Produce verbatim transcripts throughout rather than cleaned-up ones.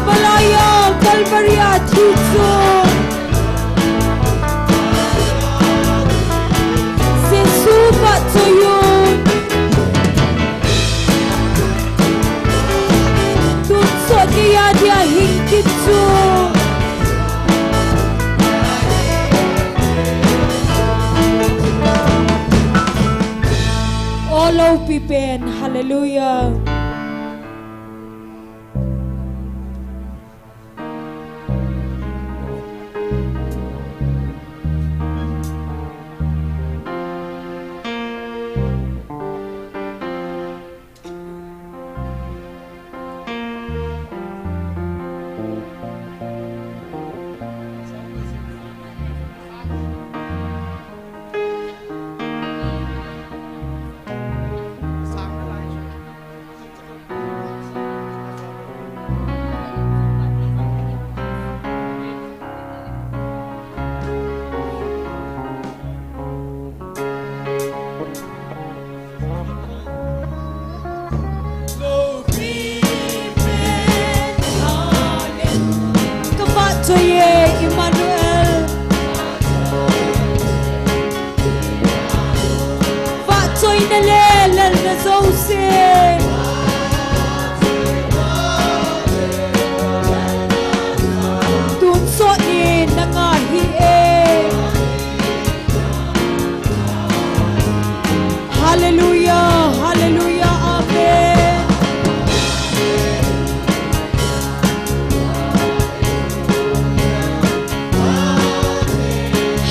Palaya Calvary a thi chu Jesu vahchoi un. Tonsot neiya dia hing kit chu. O loupi pen, hallelujah. Ka vahchoi e, Emmanuel. Vahchoina le lalna jouse. Tonsot in nanga hi e. Hallelujah, hallelujah, amen.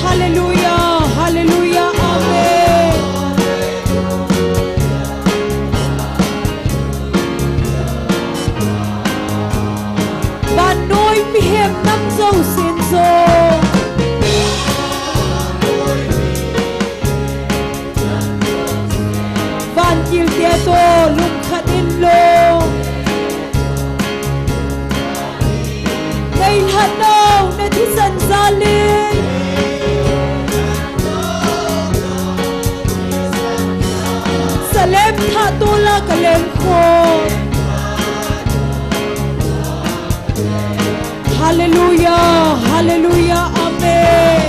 Hallelujah, hallelujah, amen. Vannoi mihem nam jousen jong. Vantil te toh lungkhat in lo. Nei lhat nau na thisan jal in. Salem thah tola ka leng kho. Hallelujah, hallelujah, amen.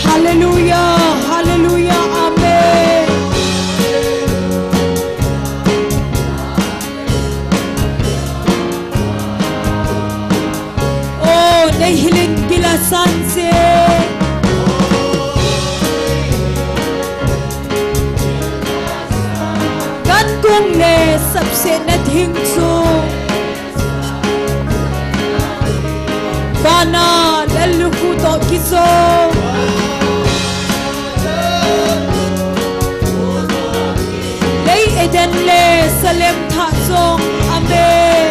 Hallelujah, hallelujah, amen. O, nei hilin bila san se. Kan kung le sapsetna thing chu. Vana lallukhuh toh kijo. Lei Eden le Salem thah jong. Amen.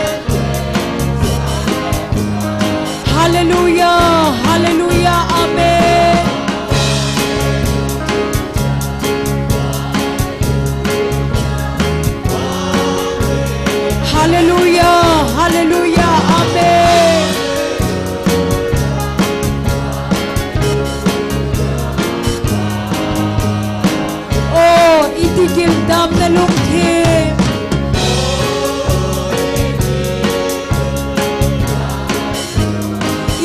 Hallelujah, hallelujah, amen. Hallelujah, hallelujah, amen. O, iti giltam na lungthim.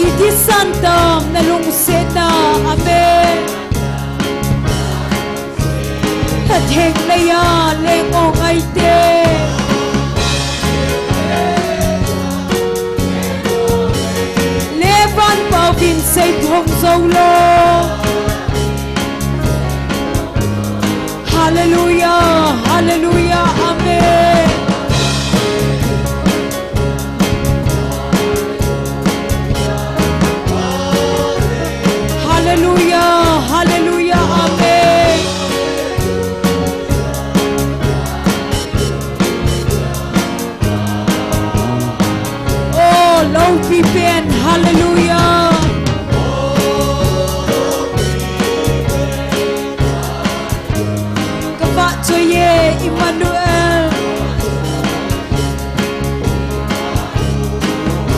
Iti santam na lungsetna, amen. Lhatheng leiya leng o ngaite. Le van pao vin sei phong jou lo. Hallelujah, hallelujah, amen. Hallelujah, hallelujah, amen. O, loupi pen, hallelujah. Ka vahchoi e, Emmanuel.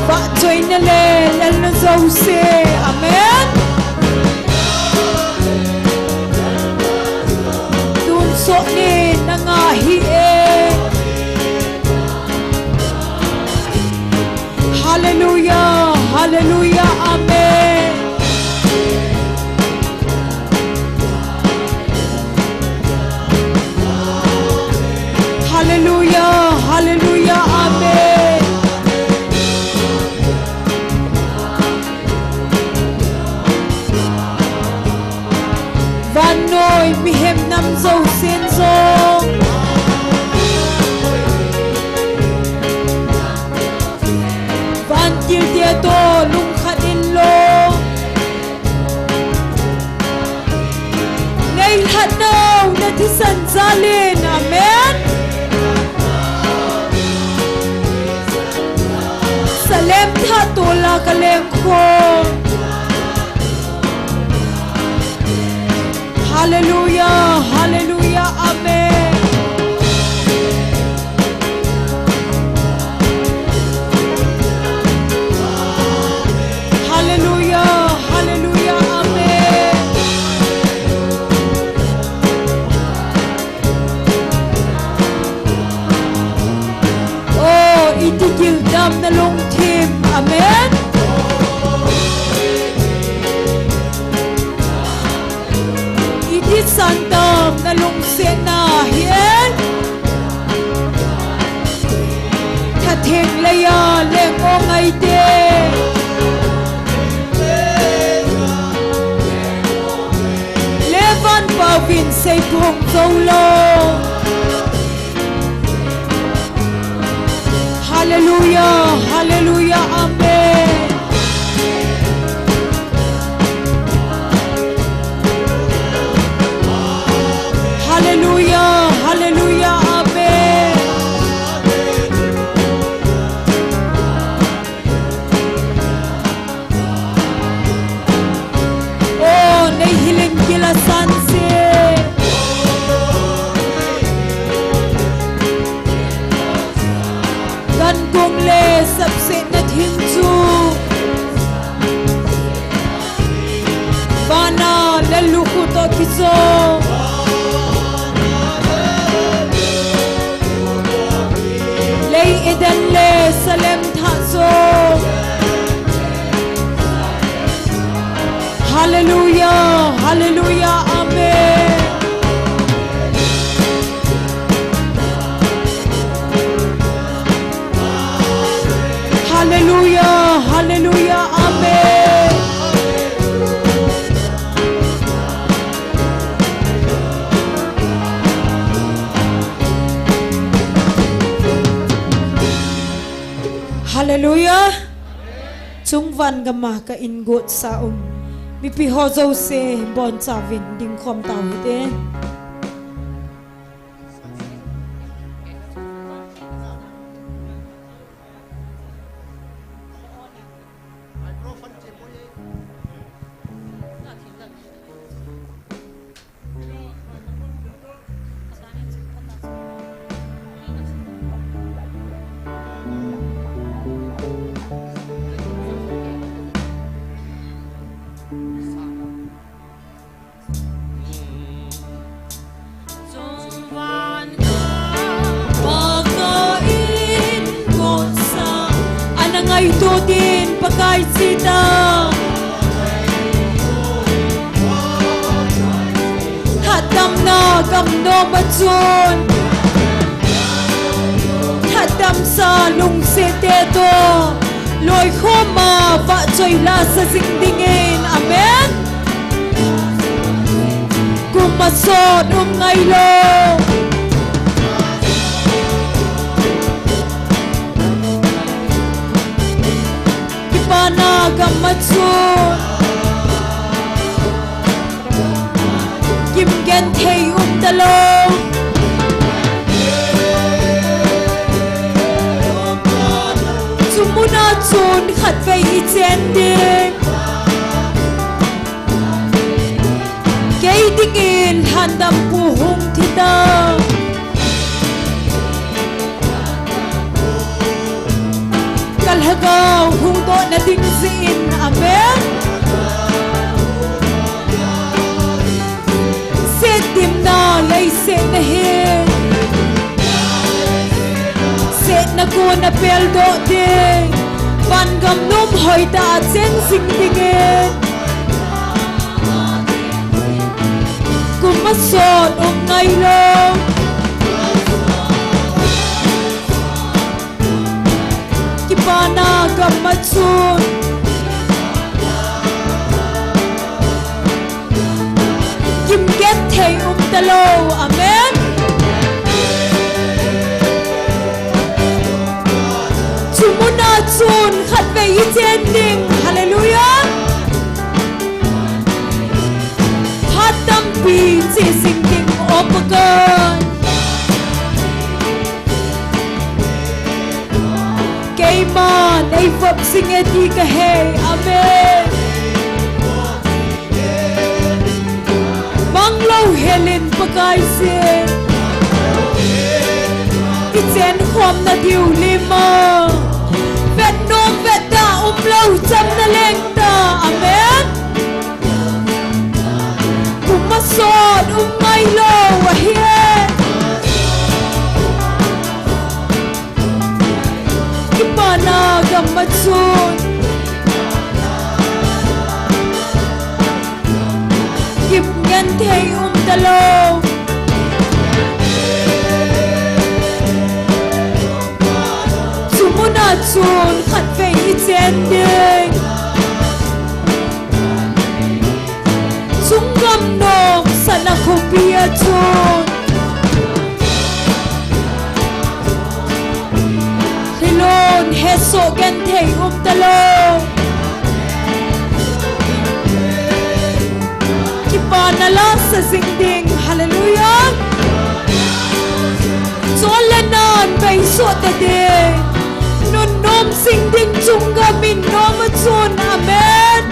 Vahchoina le lalna jouse. nam jousen jong vantil te toh lungkhat inlang, ngailhat nau na thisan jal in. Amen. Salem thah tola ka lengkhom. Hallelujah, hallelujah, amen. Hallelujah, hallelujah, amen. Oh, iti gil dam na lungthim. Amen. Iti san dam na lungsetna hi e. Thatheng leiya leng o ngaite. Levan pauvin seiphong jou lou. Hallelujah, hallelujah, amen. Hallelujah, hallelujah, amen. Oh, nei hiling kila sanse. Kan kong le sapsetna thing chu vana le lukhu toh kijo. Lei Eden le Salem thah jo. Hallelujah, hallelujah, amen. Hallelujah, hallelujah, amen. Hallelujah. Chungvan gam a ka ingot sa um mipi ho jouse bonchauvin dingkhom tau hite. Ana ngaito din Pakai chita. Thatdamna gam nom a chun thatdamsa lungset te toh loikhom a vahchoi la sa jing dingin. Amen. Kum a sot um ngai lou. Kipana gam a chun kim genthei um talou. Chu mun a chun khatvei i chen ding. Kei dingin lhandampu hung thi ta. Ka lhagao hung dohna ding jeh in. Amen. Setdimna leiset na hi setna kon a peldoh ding, vangam nom hoitah a cheng jing dingin. Kum a sot um ngai lou. Kipana gam a chun kim genthei um talou. Amen. Chu muna chun khatvei i chen ding. Hallelujah. Phat tampi che jing ding, O Pakai. Keiman eivop jing e ti kahei. Amen. Mang louhel in Pakaiyin, i chen khomna diu lima. Vet nom vet da umlou chamna leng ta. Amen. Kum masot um ngailou ahi e. Kipana gam a chun gim genthei um talou. Chu muna chun khatvei i chen ding. Chunggam nom sana khopi a chun hilou hesoh genthei um talou. Kipana la sa jing ding. Hallelujah. Chol le nan beisoh ta ding. Nunnom jing ding chunggam in nom a chun. Amen.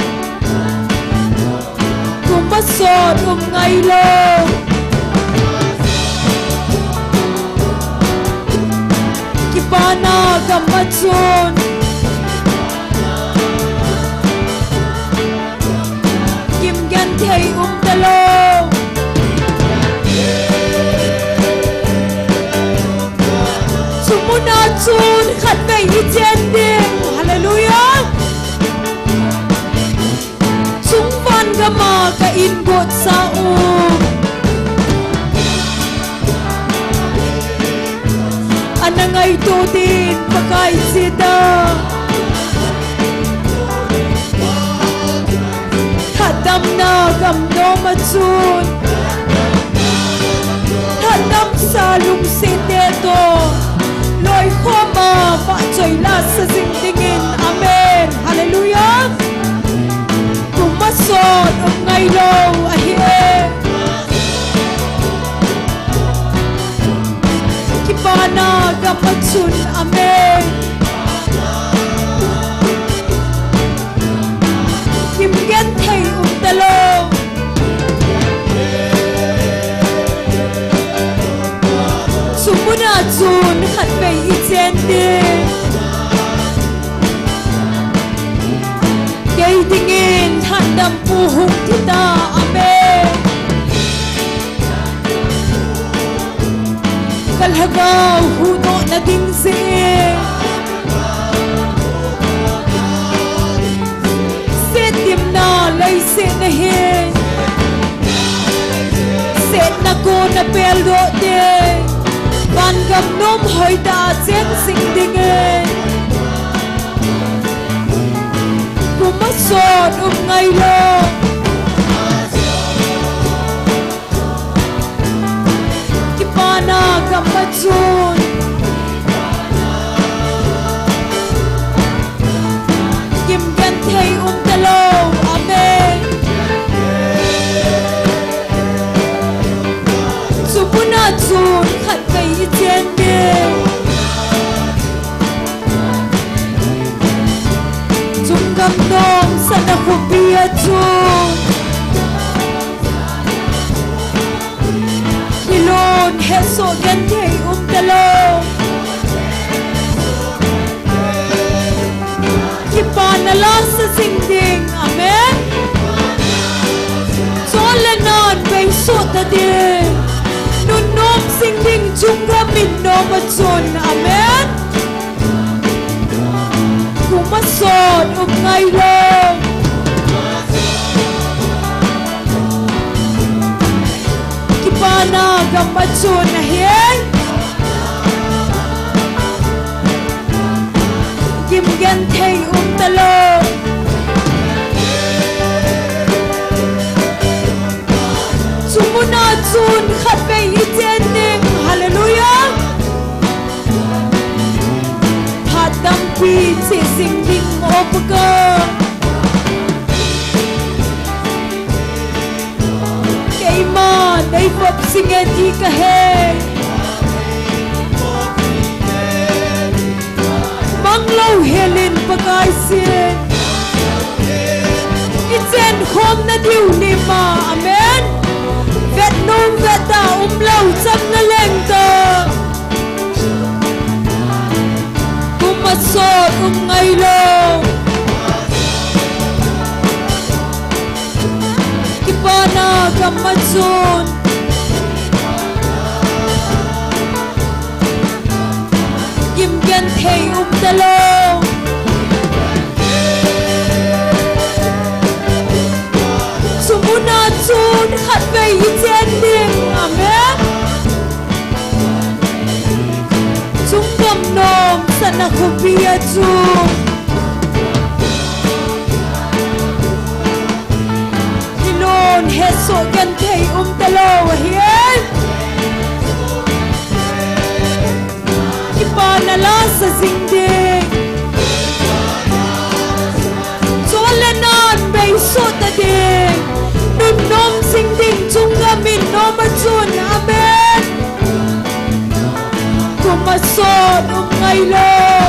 Kum masot um ngailou. Kipana gam a chun gim genthei um talou. Chu muna chun khatvei i chen ding. Hallelujah. Chungvan gam a ka in got sa u, ana ngaito din Pakai chida. Thahatdamna gam nom a chun thahatdam sa lungset te toh loikhom a vahchoi la sa jing dingin. Amen. Hallelujah. Kum masot um ngailou ahi e. Kipana gam a chun. Amen. Gim genthei um talou. Chu muna chun khatvei i chen ding. Kei dingin thahatdampu hung thi ta. Amen. Ka lhagao huhdohna ding jeh in setdimna leiset a hin setna kona peldoh ding, vangam nom hoitah a cheng jing dingin. Kum masot um ngailou. Kipana gam a chun gim genthei um talou. Amen. Chu muna chun khatvei i chen ding. Chunggam nom sana khopi a chun hilou hesoh genthei um talou. Kipana la sa jing ding. Amen. Chol le nan beisoh ta ding. Nunnom jing ding chunggam in nom a chun. Amen. Kum masot um ngailou. Kipana gam a chun ahi. Gim genthei um talou. Chu muna chun Vop singe ti kahe. Manglou helin Pakaiyin. Ichenkhom nadiu nima. Amen. Vetnom veta umlou chang naleng ta. Kum asot um ngailou. Kipana gam achun. Gimgenthei umtalou. Chumuna chun khatvei ichen ding. Amen. Chunggam nom sana khopi achun. Hilon hesoh genthei umtalou ahi. Kipana lasa jing ding. Chule nan beisoh ta ding. Nunnom jing ding chunggam in nom achun. Amen. Kum asot um ngailou.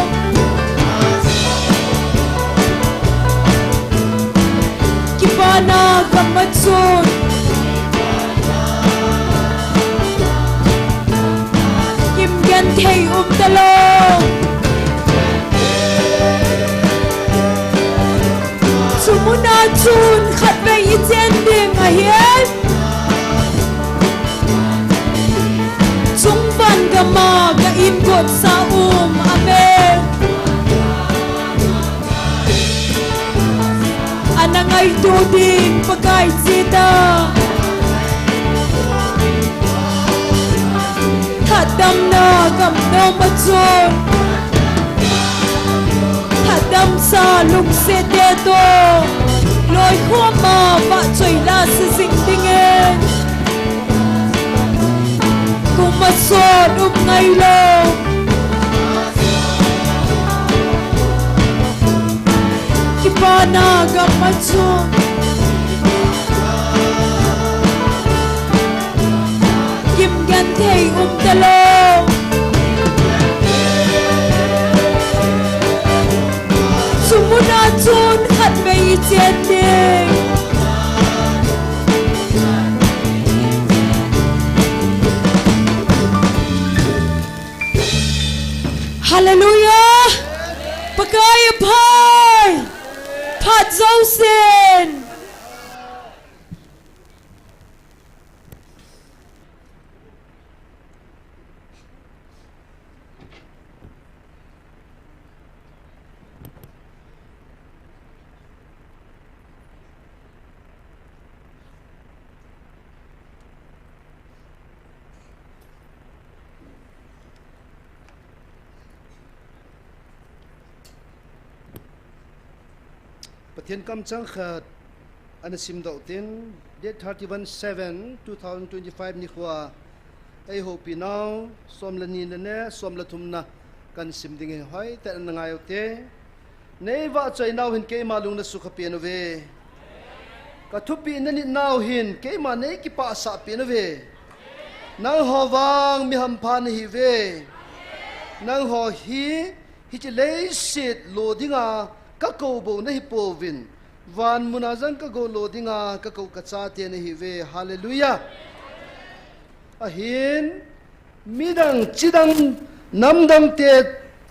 Kipana gam achun. Gimgenthei umtalou. Chumuna chun khatvei ichen ding ahi. Chungvan gama ka ingot sa um. Amen. Ana ngaito ding Pakai chita. Thatdamna gam nom achun. Thatdamsa lungset te toh. Loikhoma vahchoi lasa jing dingin. Kum asot um ngailou. Kipana gam achun. Gimgenthei umtalou. Chumuna chun khatvei ichen ding. Hallelujah. Pakai aphai. Phat jousen. Pathen kamchang khat ana simdoh tin, date thirty-one seven two thousand twenty-five nikhoa eihoupi nau, som le ni le ne, som le thumna kahin sim ding ahi, hoitah in ana ngai ute. Nei vahchoi nau hin keima lung nasukha pen uve. Ka thupeh nanit nau hin keima nei kipahsah pen uve. Nangho vang mi hampha nahiuve. Nangho hi hiche leiset lo dinga kakou bou nahipouvin, van muna jong kakou lo dinga kakou kachate nahiuve. Hallelujah. Ahin, midang, chidang, namdang te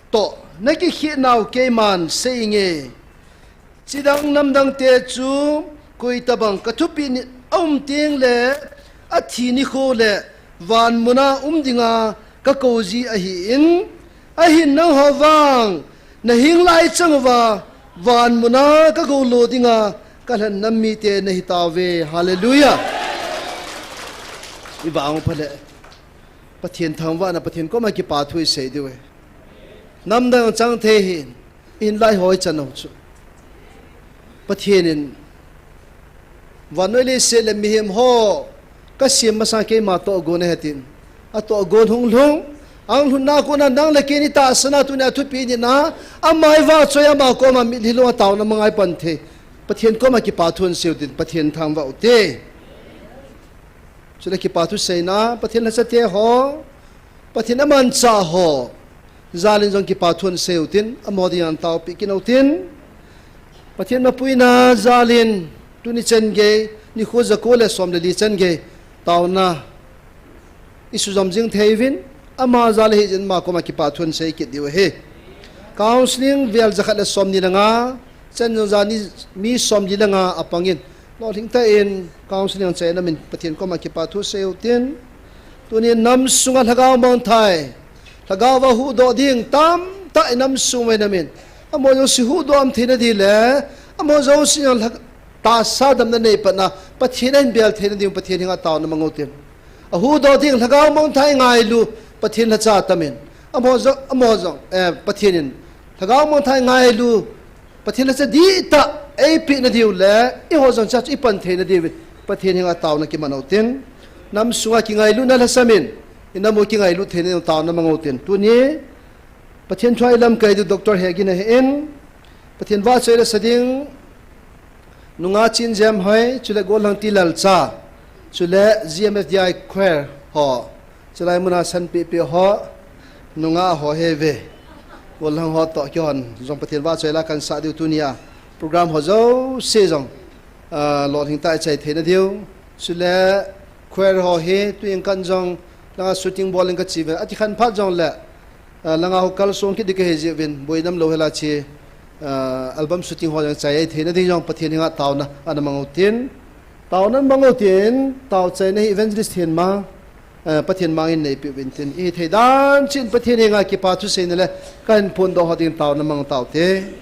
toh nakikhel nau keiman seinge. Chidang namdang te chu koitobang ka thupeh nit aum tengle athi nikho le van muna um dinga kakou ji ahin, ahin nangho vang nahing lai chang uva van muna kakou lo dinga kalhen nam mite nahitauve. Hallelujah. Ivang pha le. Pathen thangvahna, Pathen koma kipathu isei diu ahi. Namdang chang thei hih in, ihin lai hoi chan u chu. Pathen in, vannoi leiset le mihem ho kasem masang keima tohgon ahi tin, atohgon hung lhung, ahung lhunna kona nang le kei itahsan a tunia thupeh nitna, ama ivahchoi, ama koma mitlhi lhung a taona manga ipan thei Pathen koma kipathu isei u tin, Pathen thangvah ute. Chule kipa thu seina, Pathen lhacha te ho, Pathen amanchah ho, jal in jong kipa thu asei utin, amaho dinga taopi kit utin. Pathen mapuina jal in, tuni chan gei, nikho jako le som le li chan gei, taona i sujom jing thei uvin, ama jal a hijeh in ama koma kipa thu asei kit diu ahi. Counseling vel jakhat le som ni le nga, chan jong jani mi som ni le nga apang in, lolhing tah in counseling achaina min Pathen koma kipa thu sei utin. Tuni nam sunga lhagao mangthai, lhagao va huhdoh ding tamtah i nam sung uva um in, amaho jouse huhdoh aum theina di le, amaho jouse jong lha-, tahsa damna nei patna, Pathen ahin bel theina ding, Pathen henga taona mang utin. Ahuhdoh ding lhagao mangthai ngailu, Pathen lhacha atam in. Amaho jong, amaho jong, eh, Pathen in lhagao mangthai ngailu, Pathen lhacha dihtah eipeh na diu le, eiho jong chuche chu ipan theina diuvin, Pathen henga taona kiman utin. Nam sunga kingailutna lhasam in, i nam u kingailut theina ding taona mang utin. Tuni, Pathen thua i lamkai diu Doctor Hegin ahin, Pathen vahchoi le sa ding, Nunga Chin Jem Hoi, chule Gollhang T Lalcha, chule G M F D I Choir ho, chulai muna sanpeh peh ho, nunga ho hi ve. Gollhang ho toh keihon jong Pathen vahchoi la kahin sah diu tunia. Program ho jouse jong, ah, lolhing tah a ichai theina diu. Chule choir ho hi, tuin kan jong, langa shooting bol in kache uve. Ati khan phat jongle, ah, langa ho kalsong kit ding kahi jeh uvin, boina umlou hela che, ah, album shooting ho jong chai theina ding jong Pathen henga taona ana mang utin. Taona mang utin, taochaina hi Evangelist Thenmang, ah, Pathen mangin neipeh uvin tin. Ihi thei dan cheh in Pathen henga kipa thu seina le, kahin phondoh ho ding taona mang taute.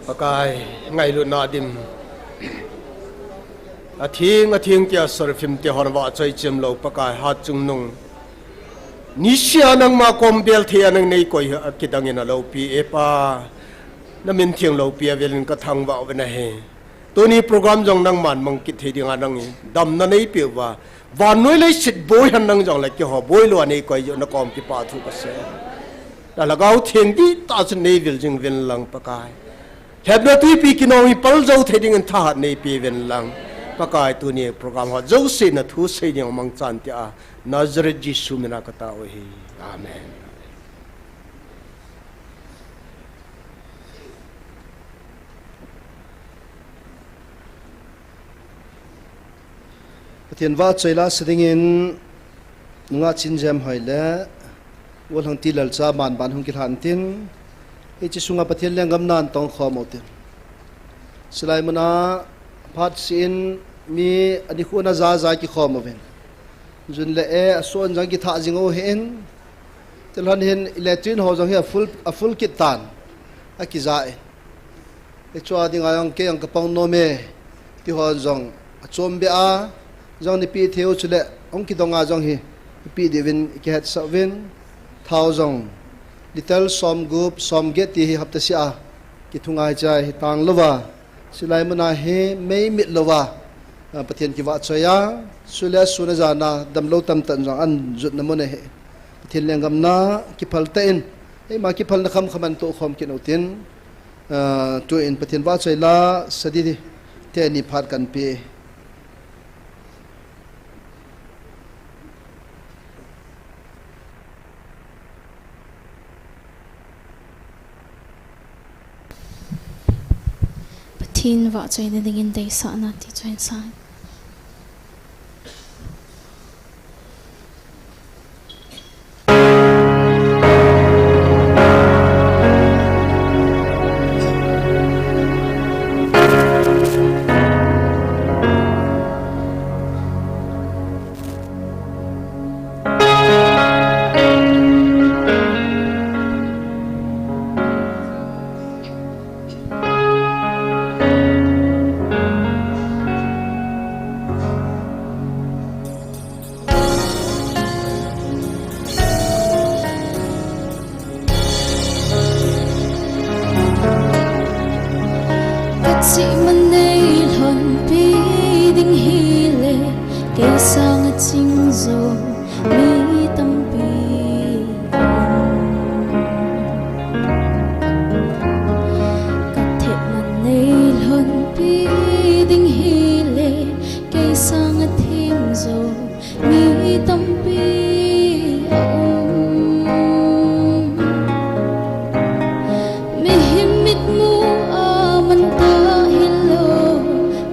Pakai, ngailutna dim. Atheng, atheng tia serafim te hon vahchoi chemlou Pakai, Hatchungnung. Nisia nangma kom bel thei a nang nei koi hi akidang in aloupi e Pa. Na min theng loupi a velin ka thangvah uvin ahi. Tuni program jong nangman mang kit thei dinga nangin damna neipeh uva. Vannoi leiset boi hen nang jongle keiho boi lou a nei koi jeh u na kom kipa thu kasei. Na Lhagao Theng dihtah chun nei vil jing uvin lang Pakai. Lhepna tuipi kinong hi pal jou thei dingin thahat neipeh uvin lang. Pakai tuni program ho jouse na thu sei ding mangchan tia Nazareth Jesu mina ka tao u ahi. Amen. Pathen vahchoi la sa dingin, nungah Chinjem hoi le, Golhangti Lalcha man ban hung kilhan tin, hiche sunga Pathen lenggam nan tong khom u tin. Silai muna phat sin mi ani khu na jaja kikhom uvin. Jun le e, ason jang kithah jing u hin. Tilhan hin electric ho jong hi a full, a full kit tan. Akija e. Hichua dinga jong kei jong ka pang nom e, ti ho jong achom be a, jong ni pi theu chule, hung kidong a jong hi, pi diuvin, i kihetsah uvin, thao jong, litre som gup, som get ti hi hapta sia, kithunga hi chai, hi tang louva, silai muna hi, mei mit louva, a, Pathen kivahchoi a, sule suna jana, damlou tamtah jong an jutna mun ahi. Pathen lenggam na, kiphal tah in, eima kiphalna khamkham an tohkhom kit u tin, Aa, tuin Pathen vahchoi la sa ding teni phat kan pe. Pathen vahchoina dingin deisahna ti chu hin sang. Kachih man nei lhonpi ding hile, kei sanga ching jo mi tampi. Kathet man nei lhonpi ding hile, kei sanga thim jo mi tampi a um. Mihem mitmu a man ta hilou,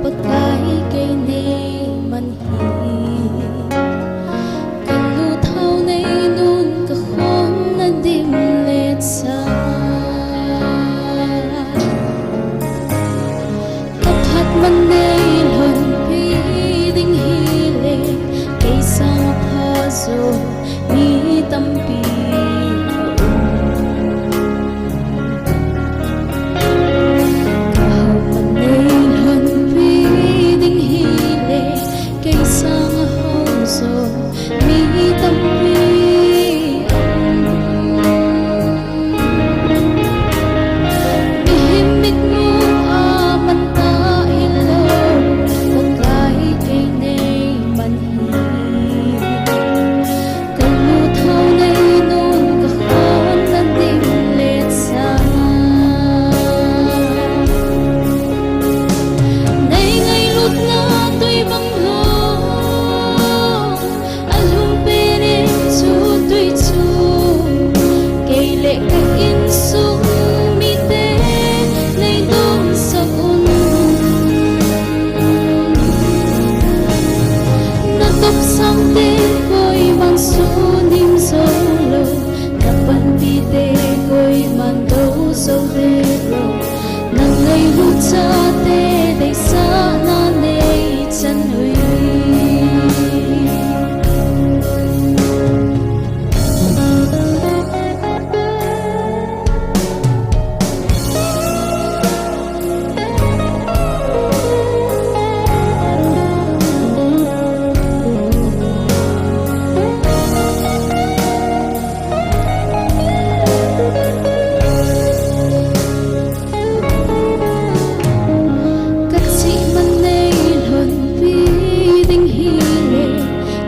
Pakai kei nei man hi. Ka lu thao nei nun ka khom na dim le cha. Ka phat man nei lhonpi ding hile, kei sang pha jo mi tampi a um. Ka hao man nei lhonpi ding hile, kei sang hao jo mi tampi a um. Mihem mitmu a man ta hilou, Pakai kei nei man hi.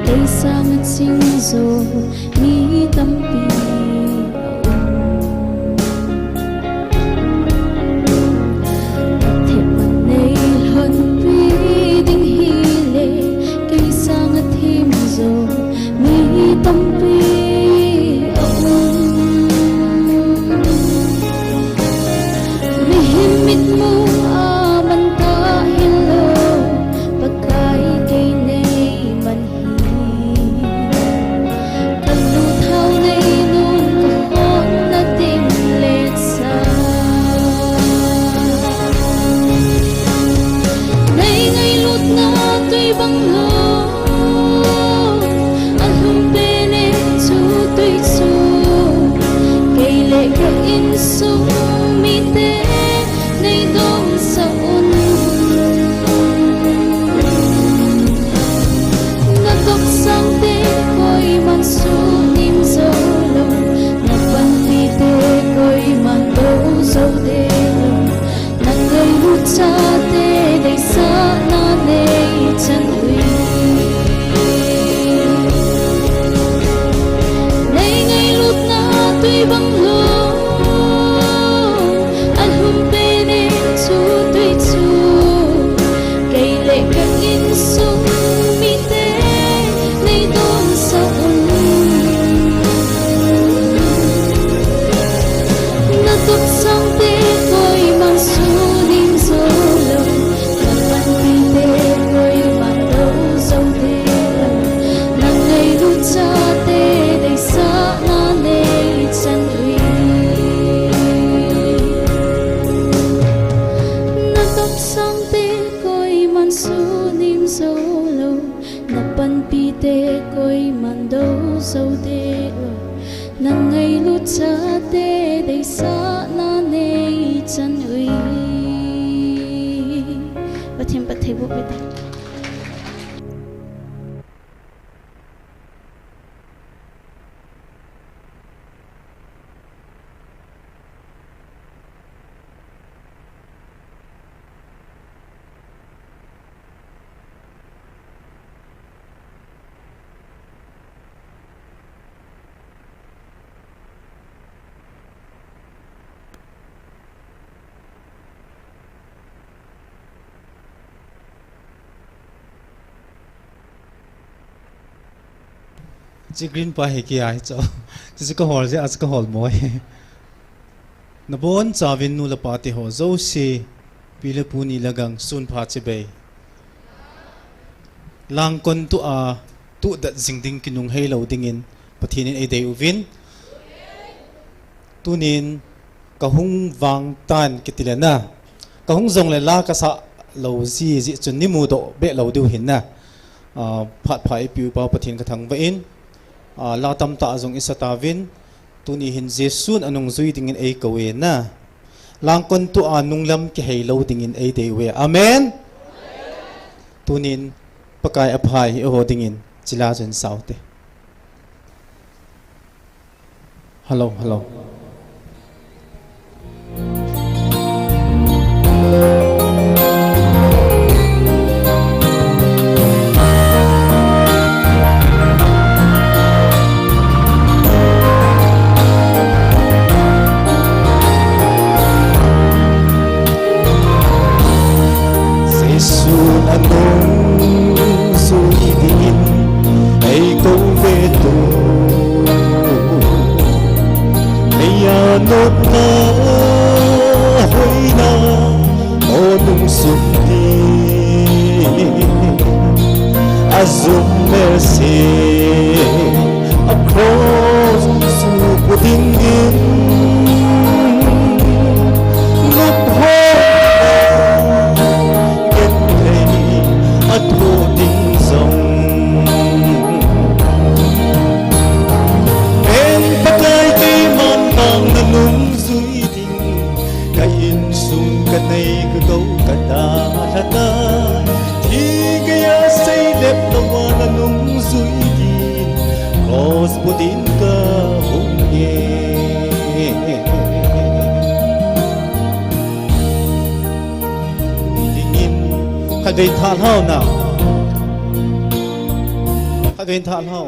Kei sanga ching jo mi tampi a um. Themna nei lhonpi ding hile, kei sanga thim jo mi tampi a um. Mihem mitmu a man ta hilou, Pakai kei nei man hi. Ka lungthau nei nun ka khonna ding letsah. Nei ngailutna tui bang lou, a lhum pen in chu tui chu. Kei le ka insung mite nei donsah un. Na topsang te koiman sunim jou lou, na panpi te koiman do jou de lou, na ngailut chate deisahna nei chan ui. Nei ngailutna tui bang lou, a lhum pen in chu tui chu. Kei le ka insung mite nei donsah un. Na topsang te koiman sunim jou lou, na panpi te koiman do jou de lou, na ngailut chate deisahna nei chan ui. Na topsang te koiman sunim jou lou, na panpi te koiman do jou de lou, na ngailut chate deisahna nei chan ui. Pathen phatthei boh uvin te. Chi green pa hi kei ahi chu. Chu chu ka hol jeh a chu ka hol mo hi. Nabonchauvin nu le pa te ho jouse, pi le pu ni le gang sun pha chibai. Langkon tua tudet jing ding kinunghei lou dingin Pathen in eidei uvin. Tunin kahung vang tan kiti le na. Kahung jong le la kasah lou ji jeh chun nei mudoh be lou diu hin na. Ah, phat pha eipeu pa Pathen kathangvah in. Ah, la tamtah jong isa tauvin. Tuni hin Jesun anungjui dingin eikou e na. Langkon tua nunglam kihei lou dingin eidei uve. Amen. Tunin Pakai aphai hi eiho dingin chila chun saute. Hello, hello. Jesun anungjui dingin eikou ve tu. Neiya nopna hoina, o nung sum ding. Ajum mel se, a cross supu dingin. Nop hoina, genthei a thoh ding jong. Pen Pakai keiman vang nanungjui ding, ka insung ka nei ka gou ka dalha tai. Thi geiya seilep louva nanungjui ding, cross pu din kahung e. Dingin, khatvei thalhau na. Khatvei Ken tha lhau.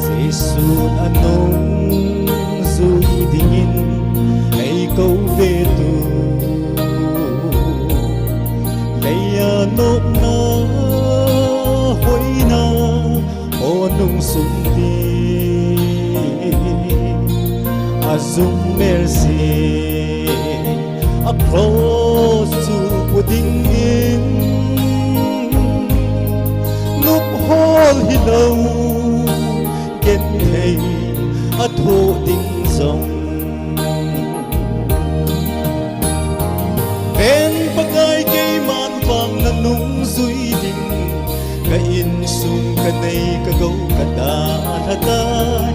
Jesu anung jui dingin eikou ve tu. Leiya nopna hoina, o nung sung ti. Ajung mercy, a cross chu pu dingin. Nup hol hilou, genthei a thoh ding jong. Ven Pakai keiman vang na nung jui ding, ka insung ka nei ka gou ka da a lha tai.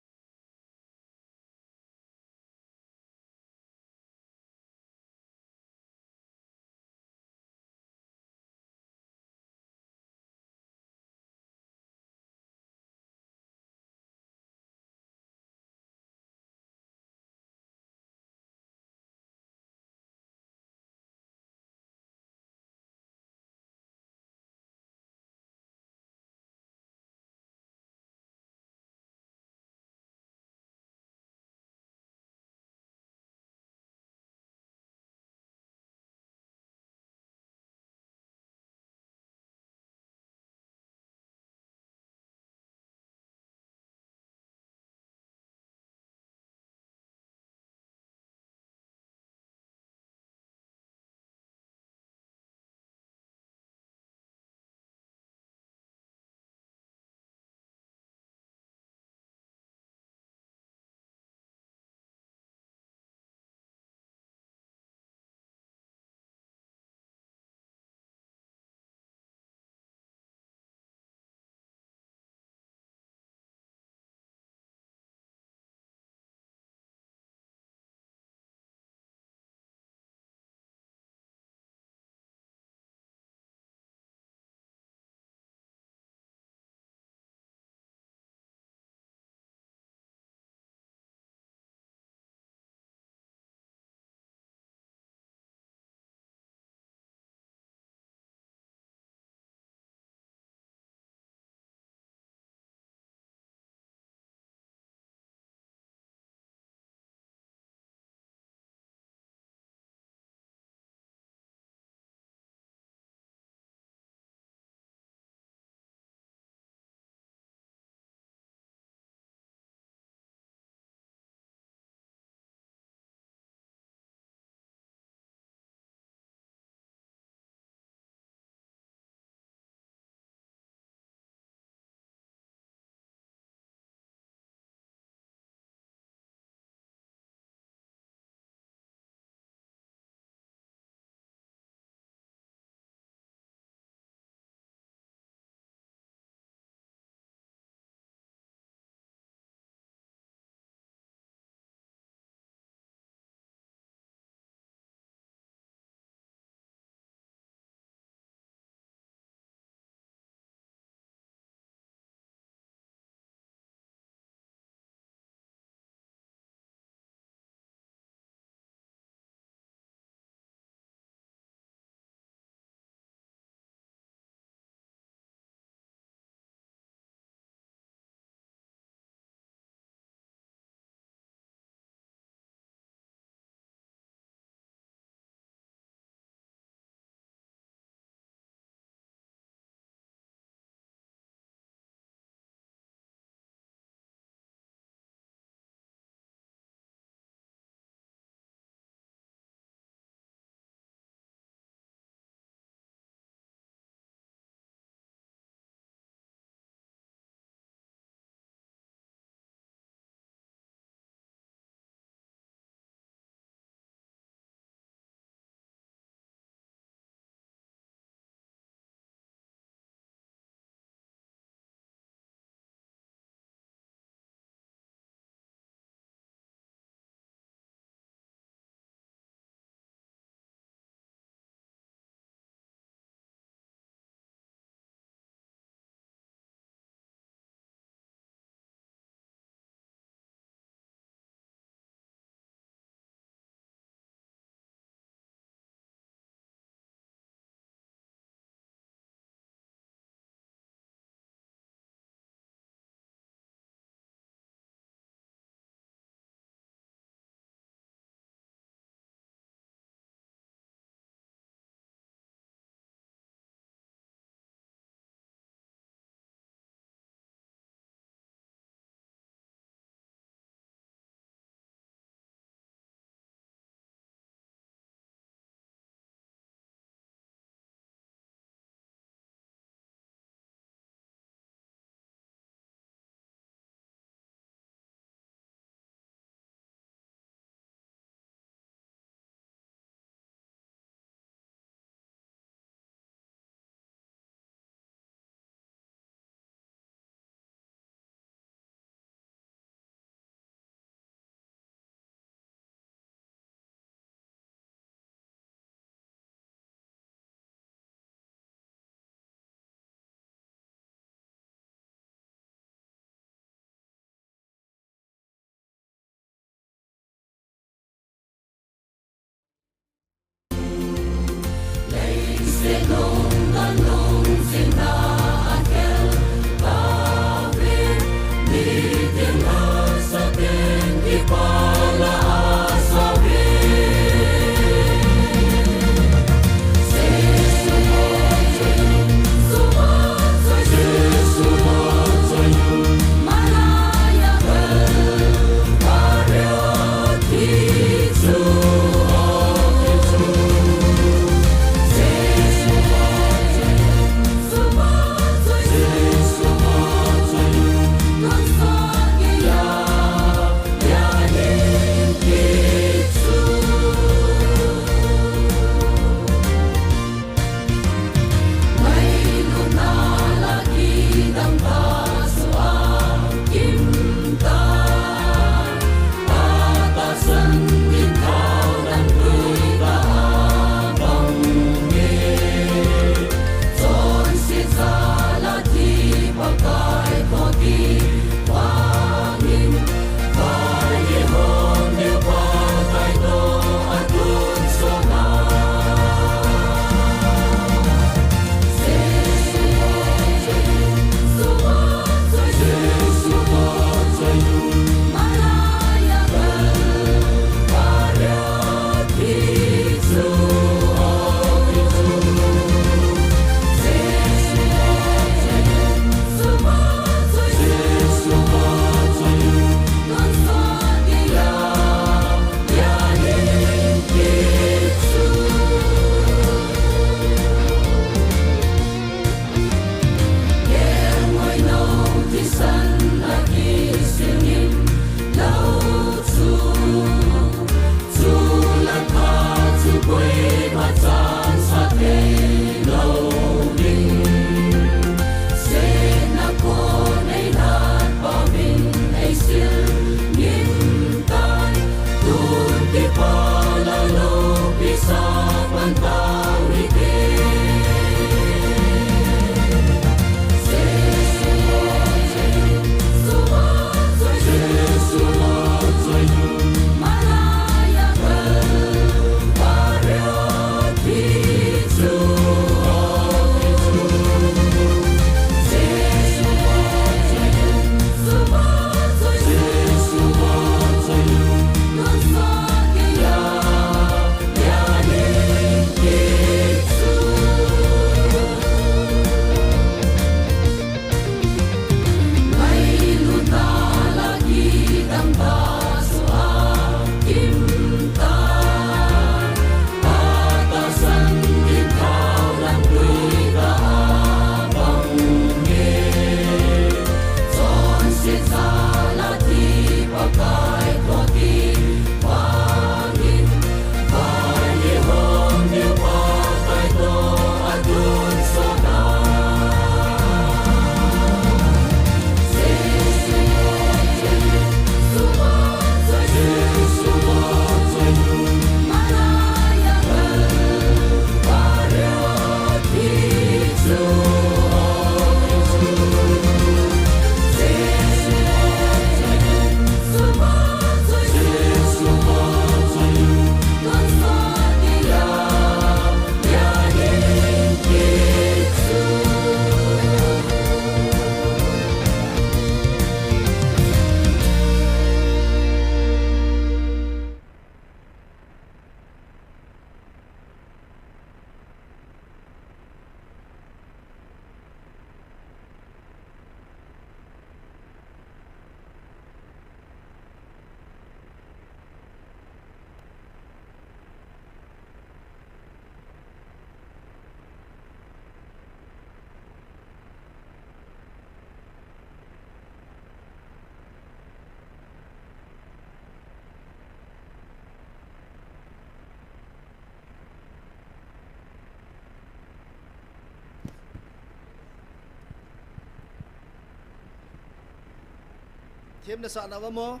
Themna sahna vamo.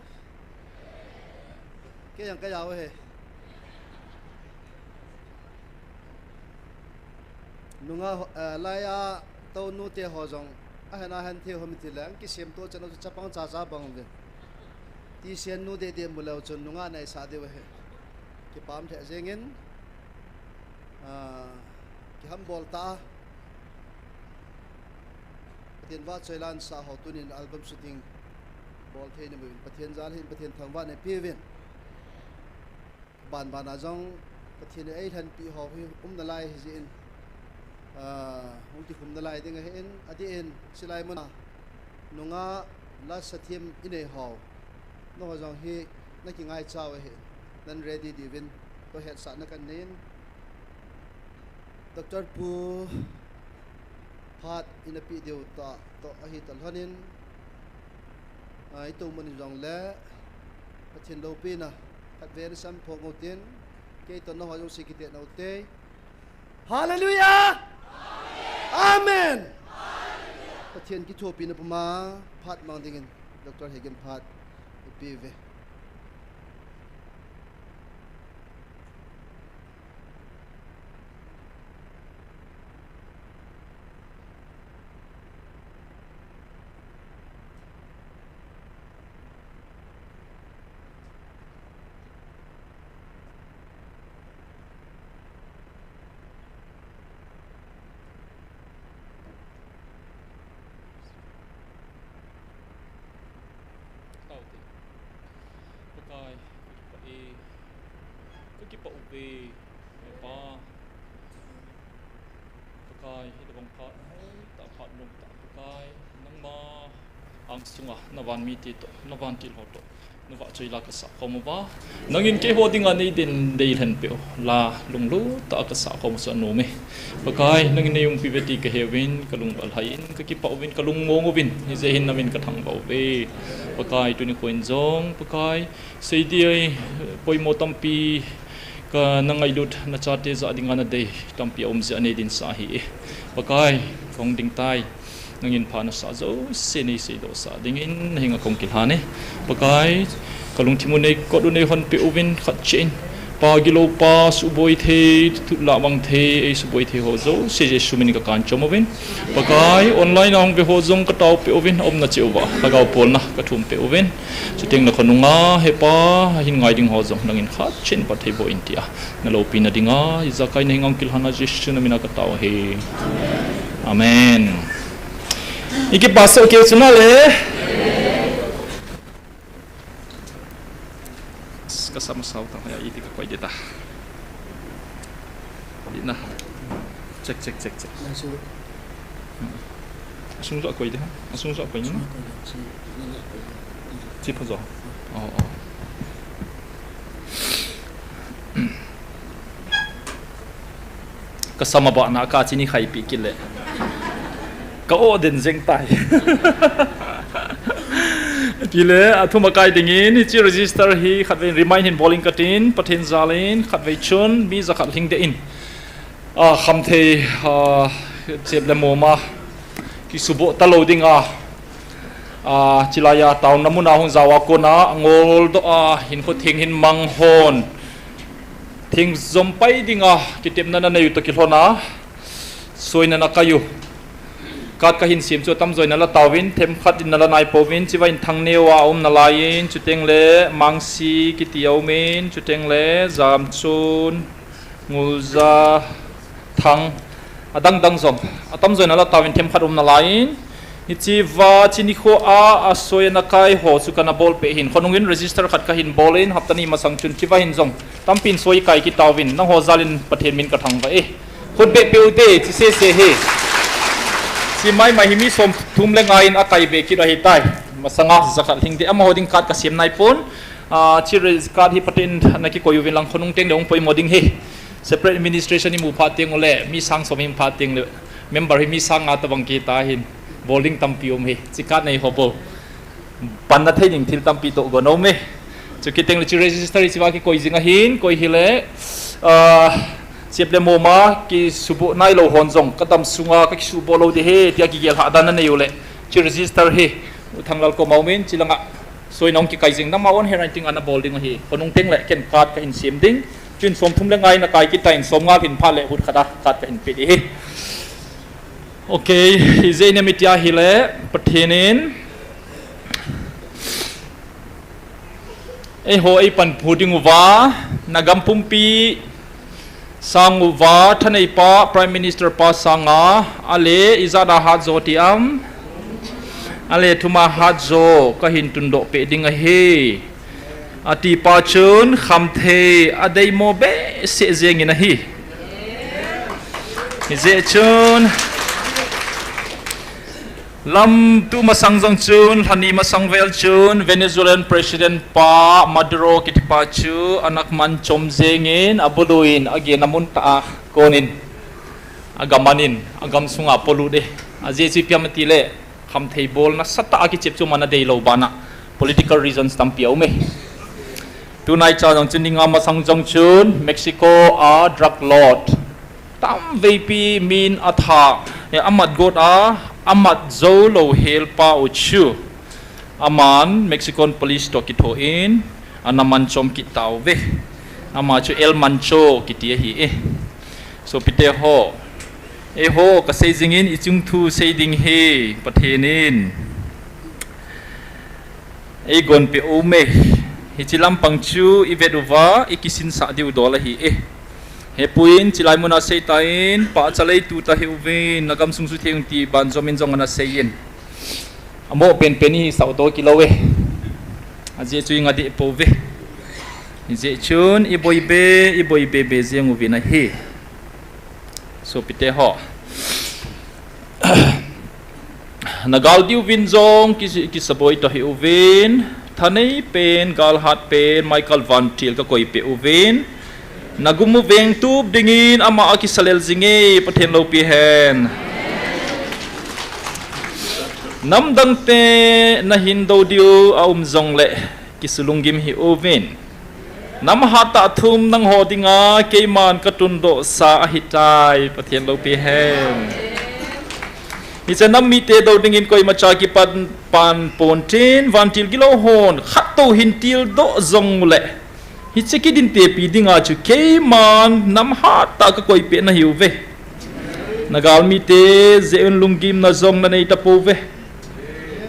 Kei jong ka jao e. Nunga ho, eh, laiya tou nute ho jong ahen ahen thei hom tile, kisemtoh chan u chu chapang chacha bang ve. Tisen nu deh deh mu leu chun nunga nei sa diu ahi. Kipah lheh jengin. Ah, Kihambol ta. Pathen vahchoi la insah ho tunin album shooting bol thei namu in Pathen jal hin Pathen thangvah in eipeuvin. Banban a jong Pathen in eilhenpeh ho hi um nalai hijeh in, ah, hung kikhum nalai ding ahin, adeh in, chulai mun a nungah la sathem inei ho, nangho jong hi nakingaicha u ahin, nang ready diuvin, toh hetsahna kanei in, Doctor Pu phat ina peh diu tah toh ahi talhon in, ah, itoh mun in jongle Pathen loupina khatvei na samphong utin, kei toh nangho jouse kitetna ute. Hallelujah! Amen! Pathen kithopina puma phat mang dingin Doctor Hegin phat ipeuve. Taute. Pakai, kakipah e. Kakipah uve. Hepa. Pakai, hitobang phat, tah phat nung tah Pakai, nangma angsunga, navan mite toh, navan tilhou toh, navahchoi la kasah khom uva. Nangin keiho dinga neiden deilhen peh u la lunglut tah a kasah khom u chu anom e. Pakai, nangin neiumpi uve ti kaheuvin, kalung valhai in, kakipah uvin, kalung mong uvin, hijeh hin namin kathangvah uve. Pakai, tuni khoin jong, Pakai, Seiding, poimo tampi, ka nangailut, nachate jah dinga nadei tampi aum jeh a neidinsah ahi e. Pakai, kahung ding tai. Nangin pha nasah jouse neiseidohsah dingin nahenga kahung kilhan e. Pakai, kalungthim u neikot u neihonpeh uvin khatcheh in. Pa gilou pa, suboi thei, thutlah mang thei, eisuboi thei ho jouse Jesu minin kakan chom uvin. Pakai, online a hung ve ho jong kataopeh uvin, aumna cheh uva, lhagao bolna kathumpeh uvin. Chutengle khonunga, hepa, ahin ngai ding ho jong nangin khatcheh in phatthei boh in tia naloupina dinga, ijakai nahenga hung kilhan a Jesu namina katao ahi. Amen. Ikipa soh keu chuna le. Kasam asao tang hoiya iti kakoi ding ta. Ina. Check, check, check, check. Asung joh koi ding ha? Asung joh koi ni? Chi pha joh. Oh, oh. Kasam abahna a kachini khaipi kit le. Ka-oh den jeng tai. Tile, athum akai dingin, hiche register hi khatvei remind hin bol inge katin, Pathen jalin, khatvei chun, mi jakhat lhing deh in. A, khamthei, a, chep le mom a, kisuboh talou dinga. A, chilaiya taona muna hung jaova kona, ngoldoh a, hinkho theng hin mang hon. Theng jom pai dinga, kitepna nanei u toh kilhon a. Soina nakai u. Card kahin sem chu atamjoin nala taovin, themkhat in nala naipouvin, chiva in Thangneo a aum nalaiyin, chutengle Mangsi kiti aumin, chutengle Jamchun, Ngulja, Thang, adang dang jong. Atamjoin nala taovin, themkhat um nalaiyin. Hicheva, chi nikho a, asoi anakai ho chu kana bolpeh hin. Khonungin register khat kahin bolin, hapta ni masang chun chiva hin jong. Tampin soi kai kit tauvin, nangho jalin Pathen min kathangvah e. Khut beh peu te, chi sese hi. Chi maimai hi mi somthum le nga in akai be kit ahitai. Masanga jakhat lhing deh, amaho ding card kasem naipon. A, chi re-, card hi Pathen nakikoi uvin lang khonung tengle hung poimo ding hi. Separate administration imu phat teng ule, mi sang som imu phat tengle, member hi mi sang nga tobang kihita hin. Bol ding tampi um hi. Chi card nei ho bol. Panna thei ding thil tampi toh go nom e. Chu kitengle chu register hi chiva kikoi jing ahin, koi hile, ah, chep le mom a kisuboh nailou hon jong, kadam sunga kakisuboh lou ding ahi, tia kigel hahdan nanei ule. Chu register hi, U Thanglal koma aumin, chilanga, soina hung kikai jing, nangma own handwriting a nabol ding ahi, khonung tengle, ken card kahin sem ding, chun somthum le nga in akai kit tan, somnga lhin phat le hut khat a, card kahin pe ding ahi. Ok, ijeh inem itia hile, Pathen in, eiho eipanpi ding uva, nagam pumpi, Sang uva thanei pa, Prime Minister pa sanga, ale ijat a hat jo ti am. Ale thuma hat jo kahin tundoh peh ding ahi. Ati pa chun khamthei adei mo behseh jengin ahi. Hijeh chun lam tu masang jong chun, lhani masang vel chun, Venezuelan President pa Maduro kiti pa chu, anak man chom jengin, abuluin, agena mun tah a konin, agam anin, agam sunga polut e. Ajeh chu ipi ham itile, khamthei bol nasatah a kichep chu man adei lou bana, political reasons tampi aum e. Tunai cha jong chun, ni nga masang jong chun, Mexico a drug lord tamveipi min atha, eh, amat got a, amat jou lou helpa u chu, aman Mexican police toh kithoin, ana man chom kit tauve. Ama chu El Mancho kiti ahi e. Sopite ho, eiho kasei jingin ichung thu sei ding hi Pathen in eigon peh u me. Hiche lampang chu ivet uva ikisinsah diu dol ahi e. Hepu in chilai muna seitan, pachalei tu tahih uvin, nagamsung sutheng ti banjomin jong ana seiyin. Amo penpen ihisah u toh kilou e. Ajeh chu inga deh pouve. Hijeh chun iboi be, iboi be be jeng uvin ahi. Sopite ho. Nagal diuvin jong ki, kisaboi tahih uvin, thanei pen, galhat pen, Michael Vantil kakoi peh uvin, nagum u vengtup dingin ama akisa lel jinge, Pathen loupi hen. Namdangte nahin dou diu aum jongle, kisulunggim hih uvin. Nam hattah thum nangho dinga keiman katundohsa ahitai, Pathen loupi hen. Hiche nam mite dou dingin koimacha kipan pan pontin, vantil gilou hon khattou hin tildoh jongle, hiche kidintepi dinga chu keiman nam hattah kakoi peh nahiuve. Nagal mite jeh un lunggimna jong nanei tapouve.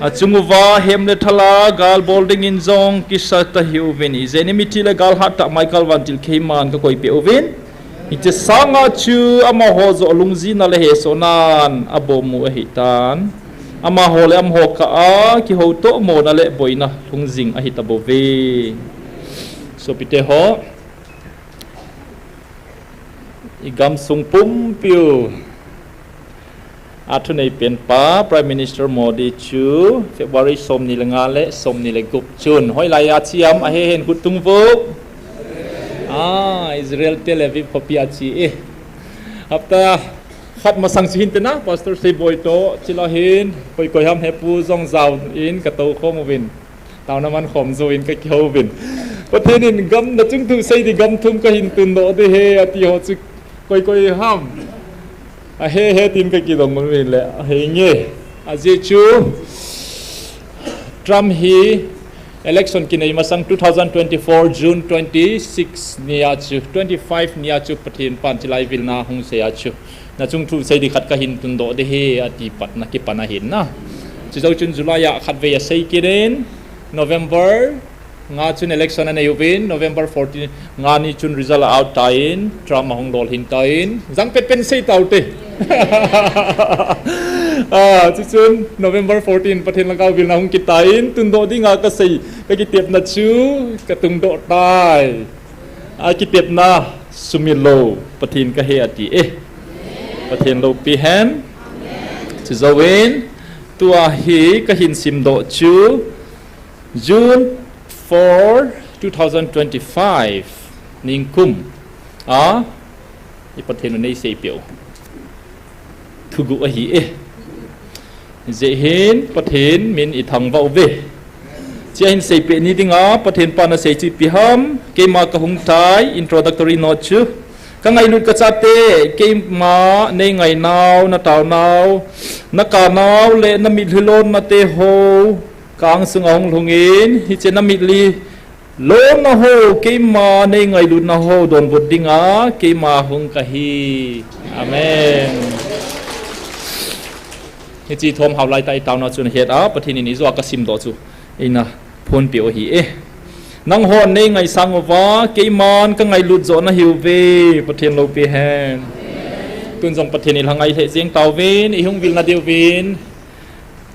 Achung uva hem le thal a gal bol dingin jong kisa tahih uvin, ijeh inem itile gal hattah Michael Vantil keiman kakoi peh uvin. Hiche sanga chu amaho joh lungjinna le hesohnan abom u ahitan. Amaho le amaho kah a kihoutoh mona le boina lhung jing ahi tabouve. Sopite ho, igamsung pumpiu a thunei penpa Prime Minister Modi chu February somni le nga le somni le gup chun hoilai a che ham, ahe hen khut tung uvo. Ah, Israel Tel Aviv khopi a che e. Hapta khat masang chu hinte na, Pastor Seiboi toh chilai hin koi koi ham hepu jong jaovin katou khom uvin. Taona man khom jouvin kakihouvin. Pathen in gam nachung thu sei ding gam thum kahin tundoh ding ahi ati ho chu koi koi ham. Ahe he tin kakidong uvin le, ahenge. Ajeh chu Trump hi election kinei masang two thousand twenty-four June twenty-six nia chu, twenty-five nia chu Pathen pan chilai vilna hung sei a chu, nachung thu sei ding khat kahin tundoh ding ahi ati patna kipan ahin na. Chujou chun July a khatvei asei kit in, November nga chun election anei uvin, November fourteen nga ni chun result a out tan, Trump ahung lolhin tan, jang petpen sei taute. Ah, chuchun November fourteen Pathen lhagao vilna hung kit tan, tundoh dinga kasei, kakitepna chu katungdoh tai. Akitepna sumil lou Pathen kahi ati e. Pathen loupi hen. Chujouvin tua hi kahin simdoh chu June four, two thousand twenty-five ningkum a i Pathen u neiseipeh u thuguh ahi e. Hijeh hin Pathen min ithangvah uve. Chia hin seipeh ni dinga Pathen pan asei chu ipi ham, keima kahung tai, introductory note chu. Kangailut kachate, keima neingainau, nataonau, nakanau le namitlhi lonnate ho ka angsunga hung lhungin, hiche namitlhi lonna ho, keima neingailutna ho donbut dinga keima hung kahi. Amen. Hiche thom haolai tah itaona chu nahet a, Pathen in ijou a kasimdoh chu eina phonpeh u ahi e. Nanghon neingaisang uva, keiman kangailut joh nahiuve, Pathen loupi hen. Tun jong Pathen in lhangai lheh jeng tauvin, ihung vilna diuvin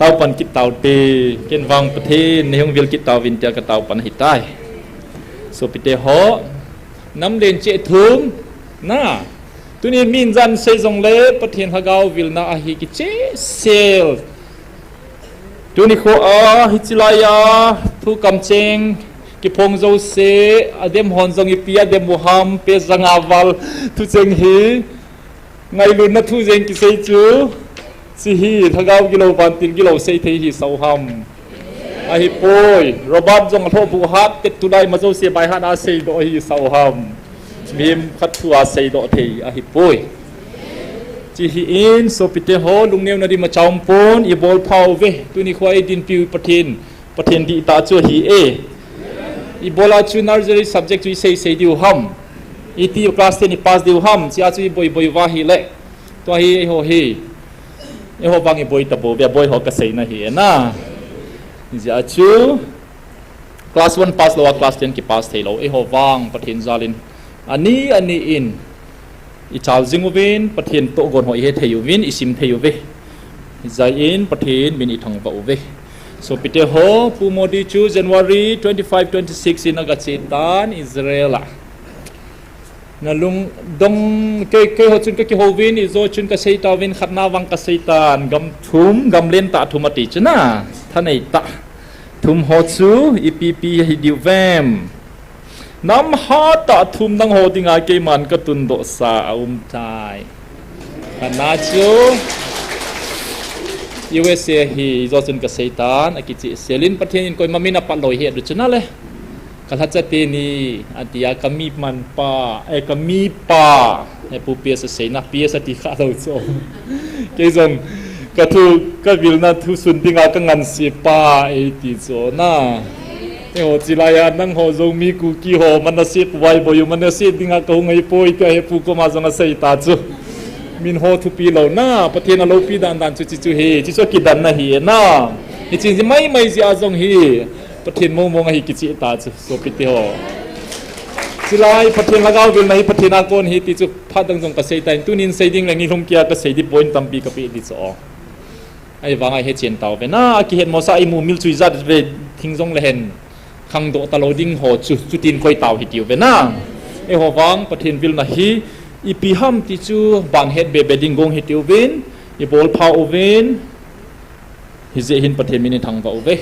taopan kit taute, ken vang Pathen neihung vil kit tauvin tia kataopan ahitai. Sopite ho, nam len cheh thum, na, tunin min jan sei jongle Pathen lhagao vilna ahi kicheh sel. Tuni kho a, hiche laiya thu kamcheng kiphong jouse, adem hon jong ipi adem u ham, page janga val thucheng hi ngailutna thu jeng kisei chu, hiche hi lhagao gilou, vantil gilou seithei hisah u ham? Ahipoi. Robert jong alhohbuh hat tet tulai ma jouse baihat a seidoh hisah u ham? Mihem khat thu a seidoh thei ahipoi. Hiche hi in, sopite ho, lungneuna ding imacha umpon, ibolpha uve. Tuni khoa idinpiu Pathen, Pathen dihtah chu ahi e. Ibola chu nursery subject chu isei sei diu ham? Iti class ten ipass diu ham? Hichea chu iboi boi uva ahile, tua hi eiho hi, eiho vang iboi tabouve, aboi ho kaseina hi e, na. Hijeh a chu class one pass louva class ten kipass theilou, eiho vang Pathen jalin ani ani in ichal jing uvin, Pathen tohgon ho ihe thei uvin, isim thei uve. Hijeh in Pathen min ithangvah uve. Sopite ho, Pu Modi chu January twenty five, twenty six in agache tan Israel a. Nalungdong, kei, keiho chun kakihouvin, ijo chun kasei tauvin, khatna vang kasei tan, gam thum, gam lentah thum ati chu, na, thanei tah thum ho chu ipi ipi hidiu vem? Nam hatah thum nangho dinga keiman katundoh sa aumtai. Khatna chu U S A hi, ijo chun kasei tan, akicheh selin, Pathen in koima min apat lou ihet diu chu, nale. Kalhacha teni, atia, kamimanpa, eh, kamipa, eh, Pu P S aseina, P S ati khalou chu. Kei jong, kathu, kavilna thusun dinga kangansepa, eiti chu, na. Eiho hiche laiya, nangho Zomi Kuki ho, Manasseh pu vaiboi u, Manasseh dinga kahung ahipoi, tia hi Pu koma jong asei ta chu. Min ho thupi louna, Pathen aloupi dan dan chu hiche chu hi, hiche chu akidanna hi e, na. Hiche hi mai mai jeh a jong hi, Pathen mong mong ahi kicheh ta chu, sopite ho. Hiche lai, Pathen lhagao vilna hi Pathen a kon ahi ti chu phat dang jong kasei tan, tunin sei ding le nilhum keiya kasei ding point tampi kapeh ding chu. Ahivanga ihet chen tauve, na, akihet mosah imu mil chu ijat ve thing jongle hen, khangdoh talou ding ho chu, chutin koi tau hitiu ve, na. Eiho vang Pathen vilna hi ipi ham ti chu ban het be be ding gong hitiuvin, ibolpha uvin, hijeh hin Pathen min ithangvah uve.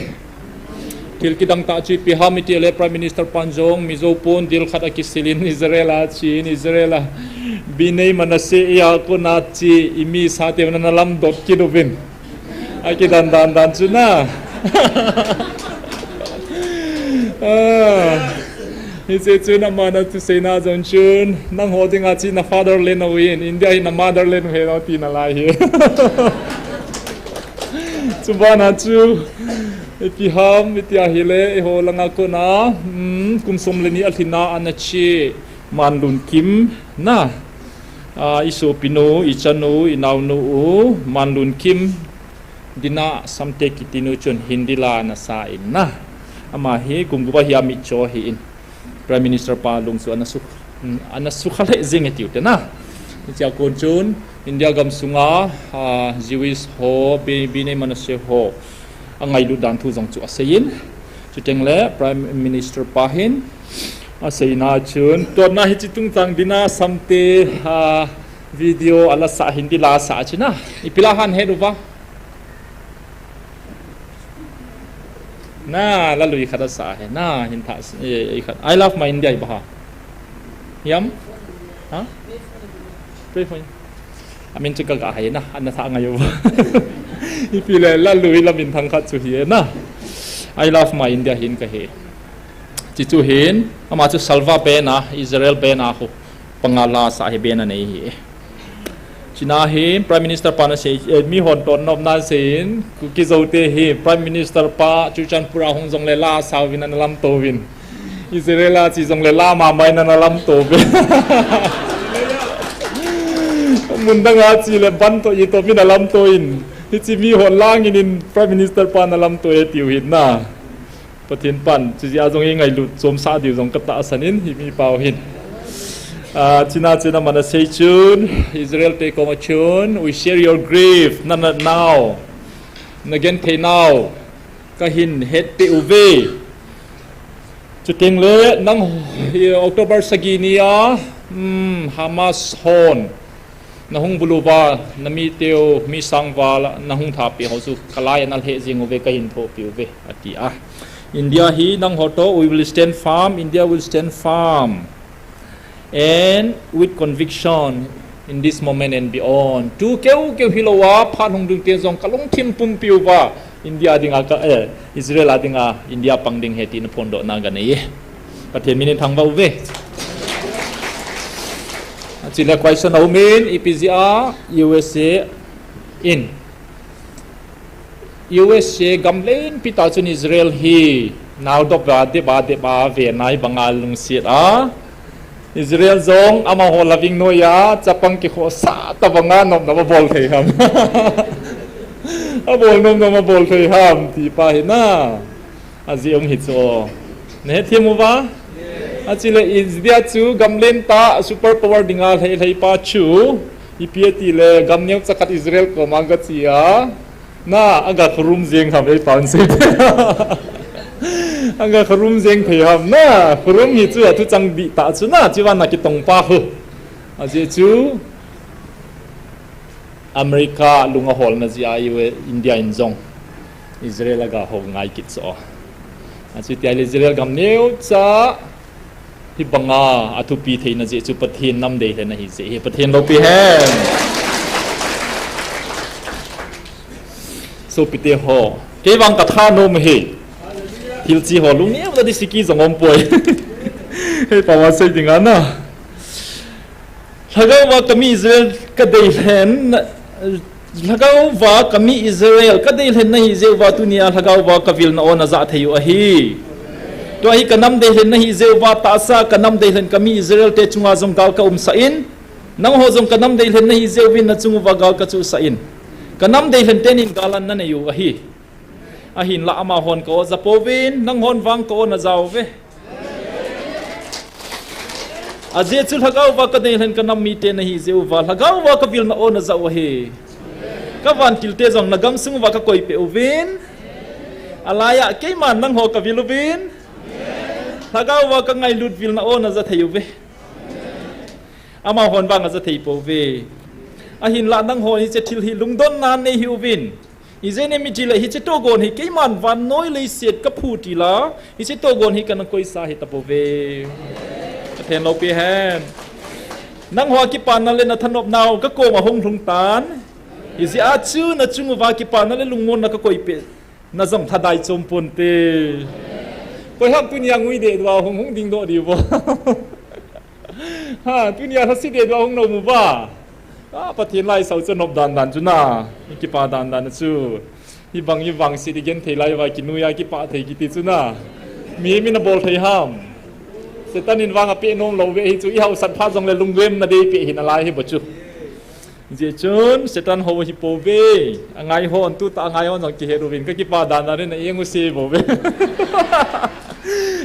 Thil kidang tah chu ipi ham itile, Prime Minister pan jong Mizo pon dil khat akisilin Israel a achen, Israel a Bnei Manasseh a kona che, imi sa teu nana lamdot kit uvin. Akidan dan dan chu, na. Ah, hiche chun aman athuseina jong chun, nangho dinga hiche na fatherland u ahin, India hi na motherland u ahi ati nalai ahi. Chubana chu, ipi ham iti ahile, eiho langa kona, hmm, kum som le ni alhinna ana che, Manlunkim, na. Ah, isopinu, ichanu, inaonu u, Manlunkim, Dina Samte kitinu chun Hindi la ana sa in, na. Ama hi kum gup a hi amitcho ahin, Prime Minister pa lung chu ana su, ana sukha lheh jeng e tiu te, na. Hichea kon chun India gamsunga, ah, Jewish ho, Bnei Manasseh ho angailut dan thu jong chu aseiyin. Chuteng le Prime Minister pa hin aseina chun, totna hiche tungchang Dina Samte, ah, video ala sa, Hindi la sa chu, na. Ipi la han het uva? Na, lalui khat asa ahi, na, hin tha, eh, eh, khat. I love my India, ipi ham? Hiam? Ha? Pray for you. Amin chu kaga hai, na, ana tha ngai uva. Ipi le, lalui la minthang khat chu hi, na. I love my India hin kahe. Hiche chu hin, ama chu Salva banner, Israel banner ho, panga la sa hi banner nei ahi. Chuna hin Prime Minister pan asei, eh, mihon totnopna aseiyin, Kuki Zo te hi Prime Minister pa Churachandpur a hung jongle la asauvin ana lamtouvin. Israel a che jongle la mama in ana lamtouvin. Mun dang a che le ban toh itoh min alamtouvin. Hiche mihon langin in Prime Minister pa ana lamtou e tiu hin, na. Pathen pan, chuti a jong i ngailut chomsah diu jong ka tahsan in, hi mi pau hin. Ah, china china mana sei chun, Israel te koma chun, we share your grief, na, na, now. Na genthei nau, ka hin hetpeh uve. Chuteng le, nang, eh, October sagi ni a, hmm, Hamas hon. Na hung bulu uva, na mi teu, mi sang uva, na hung thapeh ho chu, ka lai a na lheh jing uve, ka hin thohpeh uve, ati a. India hi nang ho toh, we will stand firm, India will stand firm. And with conviction in this moment and beyond. Tu keu keu hilou a, phat hung ding teng jong ka lungthim pumpi uva, India dinga ka, eh, Israel a dinga, India pang ding ahi ti na phondoh na ka nei e. Pathen min in thangvah uve. Chule question a um in, ipi jeh a U S A in. U S A gam lenpi tah chun Israel hi nau dop va, dep va, dep va, ve nai banga lungset a. Israel jong amaho loving noi a, chapang kikhohsah ta banga nopna ma bol thei ham. A bol nopna ma bol thei ham, ti pa hi na. A jeh um hi chu. Na hethem uva? A chule India chu gam len tah super power dinga lhei lhei pa chu. Ipi ati le gam neocha khat Israel koma ga che a. Na, aga khurum jeng ham ei pan sei. Aga khurum jeng thei ham na, khurum hi chu a thu chang dih tah chu na, chi van na kitong pa khu. A jeh chu America lung a holna jeh a U S, India in jong Israel aga ho ngai kit chu. A chuti a le Israel gam neocha Hi banga a thupi theina jeh chu Pathen nam deilhen ahi jeh hi Pathen loupi hen. Sopite ho, kei vang ka thanom hi. Thil chi ho lungneo na di siki jong um poi. Hei pa wa sei ding ana. Lhagao va ka mi Israel ka deilhen, Lhagao va ka mi Israel ka deilhen na hi jeh uva tunia Lhagao va ka vilna on a ja thei u ahi. Tua hi ka nam deilhen na hi jeh uva tahsa ka nam deilhen ka mi Israel te chunga jong gal ka umsah in, nangho jong ka nam deilhen na hi jeh uvin na chung uva gal ka chuhsah in. Ka nam deilhen tenin gal an na nei u ahi. Ahinlah amahon ka o ja pouvin, nanghon vang ka on a ja uve. Ajeh chu Lhagao va ka deilhen ka nam mite na hi jeh uva, Lhagao va ka vilna on a ja u ahi. Ka vantil te jong na gamsung uva ka koipeh uvin. Alai a keiman nangho ka vil uvin. Lhagao va ka ngailut vilna on a ja thei uve. Amahon vang a ja thei pouve. Ahinlah nangho hiche thil hi lungdonna nei hih uvin. Ijeh inem itile hiche togon hi keiman vannoi leiset ka phu tila, hiche togon hi kana koisa hita pouve. Pathen loupi hen. Nangho a kipana le na thanopnau ka koma hung lhung tan. Ijeh a chu na chung uva kipana le lungmonna ka koipeh. Na jong lhadai chom ponte. Koiham tunia ngui deh dua hung hung ding doh diu vo. Ha, tunia lhasit deh dua hung nom uva. A, Pathen lai sao chu nop dan dan chu na. I kipa dan dan chu. Hi bang, hi bang si di gen thei lai uva, kinui a kipa thei kiti chu na. Mi, mi na bol thei ham. Satan in vang a peh nom lou ve hi chu, i hausat pha jong le lunggem na dei peh hi na lai hi bo chu. Jeh chun, Satan ho hi pouve, angai hon, tuta angai hon jong kihet uvin, ka kipa dan dan in, na eng u se pouve.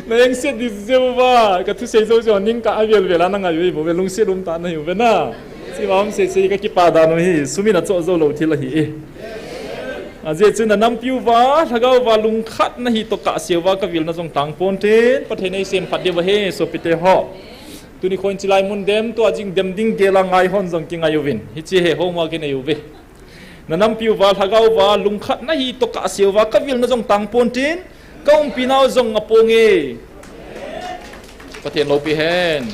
Na eng set di jeh uva, ka thusei jou jou, ning ka avel vel a na ngai u hi pouve, lungset um tah na hi uve na. Sima um sei sei, ka kipa dan u hi, sum in a choh jou lou thil ahi e. Ajeh chun, na nampi uva, Lhagao va lungkhat na hi toh kah se uva, ka vilna jong tang ponte, Pathen ei sem phat diu ahi, sopite ho. Tuni khon chilai mun dem, tua jing dem ding gel a ngai hon jong kingai uvin. Hiche hi homework kinei uve. Na nampi uva, Lhagao va, lungkhat na hi toh kah se uva, ka vilna jong tang ponte, ka umpi nau jong a ponge. Pathen loupi hen.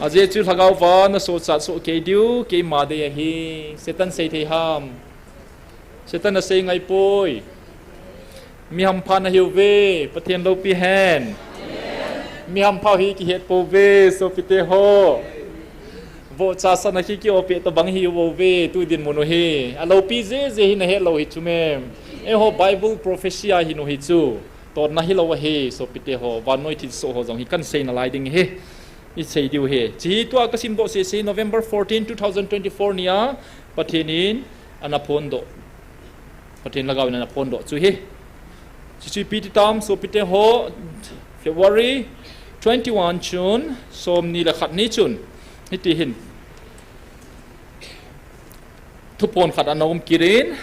Ajeh chu Lhagao va, na sochat soh kei diu, keima dei ahi. Satan sei thei ham. Satan a sei ngai poi. Mi hampha na hi uve, Pathen loupi hen. Mi hampha hi kihet pouve, sopite ho. Vohcha sana khi ki-o peh tobang hi uve, tu dinmun u hi. A loupi jeh jeh hi na het lou hi chu mem. Eiho Bible prophecy a hi nu hi chu. Totna hi lou ahi, sopite ho. Vannoi thilsoh ho jong hi kan sei na lai ding hi. I sei diu hi. Hiche hi tua ka simdoh sese November fourteen, two thousand twenty-four nia Pathen in ana phondoh. Pathen Lhagao in ana phondoh chu hi. Chuchu ipi ti tam, sopite ho, February twenty-one chun, somni le khat ni chun, hiti hin thupon khat ana um kit in.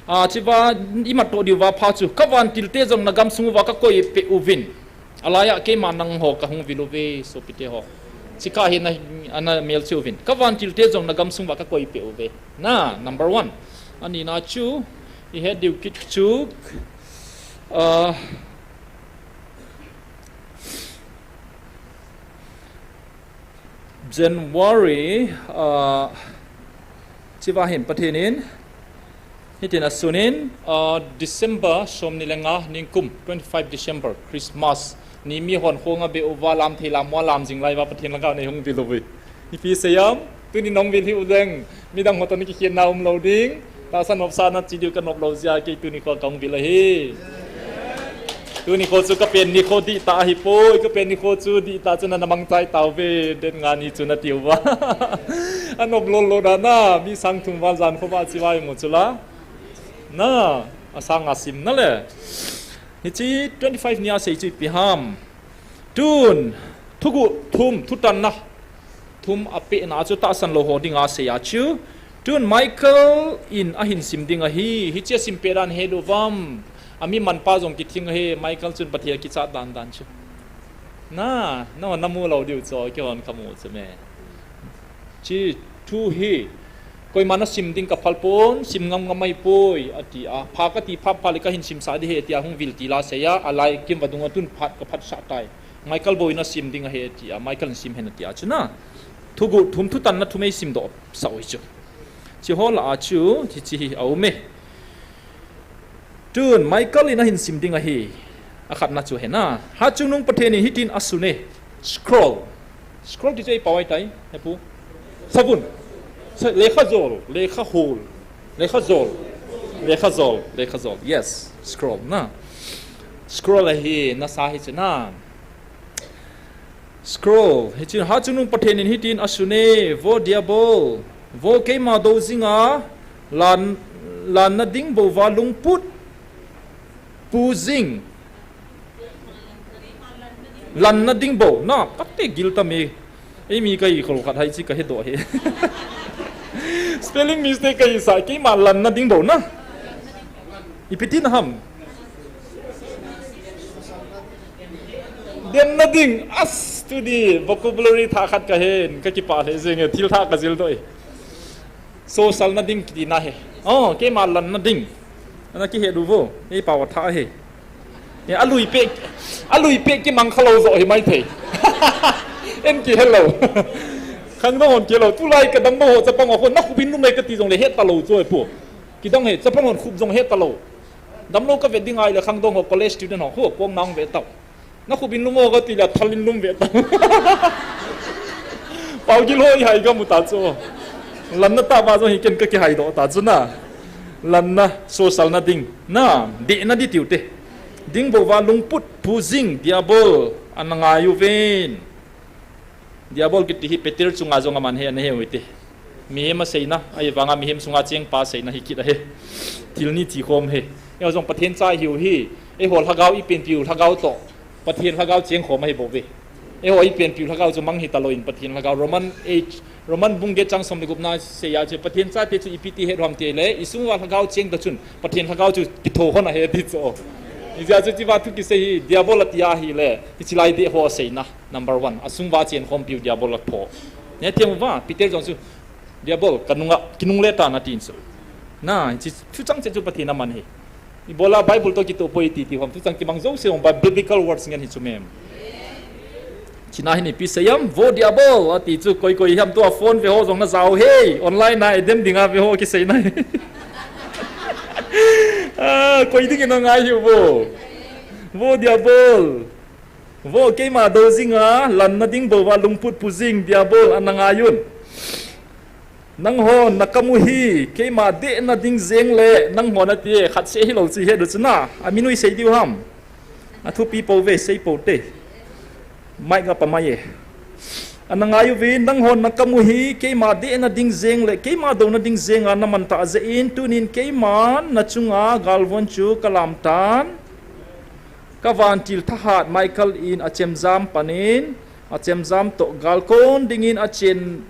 A, chuva imat toh diuva pha chu, ka vantilte jong na gamsung uva ka koi peh uvin. Alaiya keima nangho ka hung vil uve, sopite ho. Chika hi na, ana melchih uvin. Ka vantilte jong na gamsung uva ka koi peh uve. Na, number one. Anina chu, i het diu kit chu, a, January, ah, chuva hin Pathen in, hitin asun in, ah, December somni le nga ningkum, twenty-five December, Christmas ni, mihon khonga beh uva lam thei lam uva lam jing lai uva Pathen lhagao nei hung vil uve. Ipi seiyam, tuni nahung vil hih uleng, midang ho toh na kikhenna umlou ding, tahsa nopsahna chi diu ka nop lou jeh a kei tuni kho kahung vil ahi. Tuni kho chu ka pen nikho dihtah ahipoi, ka pen nikho chu dihtah chu na, na mangchai tauve, date nga ni chu nati uva. Anop lou lou dan a, mi sang thum val jan khovah chi vai mu chu la. Na, asang a sim na le. Hiche twenty-five ni a sei chu ipi ham. Tun, thuguh thum, thutanna thum apehna chu tahsan lou ho dinga asei a chu. Tun Michael in ahin sim ding ahi, hiche asim peh dan het uvam. Ami manpa jong kithing ahi, Michael chun Pathen akichat dan dan chu. Na, na, na mu lou diu chu, keihon kamu chu me. Hiche thu hi, koiman asim ding kaphal pon, sim ngam ngam ahipoi, ati a. Pha kati phat phat le kahin simsah ding ahi, ati a, hung vil til a asei a, alai kim vadung a tun phat kaphatsah tai. Michael bou in asim ding ahi, ati a, Michael in sim hen ati a chu na. Thuguh thum, thutanna thum eisim doh sah u hi chu. Hiche ho lah a chu, hiche hi aum e. Tun, Michael in ahin sim ding ahi. Akhatna chu hena. Hatchungnung Pathen in hitin asun e. Scroll. Scroll ti chu eipao ahitai, hepu. Savun. Sa-, lekhajol, lekhahol. Lekhajol. Lekhajol, lekhajol. Yes, scroll na. Scroll ahi, nasa hi chu na. Scroll. Hichun, Hatchungnung Pathen in hitin asun e, vo Diabol, vo keima dou jinga, lan, lanna ding bou va lungput pu jing. Lanna ding bou, na, kate gil tam e. Eimi kahi khol khat hai chi kahe doh e. Spelling mistake kahi sa, keima lanna ding bou na. Ipi tina ham. Demna ding, as, tuni vocabulary thah khat kahen, kakipah lheh jeng e, thil thah kajil doh e. Sosalna ding kiti na hi. Oh, keima lanna ding. Ana kihe diu vo, eipao thah hi. E, alui peh, alui peh kimang khalou jo hi maithei. En kihe lou. Khangdong hon kihe lou, tulai kadang bou ho chapang ho, na khubin lum e kati jongle het talou chu e pu. Kidang e, chapang hon khup jong het talou. Damlou kave ding ahile khangdong ho college student ho, ho, pong nang ve tau. Na khubin lum o kati le, thal in lum ve tau. Paogil ho i hai kamu ta chu. Lanna tah va jong hi ken kakihai doh ta chu na. Lanna, sosalna ding. Na, dehna ding tiu te. Ding bou va lungput pu jing, Diabol, ana ngai uvin. Diabol kiti hi Peter chunga jong aman ahi, ana he u hite. Mihem aseina, ahivanga mihem sunga chengpa aseina hi kit ahi. Thil ni chi khom ahi. Eiho jong Pathen cha ihiu hi. Eiho lhagao ipenpiu lhagao toh Pathen lhagao cheng khom ahi bou ve. Eiho ipenpiu lhagao chu mang hi talou in Pathen lhagao Roman eight, Roman bung get chang som le gupna asei a chu Pathen chate chu ipi ti het u ham tile, isung uva lhagao cheng ta chun Pathen lhagao chu kitho hon ahi ti chu. Hijeh a chu hichea thu kisei hi Diabol ati ahile, hiche lai deh ho aseina. Number one, asung uva chen khompiu Diabol apho. Neh thei uva, Peter jong chu, Diabol, kanunga, kinungle tan atin chu. Na, hiche thuchang cheh chu Pathen aman ahi. Ibola Bible toh kitoh poi iti ti ham, thuchang kimang jouse jong, Bi-, biblical words ngen hi chu mem. Hichea hin ipi seiyam, vo Diabol, ati chu koi koi ham tua phone ve ho jong najao hei, online a idem dinga ve ho kiseina hi. Ah, koi dingin angai hiu vo. Vo Diabol. Vo keima dou jinga, lanna ding bou va lungput pu jing Diabol ana ngai un. Nanghon nakam u hi, keima dehna ding jeng le, nanghon ati e, khat seh hilou chu het u chu na, amin u isei diu ham. Athupi pou ve, sei pou te. Mic a pamai e. Ana ngai uvin, nanghon nakam u hi, keima dehna ding jeng le, keima douna ding jenga naman tah jeh in, tunin keiman nachunga galvon chu kalam tan. Ka vantil thahat Michael in achemjam panin, achemjam toh galkon dingin achen,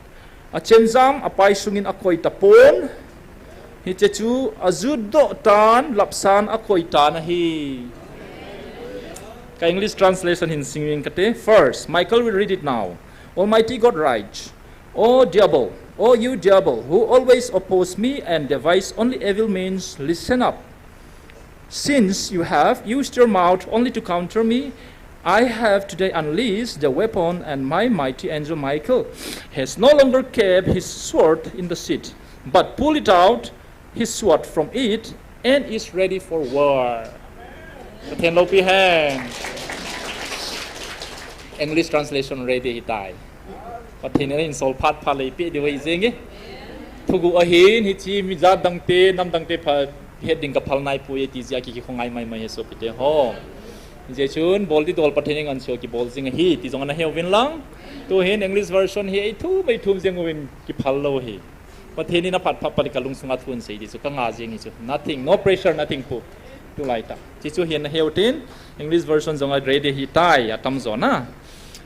achemjam apai sungin akoi tapon. Hiche chu ajutdoh tan lapsan akoi tan ahi. Ka English translation hin siming kate. First, Michael will read it now. Almighty God writes, O devil, O you devil, who always oppose me and devise only evil means, listen up. Since you have used your mouth only to counter me, I have today unleashed the weapon, and my mighty angel Michael has no longer kept his sword in the sheath, but pulled it out his sword from it, and is ready for war. Pathen loupi hen. English translation ready hitai. Pathen in ahin sol phat phat lei pe diu ahi jenge. Thugu ahin hiche mi jat dangte, nam dangte pha het ding kaphal naipoi ti jeh a ki, kikhongai mai mai ahi sopite ho. Hijeh chun bol didol Pathen in angansea kibol jing ahi ti jong ana heuvin lang. Tuhin English version hi eithum eithum jeng uvin kiphal lou ahi. Pathen in aphat phat phat le kalungsunga thu asei ti chu kanga jeng hi chu. Nothing, no pressure, nothing pu. Tulai tah. Hiche chu hin ana heu tin, English version jong a ready hitai, atamjo na.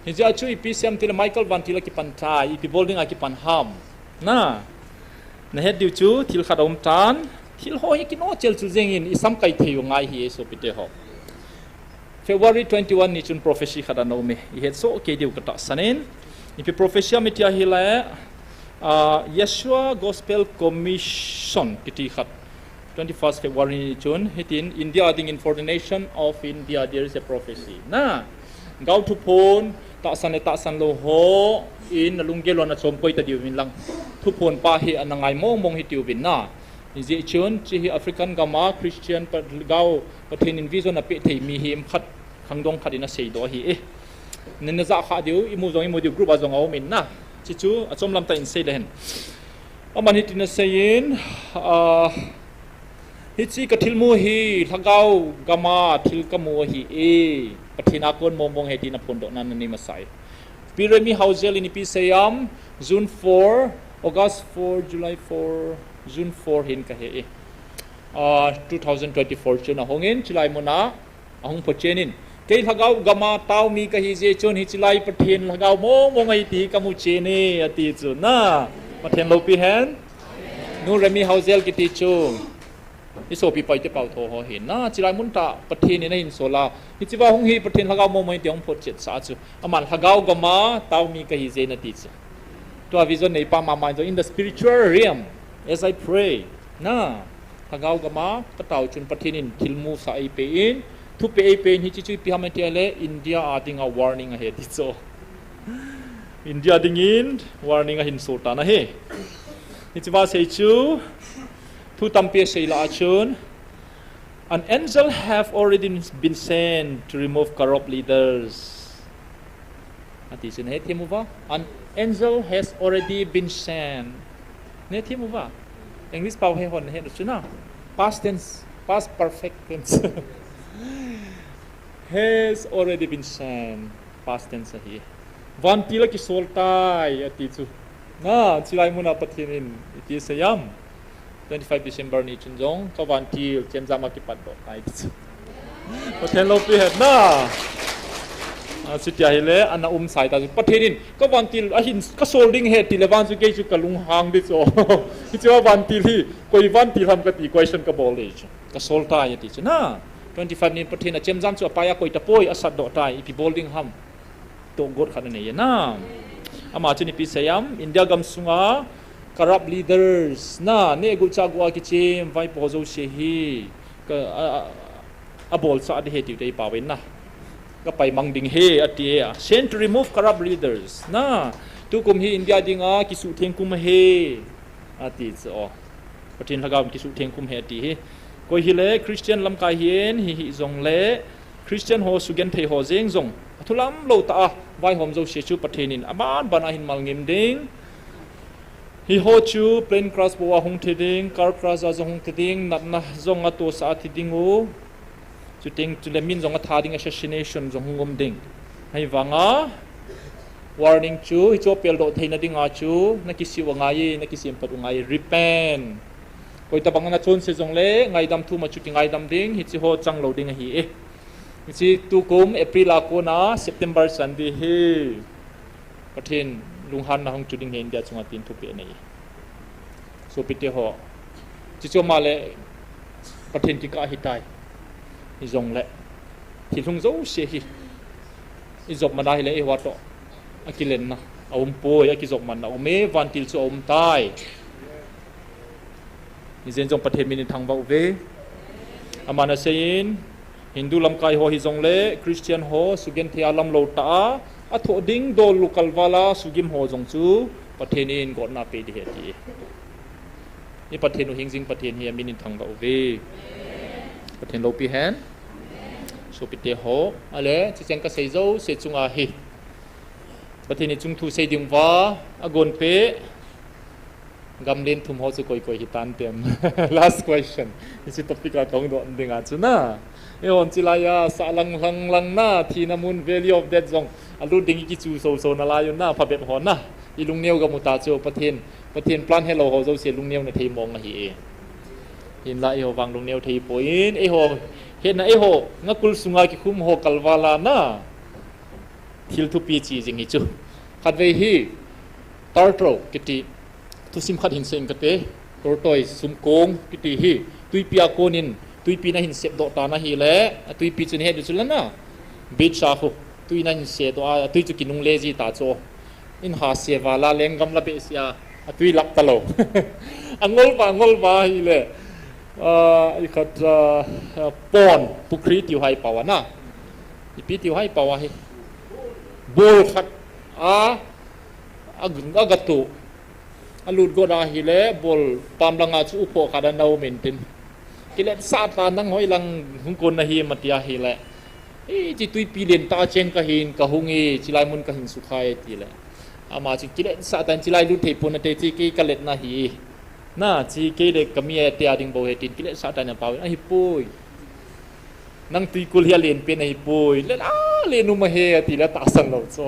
Hijeh a chu ipi asei em tile Michael vantil akipan tai, ipi bol dinga kipan ham. Na. Nahet diu chu thil khat aum tan, thil ho hi kino chel chul jengin isamkai thei u ngai ahi sopite ho. February twenty-one ni chun prophecy khat ana um e, ihet soh kei diu katahsan in. Ipi prophecy ham itia hile, ah, Yeshua Gospel Commission kiti khat. Twenty-first February ni chun, hitin India dingin for the nation of India, there is a prophecy. Na, gao thuphon, tahsan le tahsan lou hon alunggel u ana chomkoi ta diuvin lang. Thuphon pa hi ana ngai mong mong hitiuvin na. Hijeh chun, hiche hi African gam a Christian pa, gao Pathen in vision apeh thei mihem khat, khangdong khat in aseidoh ahi e. Nina jah kha diu, imu jong imu diu group a jong aum in na. Hiche chu achom lam tah in sei le hen. Aman hitin asei in, ah, hiche kathilmu hi lhagao gam a thil kamu ahi e. Pathen a kon mong mong ahi tin aphondohna nanei masa e. Pi Remi Haojel in ipi asei em, June four, August four, July four, June four hin kahe e. Ah, two thousand twenty-four chun ahung in, chulai mun a ahung phochen in, kei lhagao gam a tao mi kahi jeh chun hiche lai Pathen lhagao mong mong ahi ti kamu chen e, ati chu na. Pathen loupi hen. Nu Remi Haojel kiti chu isopi Paite pau tho ho hin na, chulai mun tah Pathen in ahin sol a, hiche va hung hi Pathen lhagao mong mong ahi ti ahung photchet sa chu, aman lhagao gam a tao mi kahi jeh in ati chu. Tua vision neipa mama in jong, in the spiritual realm, as I pray, na, lhagao gam a katao chun Pathen in thilmusah eipeh in, thupeh eipeh in, hiche chu ipi ham itile India a dinga warning ahi ti chu. India dingin warning ahin sol tan ahi. Hiche va sei chu, thu tampi asei lah a chun, an angel have already been sent to remove corrupt leaders. Ati chu nahethem uva? An angel has already been sent. Nahethem uva? English pao he hon nahet u chu na. Past tense, past perfect tense. Has already been sent. Past tense ahi. Vantil akisol tai, ati chu. Na, chulai mun a Pathen in iti asei em. Twenty-five December ni chun jong, ka vantil chemjam a kipat doh tai ti chu. Pathen loupi hen na. A, chuti ahile, ana um sai ta chu. Pathen in, ka vantil ahin, kasol ding ahi tile vang chu kei chu kalunghang ding chu. Hiche a vantil hi, koi vantil ham kati, question kabol ding chu. Kasol tai ati chu na. Twenty-five ni Pathen a chemjam chu apai a koi tapoi, asatdoh tai, ipi bol ding ham. Tohgon khat anei e na. Ama chun ipi asei em, India gamsunga corrupt leaders na, neh guh chah guh a kichem vaipo jouse hi ka, a, a, abolchah ding ahi tiu te ipa uvin na. Ka paimang ding ahi ati e a. Sent to remove corrupt leaders na. Tukum hi India dinga kisuhtheng kum ahi ati chu o. Pathen lhagao in kisuhtheng kum ahi ati hi. Koi hile Christian lamkai hin, hi, hijongle Christian ho sugenthei ho jeng jong, athulam lou tah a vaihom jouse chu Pathen in aban ban a ahin malngem ding. Hiho chu plane crash bou a hung thi ding, car crash a jong hung thi ding, natna jong atohsah a thi ding u. Chuteng chule min jong atha ding, assassination jong hung um ding. Ahivanga warning chu, hichu apeldoh theina dinga chu, nakisih u angai e, nakisemphat u angai e, repent. Koitabang a nachonse jongle, ngaidam thum a chu kingaidam ding, hiche ho chang lou ding ahi e. Hiche tukum April a kona September Sunday hi Pathen lunghanna hung chu ding ahi India chunga tin thupeh nei. Sopite ho, chuche ma le Pathen kikah ahitai. Hijongle thil hung jouse hi ijop man ahile eiho toh akilenna aumpoi, akijop manna aume, vantil chu aumtai. Hijen jong Pathen min in thangvah uve. Aman aseiyin, Hindu lamkai ho hijongle Christian ho sugenthei a lamlou tah a, athoh ding dol u kalval a sugim ho jong chu Pathen in gotna apeh ding ahi ati. I Pathen u hingjing Pathen hi amin in thangvah uve. Pathen loupi hen. Sopite ho, ale, chucheng kasei jouse chunga hi Pathen in chungthu sei ding uva agonpeh gamlen thum ho chu koi koi hitantem? Last question. Hiche topic a kahung doh dinga chu na, eihon chulai a sahlang lhang lang na, thina mun, valley of death jong alut ding ikichu soso nalai un na, phabep ho na, ilungneo gam u ta chu. Pathen, Pathen plan helou ho jouse lungneona thei mong ahi e. Hinla eiho vang lungneo thei poi, eiho hetna, eiho ngakul sunga kikhum ho kalval a na thil thupi che jing hi chu. Khatvei hi tortoise kiti thusim khat hin sei inge kate. Tortoise, sumkong kiti hi tuipi a konin, tuipi nahin sepdoh tan ahile, atuipi chu nahet diu chu la na, beach a khu tui nahin sedoh a, atui chu kinungle ji ta chu. Inha se val a lenggam la behseh a, atui lap talou. Angol va, angol va ahile, ah, ikhat, ah, pond, pukhri tiu hai pao a na, ipi tiu hai pao ahi, bol khat a, a, agatu, alut got ahile bol pam langa chu uphoh khat ana um intin, kiletsah tan, nang hoilang hung kon nahim ati ahile, hiche tuipi lentah a cheng kahin kahung e, chulai mun kahin sukhai e tile, ama chu kiletsah tan, chulai lut thei pon nate, hiche kei kaletna ahi, na, hiche kei le kami ate a ding bou ahi tin kiletsah tan apao in, ahipoi, nang tuikul hi alen pen ahipoi, len a, len um ahi atile atahsan lou chu.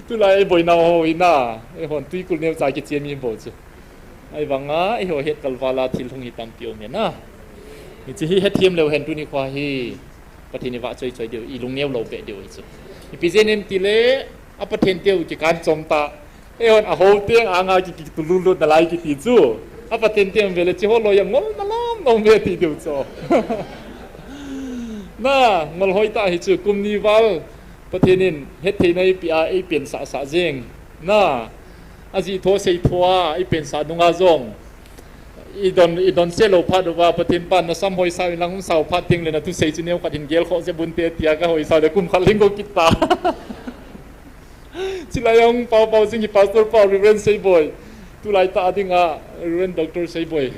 Tulai eiboinau ho hi na, eihon tuikul neocha kichen mi bou chu. Ahivanga eiho het kalval a thil hung hi tampi um ahi na. Hiche hi hethem leu hen tuni khoa hi Pathen ivahchoi choi diu, ilungneo lou beh diu ahi chu. Ipi jeh inem tile, a Pathen teu kikan chom ta, eihon aho teng anga ki, kitulul lut nalai kiti chu, a Pathen teu vele hiche ho loi a ngolna lom lom ve ti diu chu. Na, ngol hoitah ahi chu, kum ni val Pathen in hettheina eipeh a, eipensah sah jeng, na, ajih tho sei tho a eipensah nunga jong, idon, idonse lou phat uva Pathen pan nasam hoisau inlang, umsau phat tengle nathusei chu neokhat hin gelkhoh jep unte tia kahoisau le kum khat lhing go kit ta. Chulai a hung paopao jing hi Pastor pa Reverend Seiboi, tulai tah a dinga Reverend Doctor Seiboi,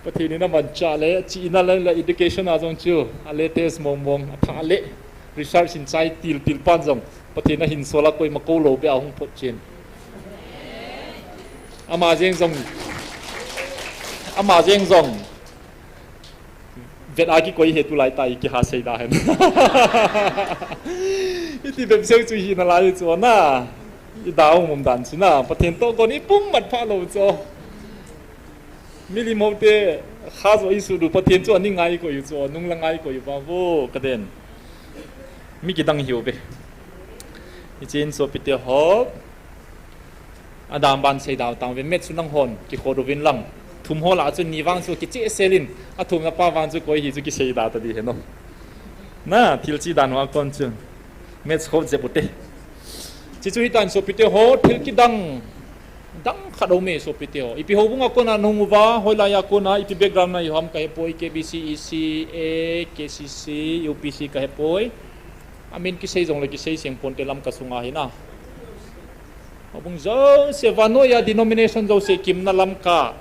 Pathen in amanchah le, chihna le, le education a jong chu a latest mong mong, athah le, research in chai til til pan jong Pathen ahinsol a koima kou lou beh a hung photchen. Ama jeng jong, ama jeng jong vet a kikoi hi tulai tah a ikiha sei da hen. Iti bep seu chu hi nalai chu na, idau mum dan chu na, Pathen toh kon ipum mat pha lou chu. Milim hote kha jo isuh diu, Pathen chu aning a ikoi u chu, nung lang a ikoi uva vo kaden. Mi kidang hiuve. Hichun sopite ho, adam ban seida tang uve, maths chu nanghon kikhot uvin lang, thum ho lah a chun ni vang chu kicheh sel in, athumna pa vang chu koi hi chu kiseida ta ding hen o. Na, thil che dan hoa kon chu maths khot jep ute. Chuche chu hitan sopite ho, thil kidang dang khat aume sopite ho. Ipi houbung a kona nahung uva, hoilai a kona, ipi background nahi ham kahepoi, K B C, E C A, K C C, U P C kahepoi. Amin kisei jongle kisei seng ponte Lamka sunga hi na. Houbung jouse, vannoi a denomination jouse kimna Lamka.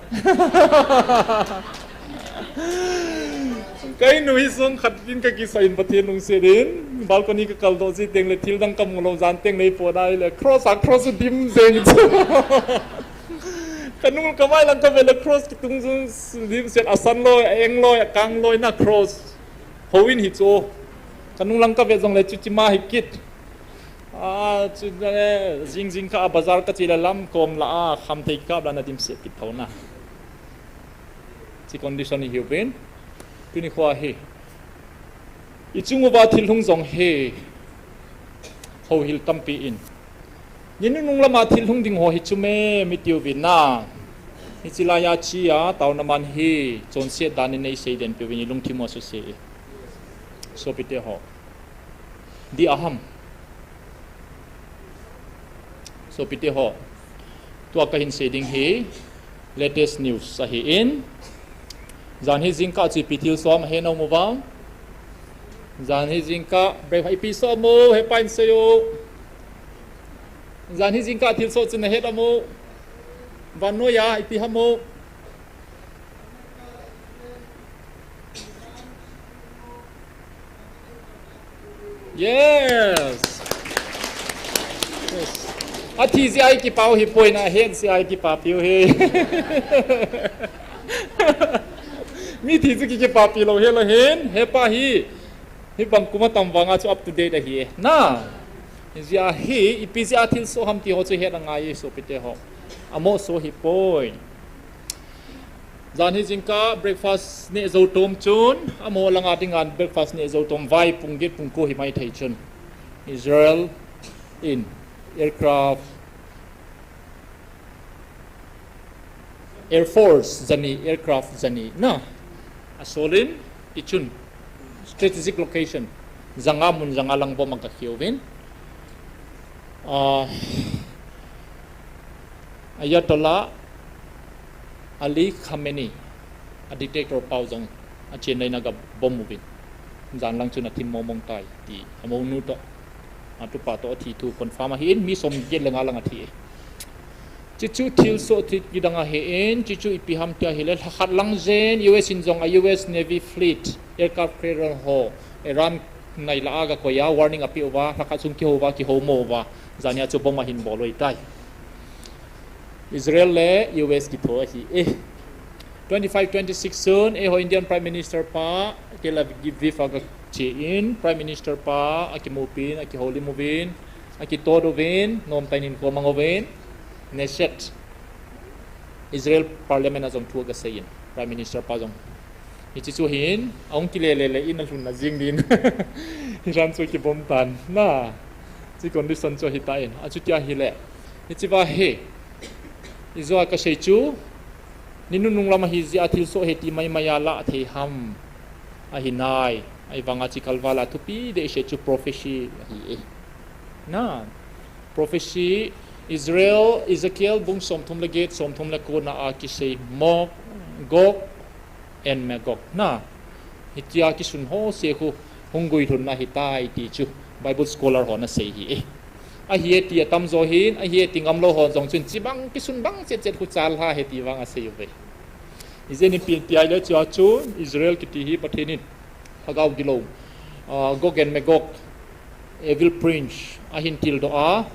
Ka inu hi song khat in kakisah in Pathen lungset in, balcony kakaldoh ji tengle thil dang kamu lou, jan tengle ipot ahile cross a cross dim jeng chu. Kanung kamai lang kavet le cross kitung jong dimset, asan loi, aeng loi, akang loi na cross. Houin hi chu. Kanung lang kavet jongle chuche ma hi kit. A, chu le, jing jing kah a bazar kache le lamkom lah a khamthei kap lah a nadimset kit thou na. Hiche condition hi hiuvin. Tuni khoa hi Ichung uva thil hung jong hi houhil tampi in, ni nunung lama thil hung ding ho hi chu me mi tiu vin na. Hichi laiya chia taona man hi chonset dan in nei sei den piu vin, ilungthim u asuse e. Sopite ho, di aham. Sopite ho, tua kahin sei ding hi latest news ahi in. Jan hi jingkah chu ipi thil som ahe nom uvam? Jan hi jingkah break ipi som u, hepa in sei u. Jan hi jingkah thil som chu nahet am u? Vannoiya ipi ham u? Yes. Yes. Athi jeh a ikipa u hipoi, ahet jeh a ikipapi u hi. Mi thi chu ki, kipapi lou hel u hin, hepa hi. Hibang kum atam vanga chu up to date ahi e. Na. Hijeh a hi, ipi jeh a thil som ham ti ho chu het angai e sopite ho. Amo so hipoi. Jan hi jingkah breakfast neh jou tom chun, amaho langa dinga breakfast neh jou tom, vai pung get pung ko hi mai thei chun, Israel in aircraft, Air Force jani, aircraft jani na asolin, tichun strategic location janga mun janga lang bomb aga kheh uvin. Ah, Ayatollah Ali Khamenei, a dictator pau jong a Chennai na ga bomb uvin. Jan lang chun athim mong mong tai ti, amonu toh, atupa toh athi thu confirm ahi in, mi som get le nga lang athi e. Chuchu thil soh thil kidang ahi in, chuchu ipi ham ti ahile, lhakhat lang jen U S in jong a U S Navy fleet, aircraft carrier ho, Iran nai lah a ga koi a, warning ape uva, lhakhat sung kihou uva, kihou mo uva, jania chu bomb ahin bol u ahitai. Israel le U S kitho ahi e. Twenty-five, twenty-six chun, eiho Indian Prime Minister pa, Tel Aviv aga che in, Prime Minister pa, akimupin, akihoulim uvin, akitod uvin, nomtah in hinkho amang uvin, Knesset, Israel Parliament a jong thu aga sei in, Prime Minister pa jong. Hiche chu hin, ahung kile le le in alhun na jing din. Iran chu kibomb tan. Na, hiche condition chu ahitan. Achuti ahile. Hiche va hi. Ijeh a kasei chu. Ni nunung lam ahi jeh a thilsoh ahi ti maimai a lah thei ham. Ahi nai. Ahivanga hiche kalval a thupi dehset chu prophecy ahi e. Na. Prophecy, Israel, Ezekiel, bung somthum le get, somthum le ko na a kisei mo, Gog and Magog. Na, hitia kisun ho se khu hung guilhunna ahitai ti chu Bible scholar hon asei ahi e. Ahi e ti atamjo hin, ahi e ti ngamlou ho jong chun chibang kisun bang chet chet khu chal lha ahi ti vang asei uve. Ijeh inem ipi ti ahile chua chu Israel kiti hi Pathen in lhagao gilou, ah, Gog and Magog, evil prince, ahin tildoh a.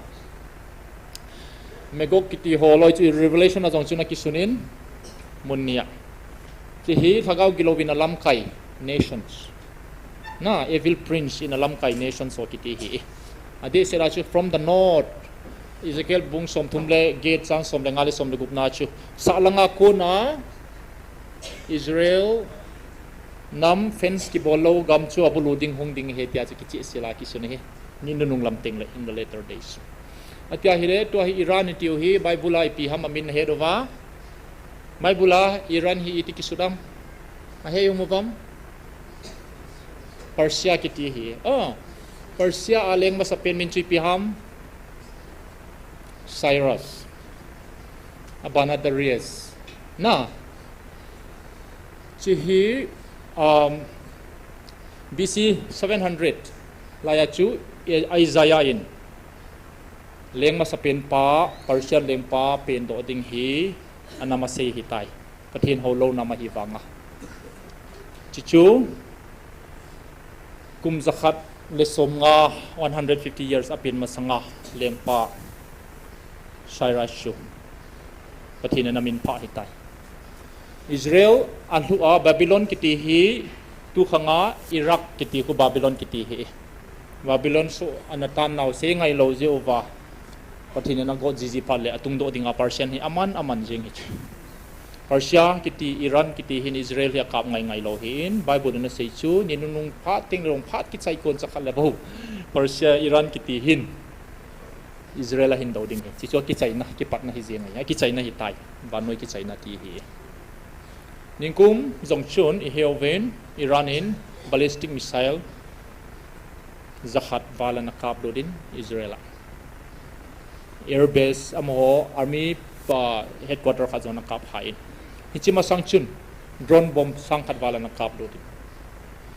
Magog kiti ho loi chu Revelation a jong chun akisun in mun ni a. Hiche hi lhagao gilou in alamkai nations. Na, evil prince in alamkai nations ho kiti ahi. Adehset a chu from the north, Ezekiel bung somthum le get chang som le nga le som le gup na chu, sahlanga kona Israel nam fence kibol lou gam chu abulu ding hung ding ahi tia chu kichehsel a kisun ahi. Ni nunung lam teng le in the latter days. Atia ahile, tua hi Iran itiu hi, Bible a ipi ham amin nahet uva? Bible a Iran hi iti kisut am? Ahe um uvam? Persia kiti ahi. Oh, Persia a leng masapen min chu ipi ham? Cyrus. Abana Darius. Na. Hiche hi, um, B C seven hundred laiya chu Isaiah in leng masapen pa, Persian lengpa pendoh ding hi anam asei ahitai. Pathen houlou nam ahi vanga. Hiche chu kum jakhat le somnga, one hundred fifty years apen masanga lengpa Cyrus chu Pathen in amin phah ahitai. Israel alhu a Babylon kiti hi tukhanga Iraq kiti khu Babylon kiti ahi. Babylon soh ana tan nau sei ngailou jeh uva Pathen in agot jiji phat le atungdoh dinga Persian hi aman aman jeng hichu. Persia kiti, Iran kiti hin Israel hi akap ngai ngai lou hin, Bible in asei chu, ni nunung phat teng le rong phat kichai kon chakhat le bou. Persia, Iran kiti hin Israel ahin do ding hi. Hichu akichaina, kipatna hi jeng ahi, akichaina hitai. Vannoi kichaina ti hi. Ningkum jong chun, ihe uvin, Iran in ballistic missile jakhat val ana kap lut in Israel a. Air base amaho army pa headquarter khat jong ana kap hai in. Hiche masang chun drone bomb sang khat val ana kap lut in.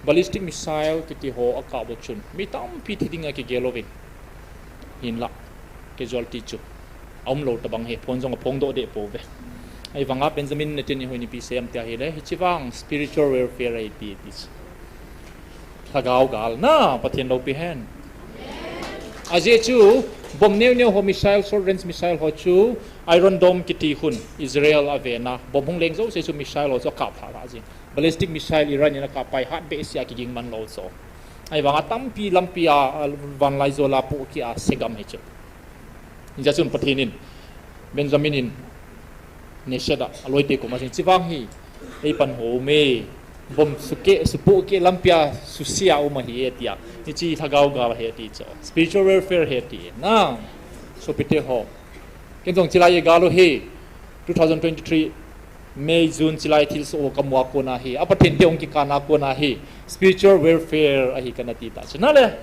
Ballistic missile kiti ho akap u chun mi tampi thi ding akigel uvin. Hinlah casualty chu aum lou tabang hi, phone jong aphongdoh deh pouve. Ahivanga Benjamin Netanyahu in ipi asei em tia ahile, hiche vang spiritual warfare ahi ti, ti chu. Lhagao gal na, Pathen loupi hen. Ajeh chu, bomb neo neo ho missile, short range missile ho chu, Iron Dome kiti khun, Israel avena, bomb hung leng jouse chu missile ho chu akap lhah lhah jing. Ballistic missile Iran in akap pai hat behseh a kiging man lou chu. Ahivanga tampi lampi a, a, vanlaijol a pohkeh a segam hi chu. Hijeh chun Pathen in, Benjamin in, Neset a, aloite koma asei, hiche vang hi, eipan ho me, bomb sukeh, supohkeh lampi a, susia um ahi e tia. Hiche lhagao gal ahi ati chu. Spiritual warfare ahi ati. Na, sopite ho. Ken jong chilai igal u hi, two thousand twenty-three, May, June, chilai thilsoh ho kamu a kona hi, a Pathen te hung kikan a kona hi, spiritual warfare ahi kana ti ta chu. Nale?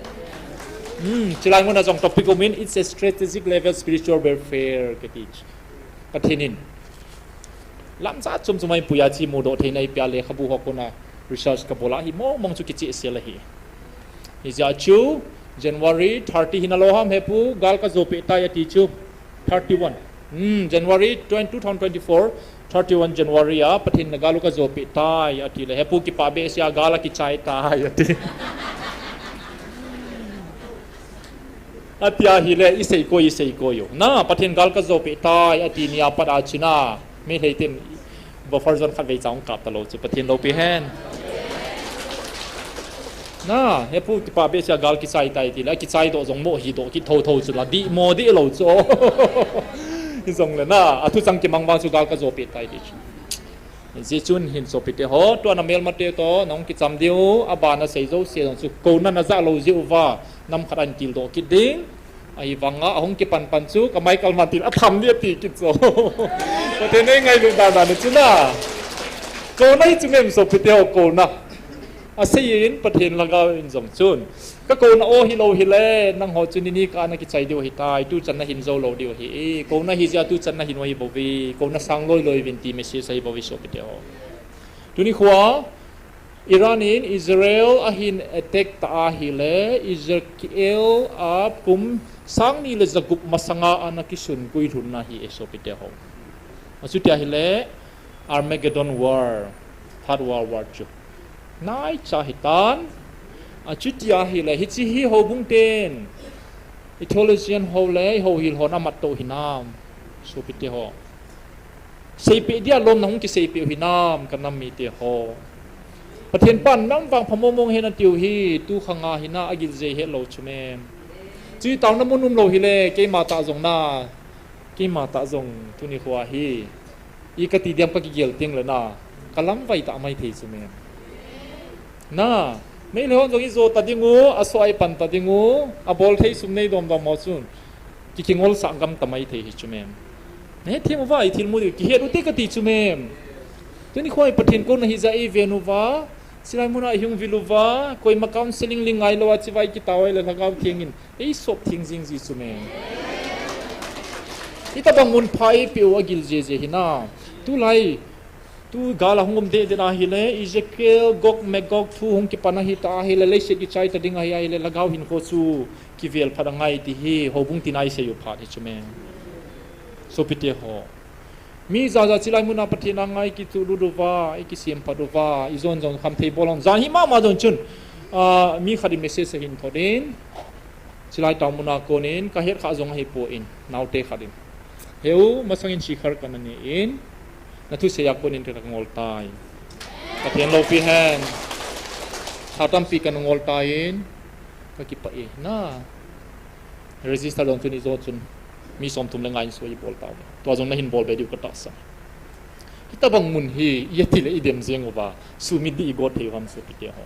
Hmm, chilai muna jong topic um in, it's a strategic level spiritual warfare kati chu. Pathen in lamjat chom chom a eipui a, chi mudoh theina eipeh a, lekhabu ho kona research kabol a hi mong mong chu kichehsel ahi. Hijeh chun January thirty hina lou ham hepu, gal kajo peh tai ati chu. Thirty-one. Hmm, January twenty, two thousand twenty-four, thirty-one January a, Pathen in gal u kajo peh tai ati le, hepu kipah behseh a gal akichai tai ati. Ati ahile, isei koi, isei koi u. Na, Pathen gal kajo peh tai ati ni a pat a chun a, Meitei ten buffer zone khatvei cha hung kap talou chu, Pathen loupi hen. Na, hepu kipah behseh a gal kichai tai ti le, kichai doh jong mo hi doh kit thotho chu la, dih mo dih lou chu. Hijongle na, athu chang kimang vang chu gal kajo peh tai ti chu. Hijeh chun hin sopite ho, tua na melmate toh, nahung kicham diu, abana sei jouse jong chu, kouna najah lou jeh uva, nam khat a hin tildoh kit ding. Ahivanga, ahung kipan pan chu, kamai kalman til atham ding ati kit chu. Pathen in eingailut dan dan chu na. Kouna hi chu mem sopite ho, kouna. Asei in Pathen lhagao in jong chun. Kakouna o hilou hile, nangho chu nini kah a nakichai diu ahitai, tuchan nahin jou lou diu ahi. Kouna hijeh a tuchan nahin u ahibouve, kouna sang loi loi uvin ti message ahibouve sopite ho. Tuni khoa, Iran in Israel ahin attack ta ahile, Israel a kum sangni le jagup masanga ana kisun guilhunna ahi e sopite ho. Achuti ahile, Armageddon War, Third World War chu naicha ahitan. Achuti ahile, hiche hi houbung ten, i theologian ho le i houhil hon amat tou hinam, sopite ho. Seipeh dia lom nahung kiseipeh u hinam, kanam mite ho. Pathen pan nam vang phamomong hen atiu hi, tu khanga hina agilje hetlou chu mem. Chu taona mun umlou hile, keima tah jong na, keima tah jong tuni khoa hi, i kati diam kakigel tengle na, kalamvai tah maithei chu mem. Na, Meitei hon jong ijo ta ding u, asoh a ipan ta ding u, abol thei sum nei dom dom ho chun, ki, kingolsah gam ta maithei hi chu mem. Nahethem uva ithilmu diu kihet ute kati chu mem. Tuni khoa hi Pathen kouna hijeh a eiven uva, chilai muna ihung vil uva, koima counseling ling ngailou a chiva ikitao ahile Lhagao Theng in eisop theng jing ji chu mem. Itobang mun pha eipeh u agilje je hinam. Tulai, tu gal a hung um deh deh ahile, Ezekiel, Gog, Magog thu hung kipan ahita ahile, leiset kichai ta ding ahi ahile, Lhagao hinkho chu kivel phat angai ti hi, houbung tina isei u phat hi chu mem. Sopite ho. Mi jaja chilai muna Pathen anga ikituhlut uva, ikisemphat uva, ijon jong khamthei bol hon. Jan hi mama jong chun, ah, mi khat in message ahin thot in, chilai taona muna konin, kahet kha jong ahipoi, naote khat in. Heu, masangin Shikhar kana ne in, nathusei a konin kangol tai. Pathen loupi hen. Tha tampi kana ngol tai in, kakipah e, na. Register jong chun ijo chun mi somthum le nga in soi ibol tauve. Tua jong nahin bol be diu katahsan. Hitabang mun hi, i ati le i dem jeng uva, sumit ding i got thei u ham sopite ho.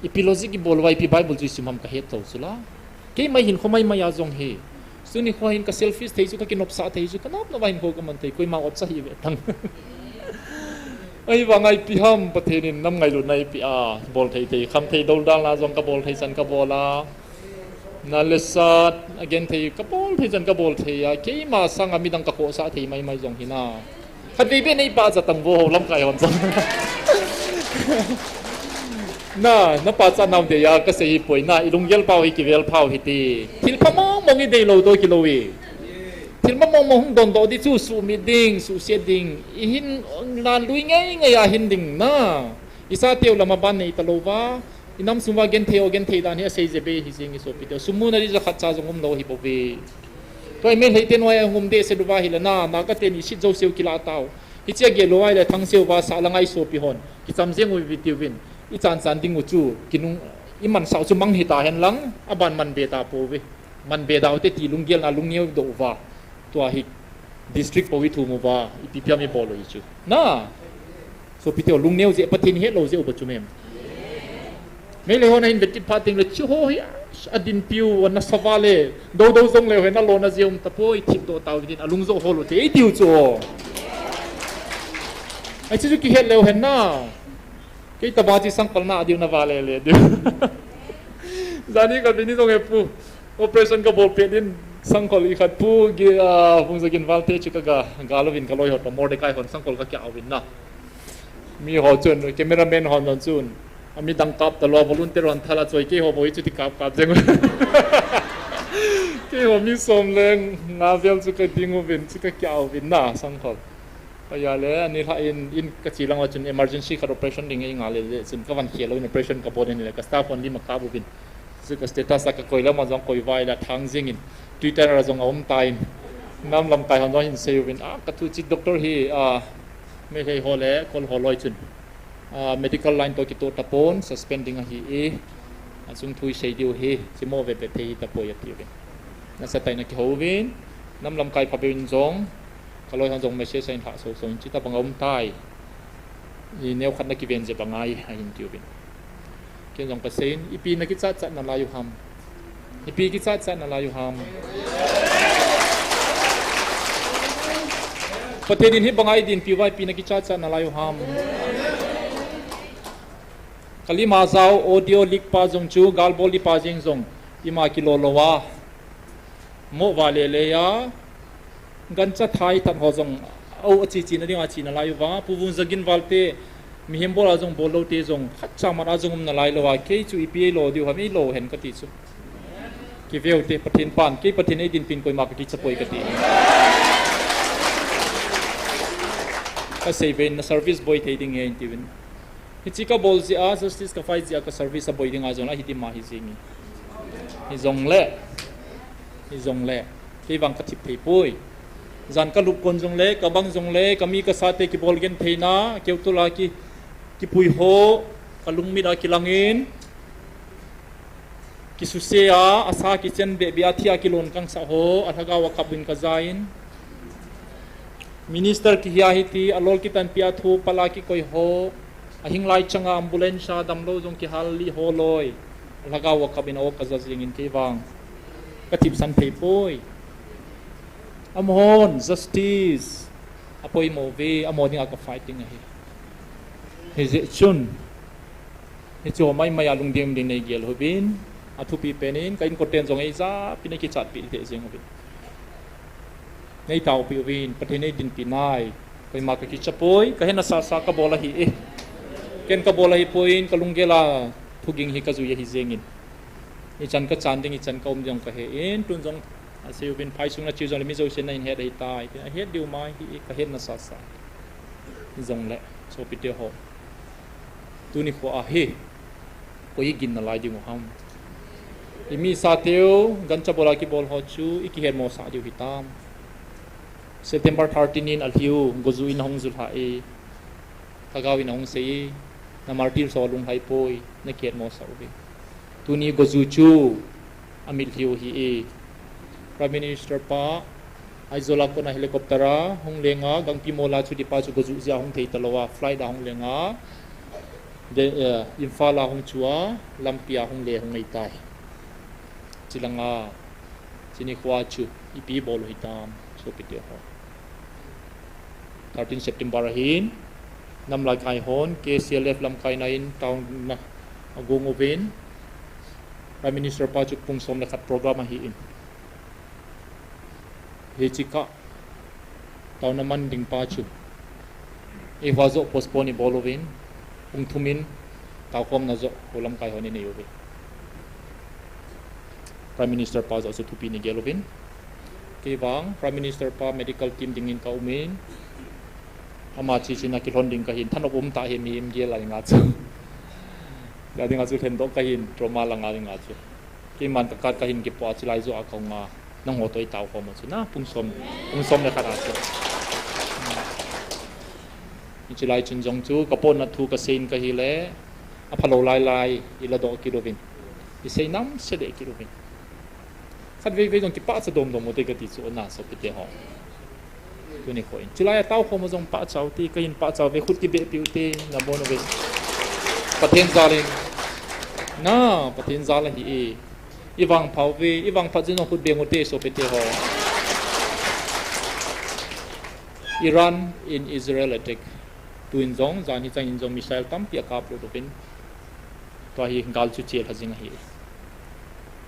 Ipi logic i bol uva, ipi Bible chu i sim ham ka het lou chu la. Keima hinkho maimai a jong hi. Tuni kho hin ka selfish thei chu, ka kinopsah thei chu, ka nop nop a hinkho ka man thei, koima ot cha hi ve tang. Ahivang a ipi ham Pathen in nam ngailutna eipeh a, bol thei thei, kham thei doldalna jong ka bol thei chan ka bol a. Na le sat, a gen thei, ka bol thei chan ka bol thei a, keima sanga midang ka khohsah thei maimai jong hi na. Khatvei beh nei pachat tang vo ho lamkai hon jong. Na, na pachat nau dei a, ka sei hi poi na, i lunggel pau hi kivel pau hi ti. Thil pha mong mong i dei lou toh kilou i. Thil pha mong mong hung dondoh ding chu sumit ding, suhset ding. I hin la lui ngei ngei a hin ding na. I sa teu lam a ban nei ta lou va. I nam sung uva genthei o genthei dan hi a sei jep e hi jeng i sopite. Sum muna ding jakhat cha jong um lou hi bou ve. Tua i Meitei te noi a hung um deh se lou va hi le na, na ka ten i sit jou seu kila tau. Hichia gel lou ai le thang seu va sa la ngai sopi hon. Kicham jeng u vi tiu vin. I chan chan ding u chu, kinung, i man sau chu mang hi ta hen lang, a ban man be ta pou ve. Man be dau te ti lunggel na lungneu doh uva. Tua hi district pou i thum uva, ipi pi ham i bol u hi chu. Na, sopite ho lungneu jeh Pathen het lou jeh u ba chu mem. Meitei hon a hin vet kit phat teng le chu ho hi a din piu, a na sa va le, do do jong le hen a lona jeh um ta poi, thip doh tau tin a lung jo ho lou te, i tiu chu. Ai chu chu kihet leu hen na. Kei ta ba chi sangkol na diu na va le le diu. Jani ka bini jong e pu. Operation ka bol pet in sangkol i khat pu gi, ah, Vungzagin Valte chu ka ga, ga louvin ka loi hon pa Mordecai hon sangkol ka kia uvin na. Mi ho chun, cameraman hon jong chun. A mi dang kap ta lou, volunteer hon thala choi kei ho bou hi chu ti kap kap jeng. Kei ho mi som le nga vel chu ka ding uvin, chu ka kia uvin na sangkol. Aya le, ani lha in, in ka chi lang uva chun emergency khat operation ding ei nga le le, chun ka van khel lou in operation ka bol in le, ka staff hon lim a kap uvin. Chu ka status a ka koi lam a jong koi vai la thang jeng in, Twitter a jong a um ta in. Nam lamkai hon jong hin sei uvin, ah, ka thu chi doctor hi, ah, Meitei ho le, Kol ho loi chun. Ah, medical line toh kitoh tapon, suspend ding ahi e. A chung thu i sei diu hi, chimo ve ve thei hi tapoi ati uvin. Nasa tah in a kihou uvin, nam lamkai phabep in jong, ka loi hon jong message a hin lhah so so in, chuti bang a um tai. I neo khat na kiven jep angai, ahin ti uvin. Ken jong ka sei in, ipi na kichat chat nalai u ham. Ipi kichat chat nalai u ham. Pathen in hibang a i dinpi uva ipi na kichat chat nalai u ham. Ka lim a jao audio leak pa jong chu, gal bol di pa jeng jong, ima kilo lou a. Mo va le le a. Gancha thai tah ho jong, au a chi chi na ding a chi nalai uva. Pu Vungzagin Valte, mihem bol a jong bol lou te jong, khat cha mat a jong um nalai lou a. Kei chu ipi ei lo diu ham, ei lo hen ka ti chu. Kiveu te Pathen pan, kei Pathen ei dinpin koima ka kicha poi ka ti. Ka sei ven na service boi thei ding ahi in ti uvin. Hichi ka bol jeh a, justice ka fight jeh a ka service a boi ding a jong la, hiti ma hi jeng in. Hi jong le, hi jong le, kei vang ka thip thei poi. Jan ka lup kon jong le, ka bang jong le, ka mi ka sa te kibol genthei na, keu tol a ki, kipui ho, ka lungmit a kilang in. Kisuse a, asa kichen beh beh a thi a kilon kang sa ho, a lhagao a kap in ka ja in. Minister kihi a hiti, a lol kitanpi a thu pal a kikoi ho, a hing lai chang a ambulance a damlou jong kihal li ho loi. A lhagao a kap in a o ka ja jeng in kei vang. Ka thip san thei poi. Amahon, justice. A poimo ve, amaho ding a ka fighting ahi. Hijeh chun. Hichu ho maimai a lungding ding nei gel uvin, a thupi pen in, ka inkoten jong ei ja, pi na kichat pi te jeng uvin. Nei tao pi uvin, Pathen ei dinpi nai, koima ka kicha poi, ka hena sa sa ka bol ahi e. Ken ka bol ahi poi in, ka lunggel a thuging hi ka jui ahi jeng in. Ichan ka chan ding, ichan ka um ding ka he in, tun jong a sei uvin phai sung na chiu jong le mi jousen na hin het ahi tai, a het diu mai hi e, ka hena sa sa. Jong le, sopite ho. Tuni kho a hi, koi i gin nalai ding u ham. I mi sa teu, gancha bol a kibol ho chu, i kihet mo sa diu hitam. September thirteen in a lhiu, goju in a hung ju lha e. Lhagao in a hung sei e. Na martyr so lung hai poi, na kihet mo sa uve. Tuni goju chu, a mit lhiu hi e. Prime Minister pa, Aizawl a kona helicopter a hung lenga, Gangpimol a chu tipa chu gojuh jeh a hung thei talou a, flight a hung lenga, de, eh, Imphal a hung chu a, lampi a hung le hung ngei tai. Chilanga, chini khoa chu, ipi bol u hitam, sopite ho. Thirteen September ahin, nam lamkai hon, K C L F lamkaina in, taona agung uvin, Prime Minister pa chu pung som le khat program ahin. Hiche kah, taona man ding pa chu. Eiho joh postpone ibol uvin, pung thum in, taokhomna joh, ho lamkai hon inei uve. Prime Minister pa joh chu thupi in igel uvin. Kei vang, Prime Minister pa medical team dingin ka umin. Ama chi china kilhon ding kahin, thanop um tah hi mihem gel a dinga chu. Ka dinga chu lhendoh kahin, trauma langa dinga chu. Keiman ka card kahin kipoh a, chilai joh a kahung a, nangho toh itaokhom u chu na, pung som, pung som le khat a chu. Hiche lai chun jong chu, ka potna thu kasei in kahile, aphalou lailai, iladoh kit uvin. Isei namse deh kit uvin. Khatvei vei jong kipahcha domdom u te kati chu na, sopite ho. Tuni kho in. Chulai a taokhom u jong pahcha u te, kahin pahcha uve, khut kibehpi u te, nabon uve. Pathen jal in. Na, Pathen jal ahi e. Ivangpha uve, ivangphat jeh in jong khut beng u te, sopite ho. Iran in Israel attack. Tuin jong, jan hi chang in jong missile tampi akap lut uvin. Tua hi gal chu chelha jing ahi.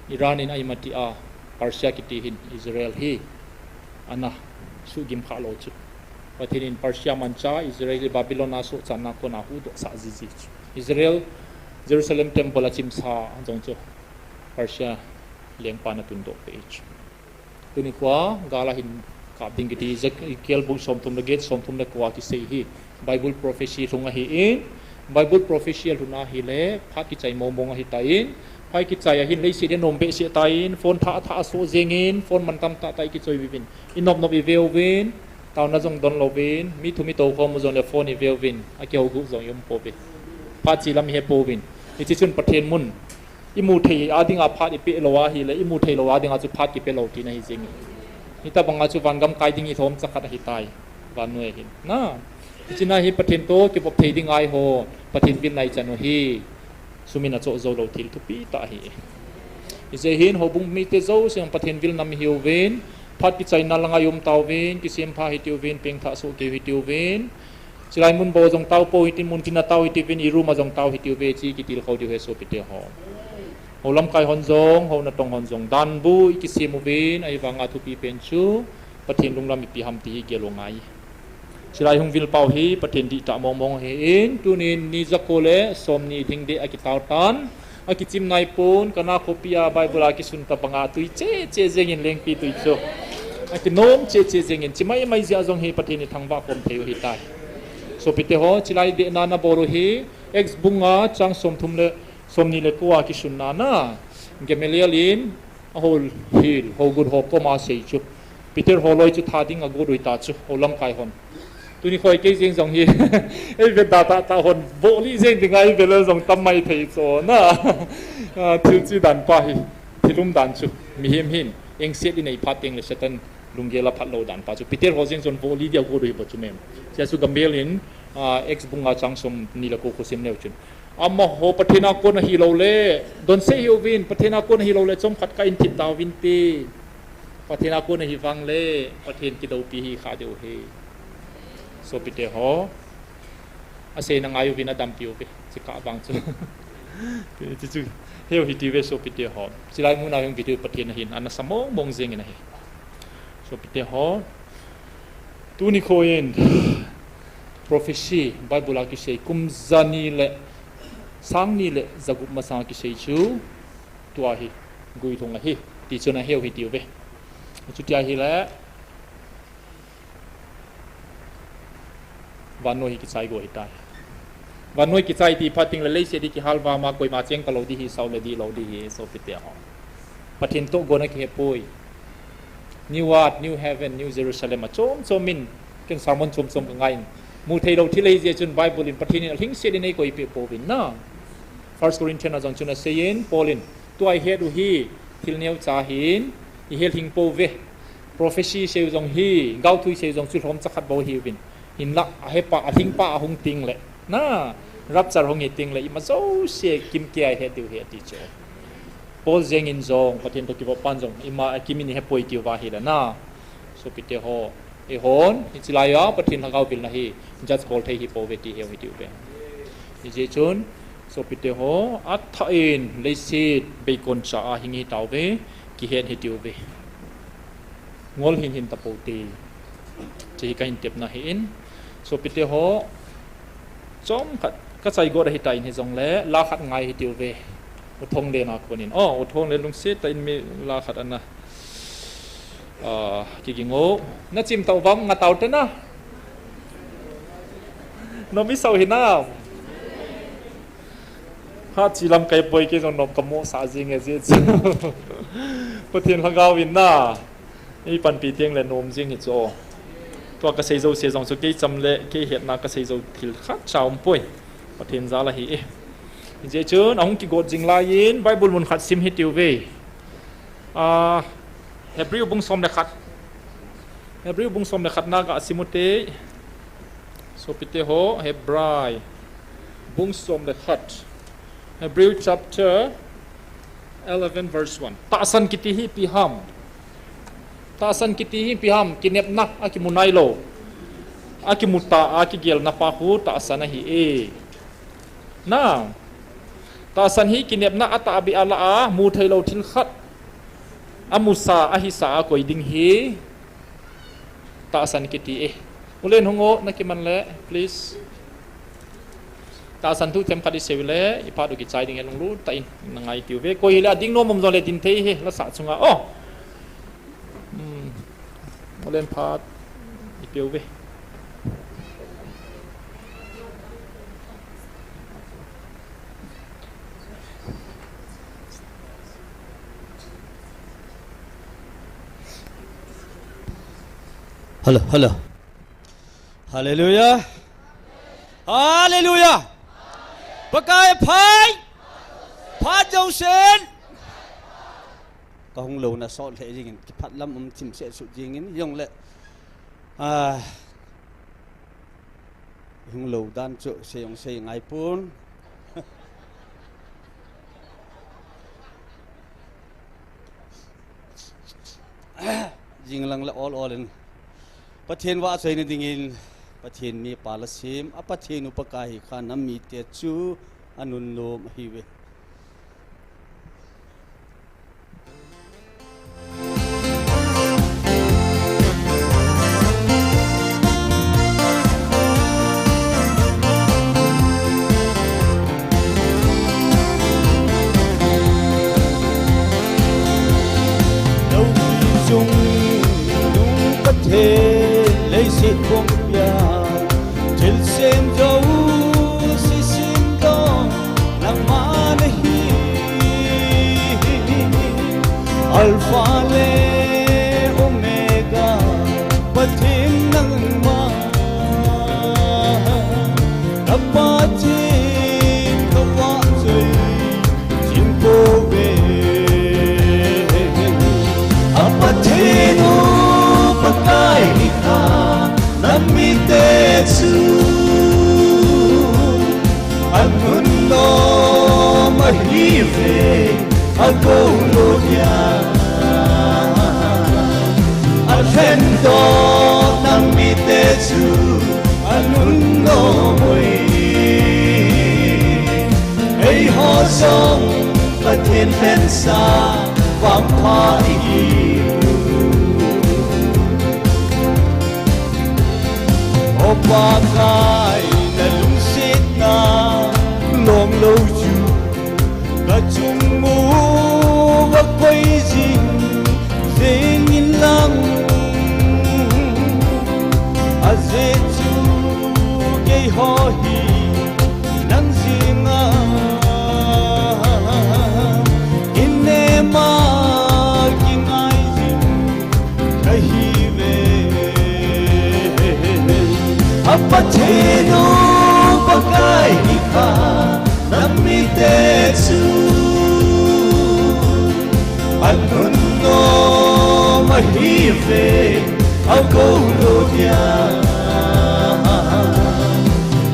Iran in ahi mati a, Persia kiti hin Israel hi ana suhgim kha lou chu. Pathen in Persia mancha, Israel hi Babylon a sohchatna kona huhdoh sah jiji chu. Israel, Jerusalem temple achimsa jong chu Persia lengpan atundoh peh chu. Tuni khoa, gal ahin kap ding kiti, Ezekiel bung somthum le get, somthum le ko a kisei hi. Bible prophecy lhung ahin, Bible prophecy alhun ahile, phat kichai mongmong ahitan, phat kichai ahin leiset hi anom behseh tan, phone thah thah asoh jengin, phone mantam tah tah ikichoi uvin. Inop nop ive uvin, taona jong don louvin, mi thum itokhom u jongle phone ive uvin, akihouguh jong ium pouve. Phat che lam ihe pouvin. Hiche chun Pathen mun. Imu thei a dinga phat ipeh lou ahile, imu thei lou a dinga chu phat kipeh lou tina ahi jenge. Hitobanga chu vangam kai ding hi lhomcha khat ahitai. Vannoi ahin. Na. Hichena hi Pathen toh kivop thei ding ahi ho. Pathen vilna ichan u hi. Sum in achoh jou lou thil thupi tah ahi. Hijeh hin houbung mite jouse Pathen vilna mi hiuvin. Phat kichaina langa ium tauvin. Kisempha hitiuvin. Pengthah soh keu hitiuvin. Chilai mun bou jong tao pou hiti, mun tina tao hitiuvin, i room a jong tao hitiuve, che kitilkhou diu ahi sopite ho. Hou lamkai hon jong, hou natong hon jong, danbu ikisem uvin, ahivanga thupi pen chu, Pathen lunglam ipi ham ti hi gel u ngai. Chilai hung vil pau hi, Pathen dihtah mongmong ahin, tunin ni jako le somni lhingdeh akitao tan, akichim naipon, Kana khopi a Bible a kisun tobanga tui cheh cheh jengin lengpi tui chu. Akinom cheh cheh jengin, chimai mai jeh a jong hi Pathen ithangvah khom thei u ahitai. Sopite ho, chilai dehna nabol u hi, Acts bung nga chang somthum le somni le ko a kisunna na, Gamaliel in, ahou hil, hougut ho koma asei chu. Peter holoi chu tha ding agot u ahita chu, hou lamkai hon. Tuni khoi kei jeng jong hi, eivet da tah tah hon, vohlih jeng dinga eivet le jong tam mai thei chu na. Ah, thil che dan pa hi, thil um dan chu, mihem hin, engset inei phat teng le Satan lunggel aphat lou dan pa chu. Peter ho jeng chun vohlih dia agot u ahi bou chu mem. Chea chu Gamaliel in, ah, Acts bung nga chang somni le ko khu sim leu chun. Amaho Pathen a kon ahilou le, donsah hiuvin, Pathen a kon ahilou le, chomkhat ka in thip tauvin te. Pathen a kon ahi vang le, Pathen kidoupi hi kha diu ahi. Sopite ho. Aseina ngai uvin adampi uve. Chikah vang chu. Chu chu. Heu hitiuve sopite ho. Chilai muna hung video Pathen ahin. Ana sa mong mong jengin ahi. Sopite ho. Tuni khoin. Prophecy, Bible a kisei kum jani le sang ni le jagup masang a kisei chu tua hi guilhung ahi, ti chun aheu hitiuve. Chuti ahile vannoi hi kichai go ahitai. Vannoi kichai ti phat teng le leiset hi kihal vama koima cheng talou di hi, sao le di lou di hi, sopite ho. Pathen toh gona kihe poi. New earth, new heaven, new Jerusalem, achom chom in, ken sermon chom chom ka ngai in. Mu thei lou thil ahi jeh chun Bible in Pathen in alhingset in eikoi peh pouvin na. First Corinthians a jong chun aseiyin, Paul in, tua ihet u hi, thil neocha ahin, ihe lhing pouve. Prophecy seiu jong hi, gaothu seiu jong chu lhomcha khat bou hiuvin. Hinlah, ahepa, alhingpa ahung tengle, na, rapture hung hi tengle, ima jouse kimkei a ihet diu ahi ati chu. Paul jeng in jong, Pathen toh kivop pan jong, ima, akimin ihepoi tiuva ahile na. Sopite ho, eihon, hiche laiya, Pathen lhagao vilna hi, judge bol thei hipouve ti ihet u hitiuve. Hijeh chun, sopite ho, athah in, leiset, beikon cha a hing hitauve, kihen hitiuve. Ngol hin hin tapou te. Hiche hi kahin tepna ahin. Sopite ho, chomkhat, kachai got ahitan hijongle, la khat ngai hitiuve. U Thonglen a konin. O, U Thonglen lungset tah in mi la khat ana, ah, kiging o. Nachim tauvam, nga taute na. Nom isah u hinam? Hatchi lamkai poi, kei jong nom kamohsah jing e, hijeh chun Pathen lhagao in na, eipanpi tengle nom jing hi chu. Tua kasei jouse jong chu kei cham le kei hetna kasei jou thil khatcha umpoi. Pathen jal ahi e. Hijeh chun ahung kigot jing laiyin Bible mun khat sim hitiuve. Ah, Hebrew bung som le khat. Hebrew bung som le khatna gasim ute. Sopite ho, Hebrai bung som le khat. Hebrew chapter eleven verse one. Tahsan kiti hi ipi ham? Tahsan kiti hi ipi ham? Kinepna, akimu nailou, akimu tah a kigelna pa khu tahsan ahi e. Na, tahsan hi kinepna atahbeh a lah a, mutheilou thil khat amusa, ahisa a koi ding hi tahsan kiti e. U Len hung o, nakiman le, please. Tahsan thu themkhat isei u le, iphat u kichai ding e, lunglut tah in nangai tiuve. Koi hile ading nom um jongle din thei hi, lasah chunga. O. Hmm. U Len phat ipeuve. Hello, hello. Hallelujah. Hallelujah. Pakai phai. Phat jousen. Kahung louna sot lheh jingin, kiphat lam um thim seh sut jingin, jongle, ah, hung lou dan chu sei jong sei ngai pon. Jinglang le ol ol in Pathen vahchoina dingin, Pathen mipa la sem, a Pathen upa kahi kha nam mite chu anunnom ahiuve. Lou chung nung Pathen leiset pumpi a, thilsem jouse semdoh nangma nahi. Alpha le Omega, Pathen nangma. Ka Pathen ka vahchoi jing pouve. A Pathen u Pakai hi kha nam mite chu anunnom ahiuve, akou lou dia. Alhendoh nam mite chu anunnom ui. Eiho jong Pathen lhensa vangpha ihiu. O Pakai, nalungsetna lom lou chu kachung uva koi jing jeng in lang. Ajeh chu keiho hi nang jenga inem a kingai jing kahiuve. A Pathen u Pakai hi kha nam mite chu anunnom ahi. Ve, a go lo dia.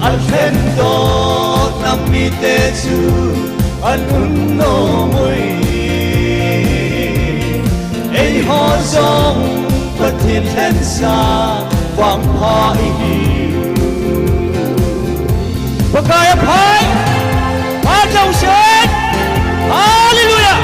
A lhen doh na mite chu, a nun nom ui. Eiho jong Pathen lhensa vangpha ihiu. Pakai aphai, phat jousen. Hallelujah.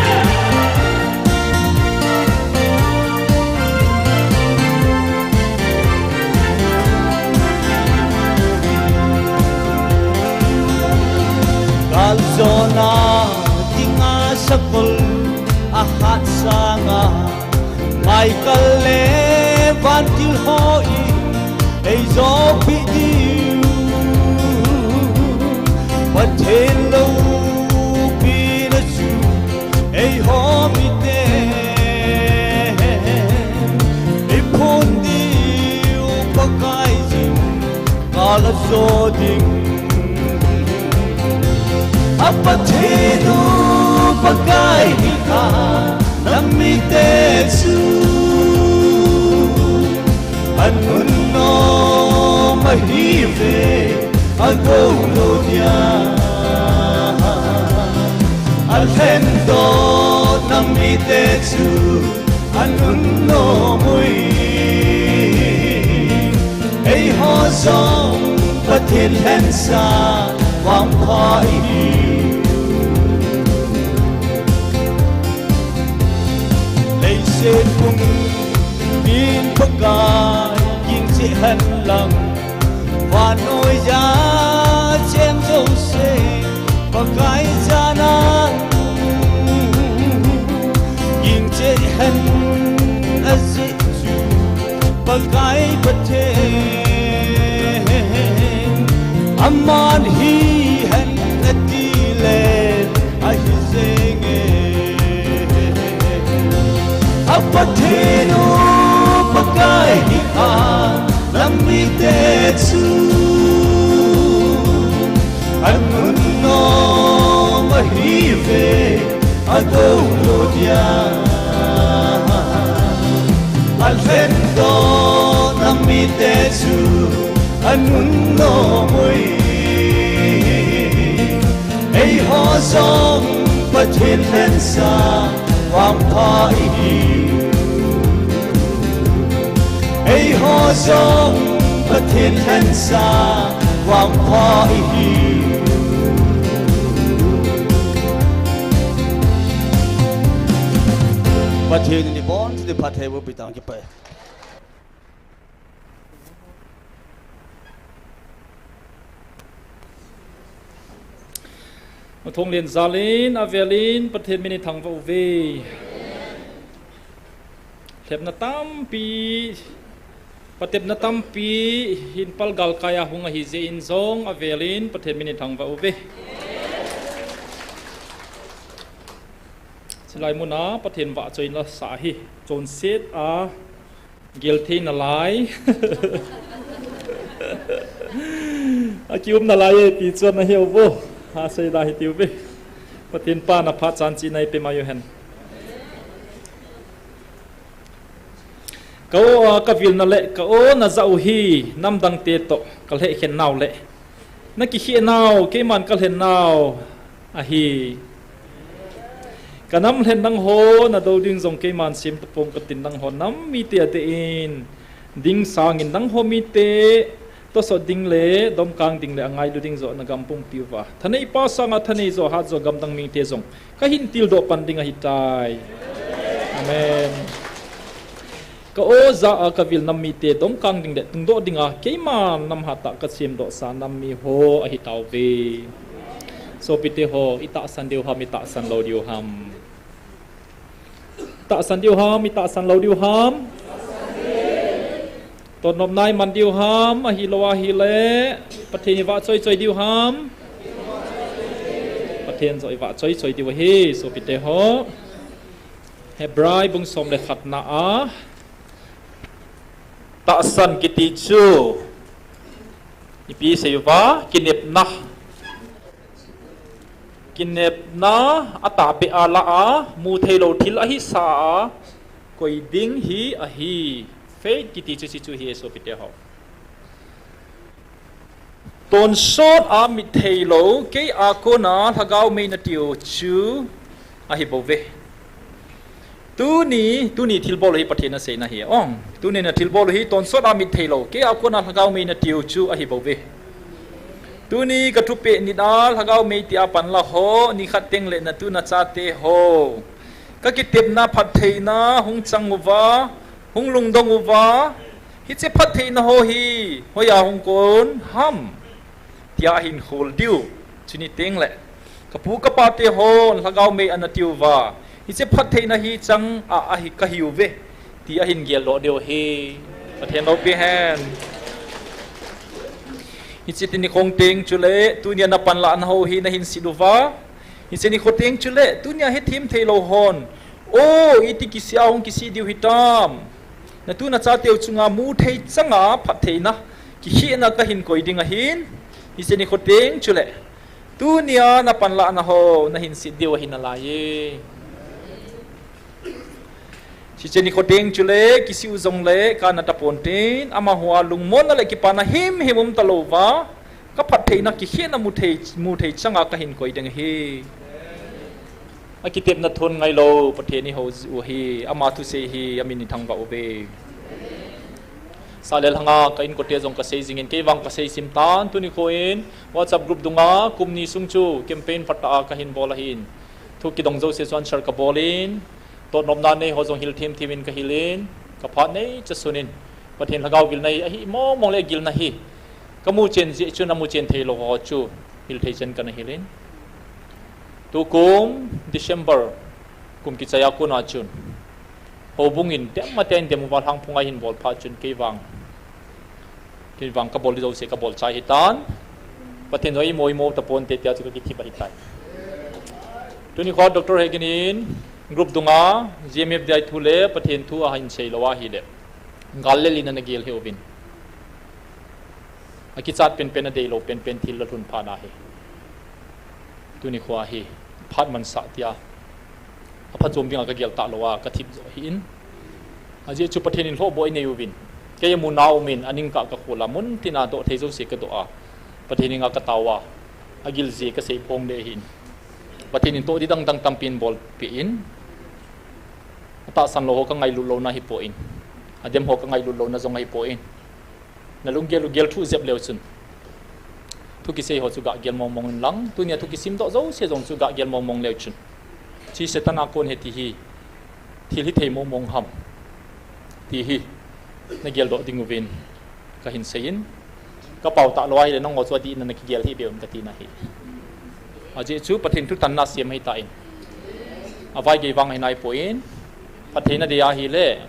Galjona dinga sakol a hat sanga, Michael le vantil hon eijopi diu. Pathen loupina chu eiho mite iphon diu. Pakai jing kala jo ding. A Pathen u Pakai hi kha, na mite chu a nun nom ahi ve, a go lo dia. A lhen doh na mite chu a nun nom ui. Eiho jong Pathen lhensa vangpha ihiu. Leiset pumpin Pakai ging cheh hen lang, vannoi a cheng jouse Pakai jana ging cheh hen ajeh chu Pakai Pathen, aman hihen ati le ahi jenge. A Pathen u Pakai hi kha, na mite chu a nun nom ahi ve, a go lo dia. A lhen doh na mite chu a nun nom ui. Eiho jong Pathen lhensa vangpha ihiu. Eiho jong Pathen lhensa vangpha ihiu. Pathen in ibonchauva phatthei bohpi tang, kipa e. Athong len jalin, avelin, Pathen min ithangvah uve. Lhepna tampi, patepna tampi, hin palgal kai a hung ahi jeh in jong, avelin, Pathen min ithangvah uve. Chulai muna, Pathen vahchoina sa hi, chonset a, Gel thei nalai. Akium nalai e, ti chuan ahi uvo. Asei da hi tiu ve. Pathen pa na pha chan chi nai pe mai u hen. Ka o, a, ka vilna le, ka o na za u hi, namdang te to, ka lheh khen nau le. Na kikheh nau, keiman ka lhen nau ahi. Ka nam lhen nangho, na do ding jong keiman sem tapong ka tin nangho nam mite a te in. Ding sangin nangho mite, tosot ding le, domkang ding le, angailu ding jo na gam pumpi uva. Thanei pa sanga thanei jo, hat jo gamdang mite jong. Ka hin tildoh pan ding ahi tai. Amen. Ka o za a ka vil nam mite domkang ding le tungdoh dinga keima nam hatah ka semdoh sa nam mi ho ahi tauve. Sopite ho, i tahsan diu ham, i tahsan lou diu ham? Tahsan diu ham, i tahsan lou diu ham? Totnopna i man diu ham, ahilou ahile Pathen i vah choi choi diu ham? Pathen joh i vah choi choi diu ahi, sopite ho. Hebrai bung som le khatna a tahsan kiti chu ipi sei uva, kinepna. Kinepna a tahbeh a la a, mu theilou thil ahi sa a, koi ding hi ahi. Faith kiti chu hichu ahi sopite ho. Tonsot a mit theilou, kei a kona lhagao mei natiu chu ahi bouve. Tuni, tuni thilbol hi Pathen aseina ahi. Ong, tuni na thilbol hi tonsot a mit theilou, kei a kona lhagao mei natiu chu ahi bouve. Tuni ka thupeh nit a lhagao mei tia panla ho, nikhat teng le natu nachate ho. Ka kitepna phattheina hung chang uva, hung lungdong uva, hiche phattheina ho hi hoiya hung kon ham tia ahin khol diu. Chuni teng le ka pu ka pa te hon lhagao mei ana tiuva, hiche phattheina hi chang a ahi kahiuve ti ahin geldoh diu ahi. Pathen loupi hen. Hiche tuni khoteng chule tunia na panlahna ho hi nahin sit uva, hiche nikho teng chule tunia hethem theilou hon, o, iti kisih a hung kisih diu hitam. Natu nachateu chunga muthei changa phattheina, kikhehna kahin koi ding ahin, hiche nikho teng chule tunia na panlahna ho nahin sit diu ahi nalaiye. Hiche nikho teng chule kisih u jongle kana taponte, amaho a lungmonna le kipana himhim um talouva, ka phattheina kikhehna muthei, muthei changa kahin koi ding ahi. Akitepna thon ngailou Pathen ihou jiu ahi, ama thusei hi amin ithangvah uve. Sale lhanga ka inkote jong kasei jingin, kei vang kasei simtan, tuni kho in WhatsApp group dunga kum ni sung chu campaign phatah a kahin bol ahin, thu kidong jouse chu answer kabol in, totnopna nei ho jong hil themthem in kahil in, kaphat neicha sun in, Pathen lhagao gilna hi ahi mongmong le gilna hi kamu chen jeh chun amu chen theilou ho chu hil thei chan kana hil in, tukum December kum kichai a kona chun houbung in dem ma ten dem uva lhangphunga hin bol phat chun kei vang, kei vang kabol di jouse kabol chai hitan. Pathen jong imo imo taponte tia chu kakithip ahitai. Tuni kho Doctor Hegin in group dunga GMFDI thu le Pathen thu ahin seilou ahile, gal le lin ana gel hih uvin, akichat penpen, adeilou penpen thil la lhun phat ahi. Tuni kho hi phat mansah tia aphachom dinga kagel talou a kathip jo ahin. Ajeh chu Pathen in lhohboh inei uvin, kei amu na umin, aning kah kakhol a, muntina doh thei jouse kadoh a, Pathen henga katao a, agil jeh kasei phong le ahin, Pathen in toh didang dang tampin bolpeh in, atahsan lou ho kangailut louna ahipoi, adem ho kangailut louna jong ahipoi. Nalunggel u gelthu jep leu chun, thu kisei ho chu gah gel mongmong inlang, tunia thu kisimdoh jouse jong chu gah gel mongmong leu chun, hiche Satan a kon ahi ti hi thil hithei mongmong ham ti hi nageldoh ding uvin kahin seiyin, kapao talou ahile nangho chu adih in nakigel hih beh un katina ahi. Ajeh chu Pathen thutanna sem ahitan, avaigei vang ahi naipoi, phattheina dei ahile,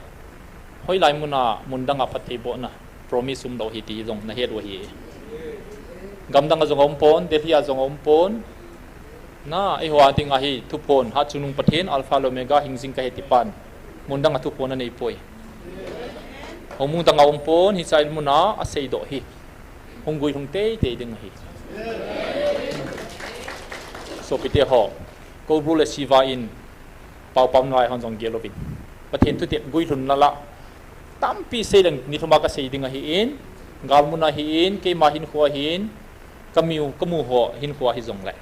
hoilai muna mundanga phattheibohna promise umlou ahi ti jong nahet u ahi. Gamdanga jong aumpon, Delhi a jong aumpon, na, eiho a dinga hi thuphon, Hatchungnung Pathen, Alpha le Omega, hingjing kahi tipan, mundanga thuphon aneipoi. Houbung danga aumpon, hiche muna aseidoh hi hung guilhung teitei ding ahi. Sopite ho, Koubru le Siva in paopao nalai hon jong gel uvin, Pathen thutep guilhunna la tampi seileng nilhuma kasei ding ahin, galmun ahin, keima hinkho ahin, kamu, kamu ho hinkho ahi jongle,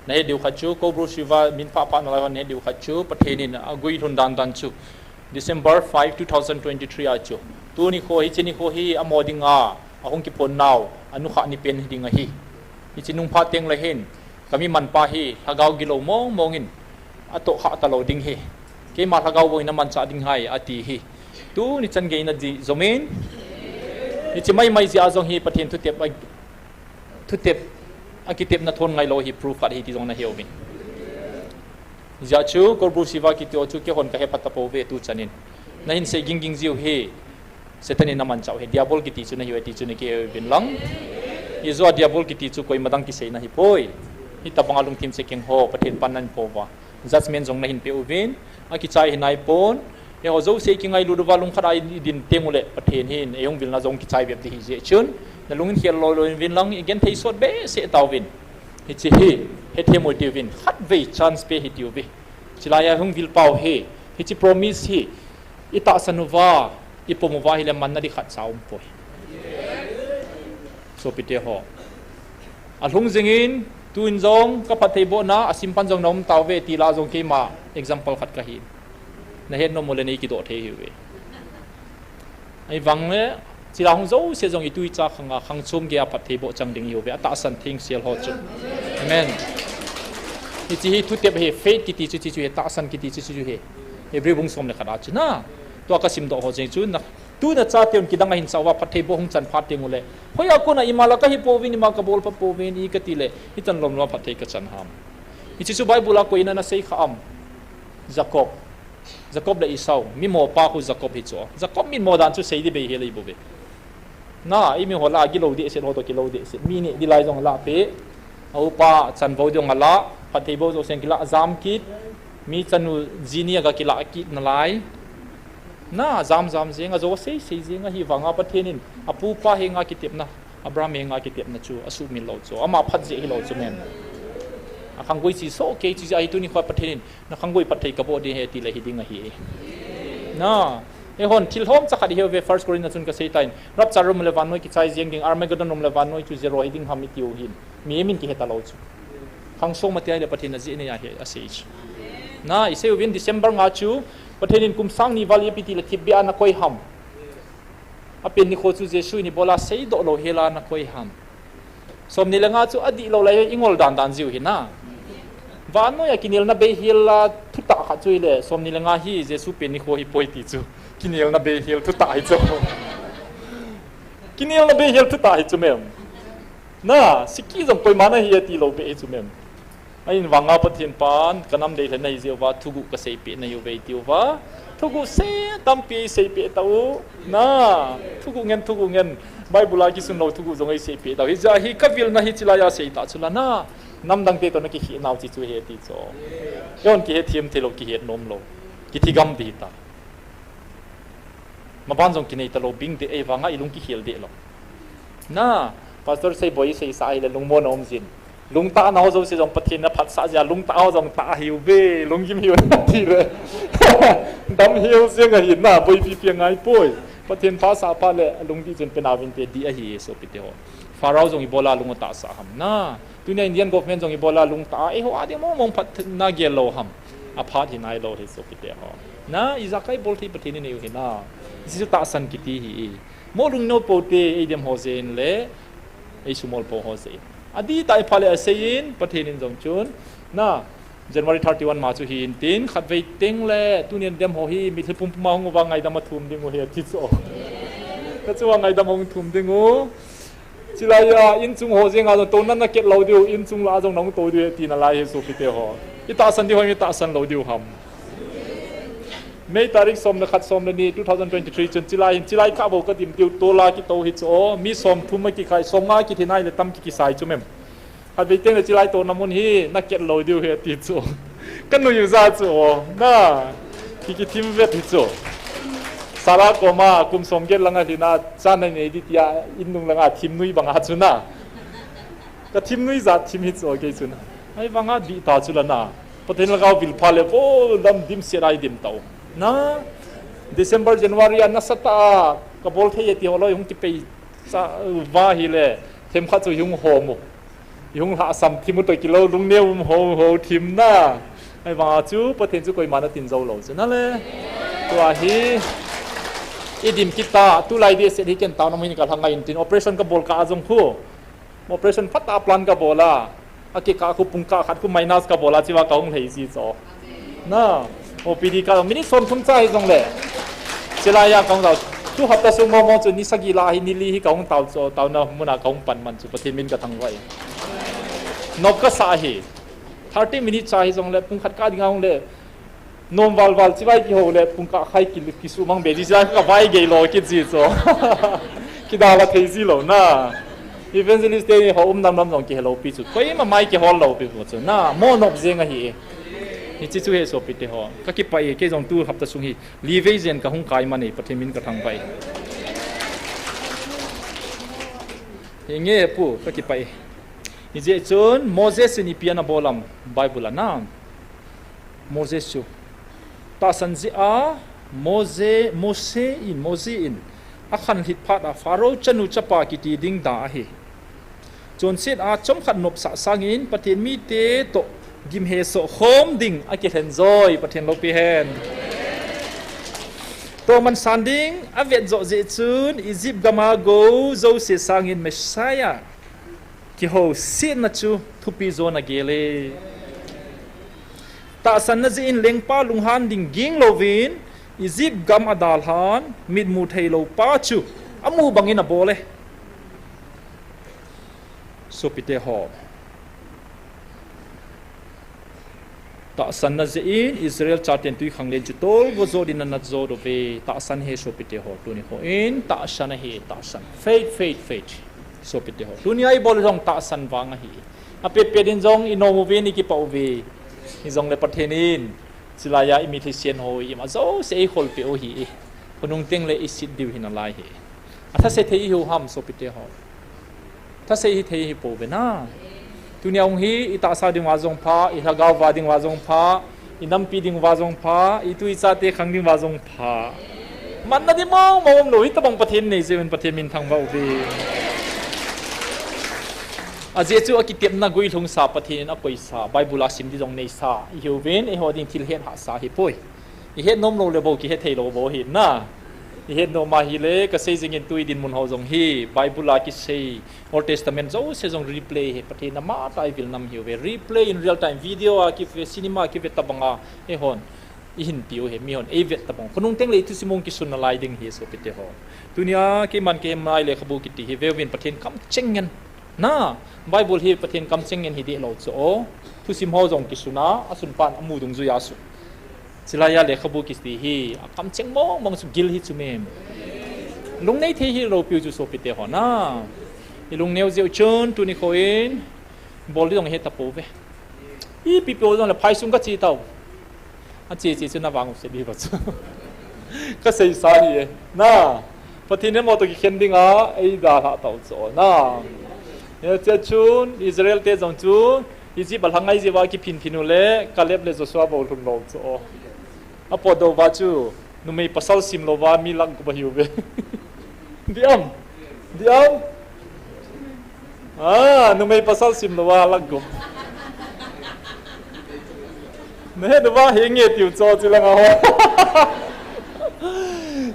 nahet diu khat chu, Koubru Siva min phah phah nalai hon nahet diu khat chu, Pathen in aguilhun dandan chu December five, two thousand twenty-three a chu, tuni kho, hiche nikho hi amaho dinga ahung kiphon nau anukhah nipen hiding ahi. Hiche nung phat tengle hin kami manpa hi lhagao gilou mongmong in atohkhah talou ding ahi. Keima lhagao bou in amanchah ding ahi ati ahi. Tuni chan geina dih jomin, hiche maimai jeh a jong hi Pathen thutep a, thutep, akitepna thon ngailou hi proof khat ahi ti jong nahe uvin. Hijeh chun Koubru Siva kiti ho chu keihon kahepha tapouve tuchan in. Nahin sei gingging jiu hi Satan in amanchah u ahi, Diabol kiti chu nahiuve ti chu nakihe uvin lang. Ijeh a Diabol kiti chu koima dang kiseina ahipoi. Hitobanga lungthim chekeng ho Pathen pan nahin pouva, judgment jong nahin peh uvin, akichai ahi naipon. Eiho jouse ikingailut uva lungkhat a idin tengule Pathen hin eihung vilna jong kichai bep ding ahi jeh chun, nalungin khel loi loi uvin lang, igenthei sot behseh tauvin, hiche hi hethem u hitiuvin, khatvei chance pe hitiuve. Chulaiya hung vilpau hi Hiche promise hi, itahsan uva, ipom uva ahile manna di khat cha umpoi. Sopite ho. Alhung jingin, tuin jong, ka phattheibohna, asimpan jong na um tauve, ti lah jong keima example khat kahi. Nahet nom uleh nei kidoh thei hiuve. Ahivang le, chila hung jouse jong itui cha khanga, khang chom geiya phattheiboh chang ding hiuve, atahsan thengsel ho chu. Amen. Hiche hi thutep hi, faith kiti chu, chu, chu hi, tahsan kiti chu, chu, chu hi. Hebrew bung som le khat a chu na. Tua kasimdoh ho jeng chu na. Tuna chateun kidang ahin sa uva phattheiboh hung chan phat teng uleh. Hoiya kona ima lah kahi pouvin, ima kabol pha pouvin, i kati le. Hitan lom lom a phatthei kachan ham. Hiche chu Bible a koiman ana sei kha am. Jacob. Jacob le Esau, mimo pa khu Jacob hi chu. Jacob mimo dan chu sei di bei hel ahi bouve. Na, eimi ho lah a gilou dehset ho toh kilou dehset. Mi neh di lai jong alah peh. A upa chanvou ding alah, phattheiboh jouse jong kilah jam kit. Mi chanu ji ni a ga kilah kit nalai. Na, jam jam jeng, ajo sei sei jeng, ahivanga Pathen in apu pa henga kitepna. Abraham henga kitepna chu asuhmil lou chu, ama phat jeh hilou chu mem. Akhang goi chi soh kei chu ahi, tuni khoa Pathen in, nakhang goi phatthei kaboh ding ahi ti le hiding ahi. Na, eihon thil lhomcha khat ihiuve, First Corinth a chun kasei tan, rapture um le vannoi kichai jeng ding, Armageddon um le vannoi chu zero hiding ham itiu hin. Mihem in kihe talou chu. Khang som a ti ahile Pathen ajeh nei ahi asei chu. Na, isei uvin December nga chu, Pathen in kum sang ni val ipi ti le thipbeh a nakoi ham. Apen nikho chu Jesu in ibola seidoh lou hela nakoi ham. Somni le nga chu adihlou lai ingol dan dan jiu hi na. Vannoi a kinelna bei hela thutah khat chu hile, somni le nga hi Jesu pen nikho hipoi ti chu. Kinelna bei hel thutah hi chu. Kinelna bei hel thutah hi chu mem. Na, siki jong koiman ahi ati lou beh hi chu mem. Ahivanga Pathen pan, kanam deilhen ahi jeh uva, thuguh kaseipeh nahiuve iti uva. Thuguh se tampi seipeh tau. Na, thuguh ngen, thuguh ngen. Bible a kisun lou thuguh jong eiseipeh tau. Hijeh hin kavilna hi chilai a seita chu la na. Namdang te toh nakikhel nau chi chu he ti chu. Eihon kihethem thei lou, kihet nom lou. Kithi gam ding ta. Maban jong kinei talou bing deh, ahivanga ilung kikhel deh lou. Na, Pastor Seiboi seisa ahile lungmonna um jin. Lungtah nau jouse jong Pathen in aphatsah jeh a, lungtah ho jong tah hiuve, lunggim hiu nati le. Dam hiu jeng ahi na, boipi pi angai poi. Pathen phasah phat le, lungdih chun pena vinte dih ahi, sopite ho. Pharaoh jong ibola lung atahsah ham na. Tunia Indian government jong ibola lungtah a, eiho a ding mong mong phatna gel lou ham. Aphat hi nailou hi sopite ho. Na, ijakai bol thei Pathen in eiu hi na. Hiche chu tahsan kiti hi. Mo lungno pou te, eidem ho jeh in le, eisumol pou ho jeh in. Adih tah a ipha le asei in, Pathen in jong chun. Na, January thirty-one ma chu hin tin, khatvei teng le, tunia dem ho hi, mitlhi pumpum a hung uva ngaidam a thum ding u hi, ati chu. Ka chu a ngaidam a hung thum ding u. Chilai a, inchung ho jeng a jong, touna naket lou diu, inchung lah a jong nahung tou diu, tina lai hi sopite ho. Itahsan diu ham, itahsan lou diu ham. May tarik som le khat som le ni, two thousand twenty-three chun, chilai hin, chilai kah bou kadim diu, tola kitou hi chu, mi som thum a kikhai, som nga kithi nai le tam ki kisai chu mem. Khatvei teng le chilai touna mun hi, naket lou diu hi ati chu. Kanui u ja chu, na, ki kithim vet hi chu. Sara koma, kum som get langa lhina, cha nanei di tia, in nung langa thim nui banga chu na. Kathim nui jat thim hi chu, kei chun. Ahivanga dih ta chu la na. Pathen lhagao vil pha le, vo lam dimset a idim tau. Na, December, January a nasatah a, kabol thei e ti ho loi hung kipei cha uva hile, themkhat chu hung hom u. Ihung lhahsam thim u toh kilou, lungneo um ho, ho thim na. Ahivanga chu, Pathen chu koiman atin jou lou chu na le. Tua hi, idim kit ta, tulai dehset hi ken taona mun hi kalha ngai in tin, operation kabol kah a jong khu. Operation phatah a plan kabol a. Akikah khu pungkah khat khu minus kabol a, chua kahung lhei ji chu. Na, O P D kah minute som thum cha hijongle. Chilai a kahung tao. Chu hapta sung mong mong chu ni sagi lah hi, ni li hi kahung tao chu, taona muna kahung pan man chu, Pathen min kathangvah e. Nop kasah hi. Thirty minute cha hijongle, pung khat kah dinga hung le. Nom val val chivai kihou le, pungkah khai ki, kisumang be ji, chilai kavai gei lou kit ji chu. Kidalha thei ji lou na. Evangelist te ho um nam nam jong kihelou pi chu. Koima mai kihol lou pi chu. Na, mo nop jeng ahi. Hiche chu he sopite ho. Kakipah e, kei jong tu hapta sung hi. Livei jen kahung kai man e, Pathen min kathangvah e. Hinge pu, kakipah e. Hijeh chun, Moses in ipi ana bol am, Bible a na. Moses chu. Tahsan jeh a Mose, Mose in, Mose in akhanlhit phat a Pharaoh chanu chapa kiti ding da ahi. Chonset a chomkhat nopsah sangin Pathen mite toh gimhesoh khom ding akilhen joi, Pathen loupi hen. Toman san ding avet joh jeh chun Egypt gam a gou jouse sangin Messiah kihousetna chu thupi jon agel e. Tahsanna jeh in lengpa lunghan ding ging louvin Egypt gam adalhan mitmu theilou pa chu amu bangin abol e. Sopite ho, tahsanna jeh in Israel chaten twikhanglen chu tolgo jodin anat jo uve. Tahsan ahi sopite ho, tuni kho in tahsan ahi, tahsan. Faith, faith, faith. Sopite ho, tunia ibol jong tahsan vang ahi. Apetpet in jong inom uvin ikipah uve. Hijongle Pathen in chulaiya imithisen ho ima jouse eikholpeh u ahi. Khonung tengle iset diu hinalai ahi. Athase thei ihiu ham sopite ho? Thase hithei hipouve na. Tunia hung hi itahsa dinguva jong pha, ilhagao uva dinguva jong pha, inampi dinguva jong pha, itu ichate khang dinguva jong pha. Manna ding mong mong umlou, hitobang Pathen nei jeh uvin Pathen min thangvah uve. Ajeh chu akitepna guilhungsa, Pathen in akoisa, Bible a sim ding jong neisa ihiuvin, eiho ding thil het hahsa ahipoi. Ihet nomlou le bou kihet theilou bou ahi na. Ihet nom ahile kasei jengin tui dinmun ho jong hi Bible a kisei Old Testament jouse jong replay ahi, Pathen amatah ivil nam ahiuve. Replay in real time video a kive, cinema a kive tobanga eihon ihinpiu ahi, mihon eivet tobang. Khonung tengle ithusim hung kisun nalai ding ahi sopite ho. Tunia keiman keiman lekhabu kiti hi veuvin, Pathen kamcheng ngen na. Bible hi Pathen kamcheng ngen hi dehlou chu o. Thusim ho jong kisuna, asunpan amu dungjuiya asun. Chulaiya lekhabu kiti hi akamcheng mong mong chu gil hi chu mem. Lungnei thei hilou piu chu sopite ho na. Ilungneu jeh u chun tuni kho in bol ding jong hetapouve. Ipi piu jongle phaisung kache tau. Ache che chu navang use diuva chu kaseisa ahi e na. Pathen in amaho toh kikhen dinga eidalhah tau chu na. Hiche chun Israel te jong chu Egypt a lhangai jeh uva kiphin phin ule Caleb le Joshua bou lhun lou chu o. Apotdoh uva chu numei pasal simlouva mi lakh gup ahiuve. Diam? Diam? Ah, numei pasal simlouva lakh gup. Nahet uva henge tiu chu chulanga ho.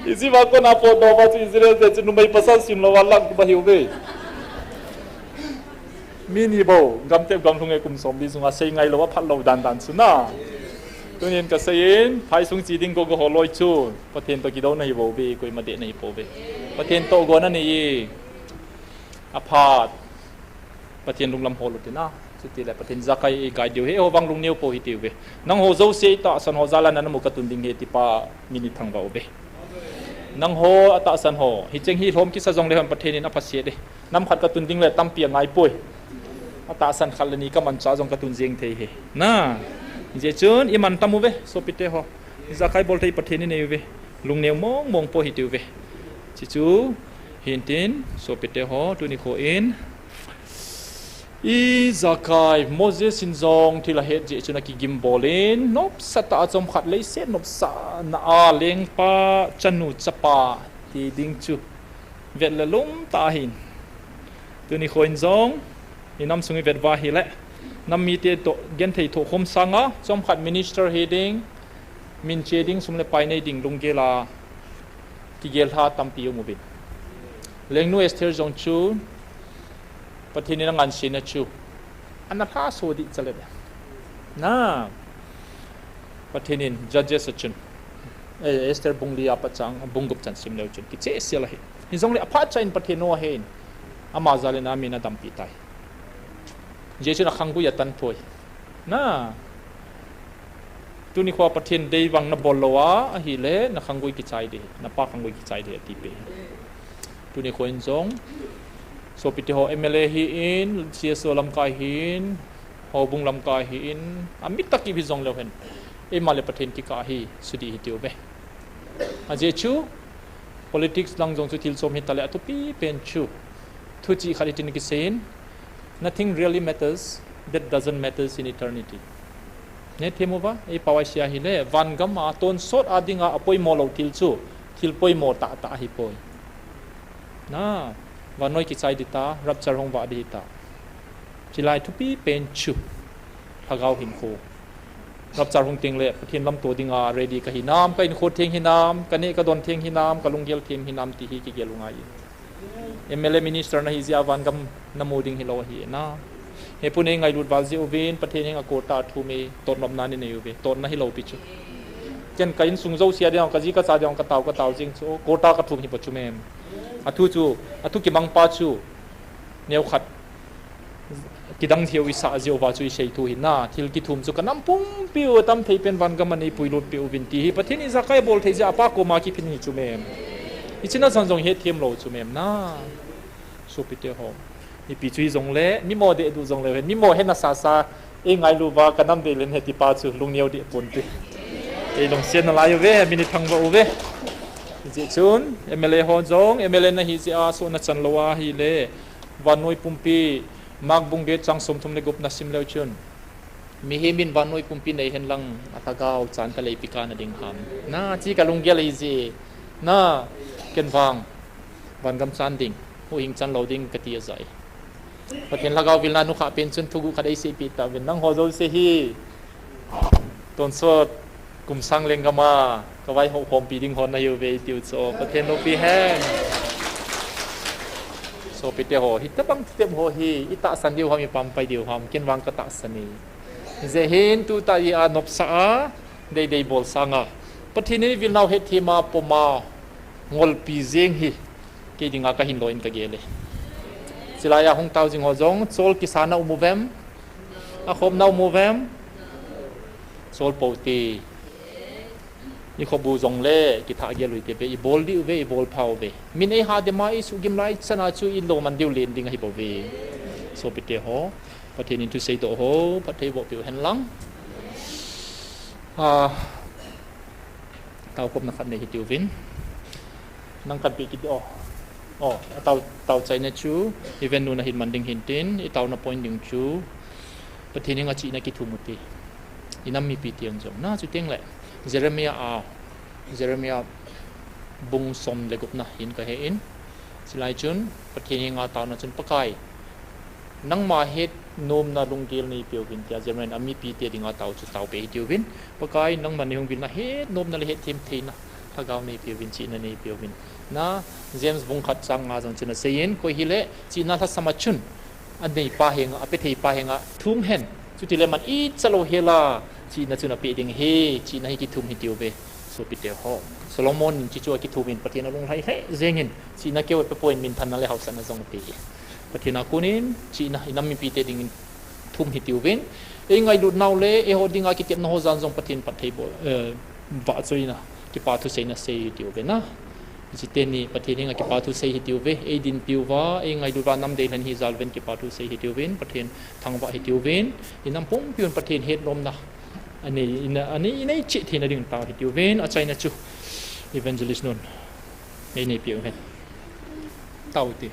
Egypt a kona potdoh uva chu Israel te chu numei pasal simlouva lakh gup ahiuve. Mi ni bou, gamtep gamlhung e kum somli sunga seingailou aphatlou dandan chu na. Tunin kaseiyin, phaisung che ding gogo ho loi chu Pathen toh kidouna ahibouve, koima dehna ahipouve. Pathen toh gonna nei e. Aphat. Pathen lunglam hol u tina. Chutile Pathen in Zakai eiguide diu ahi, eiho vang lungneo pou hitiuve. Nangho jouse itahsan ho jal a namu katun ding ahi ti pa min ithangvah uve. Nangho atahsan ho, hicheng hi lhom kisa jongle hon Pathen in aphaset e. Nam khat katun dingle tampi angaipoi. Atahsan khat le ni kamanchah jong katun jeng thei ahi. Na, hijeh chun imantam uve, sopite ho. Ijakai bol thei Pathen inei uve. Lungneo mong mong pou hitiuve. Chuchu hintin, sopite ho, tuni kho in ijakai Moses in jong thil ahet jeh chun akigim bolin, nopsah tah a chomkhat leiset nopsahna a lengpa chanu chapa ti ding chu vet le lum tah ahin. Tuni kho in jong inam sung ivet uva ahile, nam mite toh genthei thohkhom sanga chomkhat minister hiding, minche ding, sum le pai nei ding lunggel a kigel lha tampi um uvin. Lengnu Esther jong chu Pathen in angansena chu ana lhaso dih chale. Na, Pathen in Judges a chun, eh, Esther bung li a pat chang, bung gup chan sim leu chun kichehsel ahi. Hijongle aphat cha in Pathen nou ahen, ama jal in amin adampi tai. Hijeh chun akhanggui atan thoi. Na, tuni kho Pathen dei vang nabol lou a ahile, nakhanggui kichai ding, napa khanggui kichai ding atipe. Tuni kho in jong, sopite ho M L A hin, C S O lamkai hin, houbung lamkai hin, amit tah kip hijongleu hen, eima le Pathen kikah hi sudih hitiuve. Ajeh chu, politics lang jong chu thil chom hitale athupi pen chu, thuchih khat hitin kiseiyin, nothing really matters that doesn't matters in eternity. Hethem uva, ei pao a sia hile, van gam a tonsot a dinga apoimo lou thil chu, thil poimo tahtah ahipoi. Na, vannoi kichai ding ta, rapture hung vah ding ta. Chilai thupi pen chu, lhagao hinkho. Rapture hung teng le, Pathen lamto dinga ready kahi nam, ka hinkho theng hinam, ka neh ka don theng hinam, ka lunggel theng hinam, ti hi kigel u ngai. M L A minister nahi jeh a van gam namu ding hilou ahi na. Hepun ei ngailut val jeh uvin, Pathen henga quota athum e, totnopna nei nei uve, totna hilou pi chu. Ken ka insung jouse a dinga, ka ji ka cha dinga, ka tao, ka tao jing chu, quota ka thum hi pa chu mem. Athu chu, athu kimang pa chu, neokhat, kidang thei u isah jeh uva chu isei thu hi na, thil kithum chu ka nam pumpi u tam thei pen van gam a nei puilut peh uvin ti hi, Pathen in ijakai abol thei jeh a apa koma kiphin hi chu mem. Hiche na chan jong hethem lou chu mem na. Sopite ho. Ipi chu hijongle, mimo deh duh jongle, mimo hena sasa, ei ngailu uva, ka nam deh len heti pa chu, lungneo deh pon te. Ei lungset nalai uve, mi ni thangvah uve. Hijeh chun, M L A ho jong, M L A nahi jeh a, sohna chan lou ahile, vannoi pumpi, Mark bung get chang somthum le gup na sim leu chun. Mihem in vannoi pumpi nei hen lang, alhagao chan ka leipi kana ding ham. Na, chi ka lunggel ahi jeh, na, ken vang, van gam chan ding, huhhing chan lou ding kati ajai. Pathen lhagao vilna nukhah pen chun thuguh khat eiseipeh tauvin, nangho jouse hi, tonsot, kum sang lenggam a, ka vaihom khompi ding ho nahiuve tiu chu, Pathen loupi hen. Sopite ho, hitobang thutep ho hi, itahsan diu ham, ipampai diu ham, ken vang katahsan e. Hijeh hin tutah a nopsah a, deidei bol sanga, Pathen in eivilnau hetthem a pom a, ngolpi jeng hi, kei dinga kahin loi in kagel e. Chulai a hung tao jing ho jong, chol kisa na um uvem, akhop na um uvem, chol pou te. Ikhop u jongle, kithah gel u hite ve, ibol diu ve, ibol phau ve. Min eiha dem a, isuhgim lai chan a chu ilou man diu len ding ahi bouve. Sopite ho, Pathen in thusei doh ho, phatthei boh peh u hen lang. A, taokhopna khat nei hitiuvin. Nang khat peh kit o. O, atao, tao chaina chu, event nu nahin man ding hintin, itaona point ding chu, Pathen henga chihna kithum u hite. Inam mipi teng jong. Na chu teng le, Jeremiah a, Jeremiah bung som le gupna hin kahe in. Chulai chun, Pathen henga taona chun Pakai, nangma hetnomna lunggel neipeuvin tia Jeremiah in amipi te dinga tao chu taope hitiuvin. Pakai, nangman neihung vilna hetnomna le hetthem theina lhagao neipeuvin, chihna neipeuvin. Na, James bung khat chang nga jong chun aseiyin, koi hile, chihna lhasam a chun, aneipa henga, apetheipa henga, thum hen. Chutile man ichalou hela, chihna chun apeh ding ahi, chihna hi kithum hitiuve. Sopite ho. Solomon in chuchu akithumin Pathen alunglhai lheh jengin, chihna keu apepoi, minthanna le haosatna jong ape. Pathen a konin, chihna, inam mipi te dingin thum hitiuvin. Eingailut nau le, eiho dinga kitepna ho jan jong Pathen phatthei bol, eh, vahchoina, kipa thuseina sei hitiuve na. Hiche teni Pathen henga kipa thusei hitiuve, eidinpiuva, eingailut uva nam deilhen hijal uvin kipa thusei hitiuvin, Pathen thangvah hitiuvin, inam pumpiun Pathen hetnomna anei, ina, anei, inei cheh theina ding tao hitiuvin, achaina chu Evangelist nun eineipiu hen. Tao te.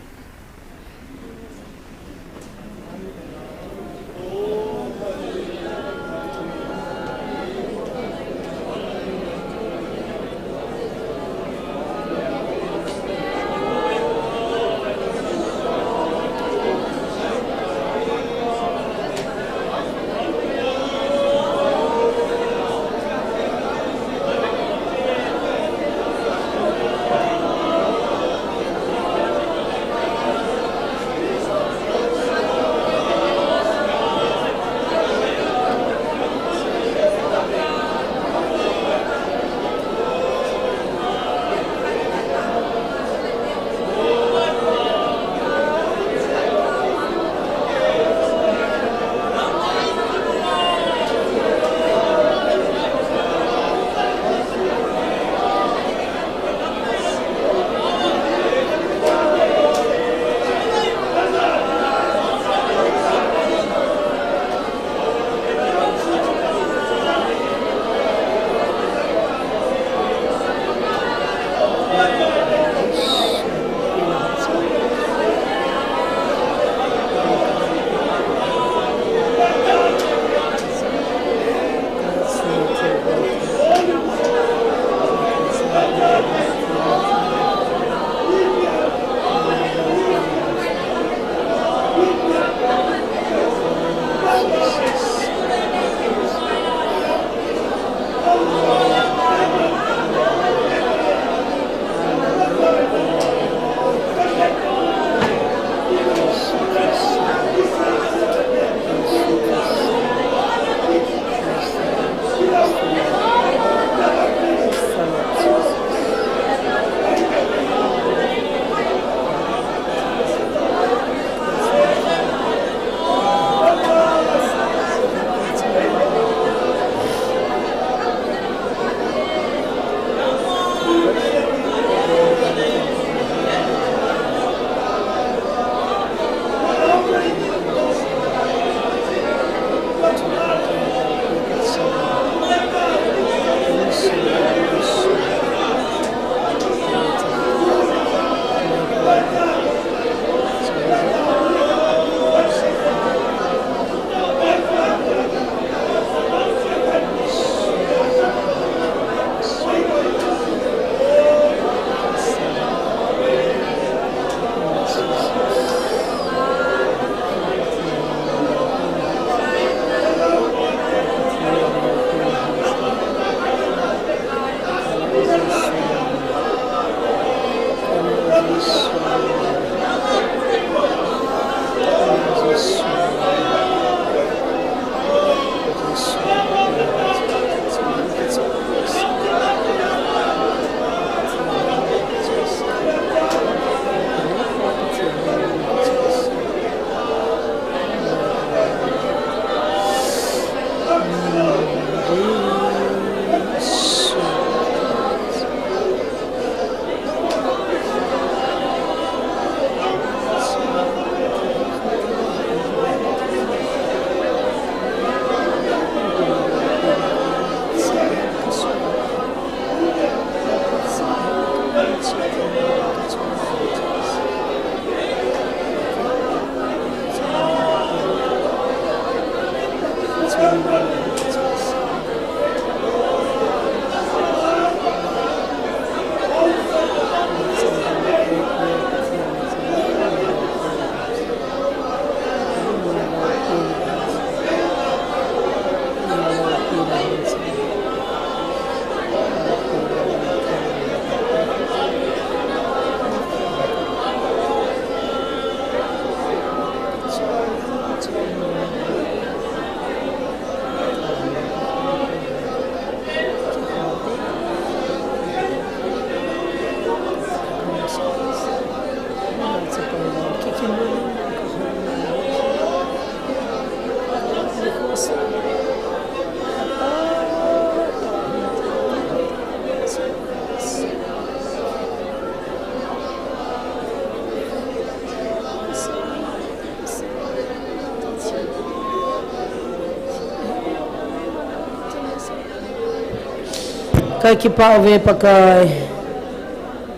Ka kipah uve Pakai,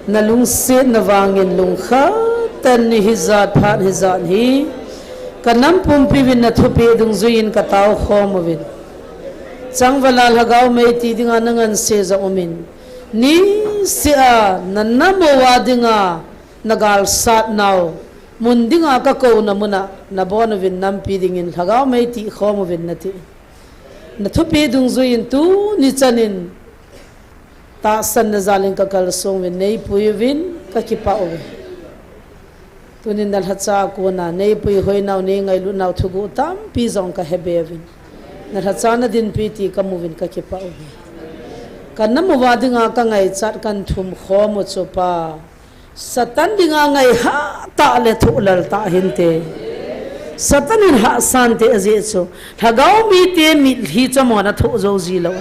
na lungsetna vangin lungkhat tah in hijat phat hijat hi ka nam pumpi uvin na thupeh dungjuiyin ka taokhom uvin. Changvala Lhagao Meitei dinga na ngansena jong umin, niseh a na nam uva dinga na galsatnau mun dinga ka kouna muna na bon uvin nampi dingin Lhagao Meitei khom uvin nati. Na thupeh dungjuiyin tuni chanin tahsanna jalin ka kalsong uvin, neipui uvin, ka kipah uve. Tunin na lhacha a kona neipui hoinau, neingailutnau thuguh tampi jong ka hebe uvin. Na lhacha na dinpi ti ka mu uvin ka kipah uve. Ka nam uva dinga ka ngaichat kan thum khom u chu Pa, Satan dinga ngai hatah le thohlal tah hinte. Satan in hahsa inte ajeh chu Lhagao mite mitlhi chu amahon athoh jou jilou.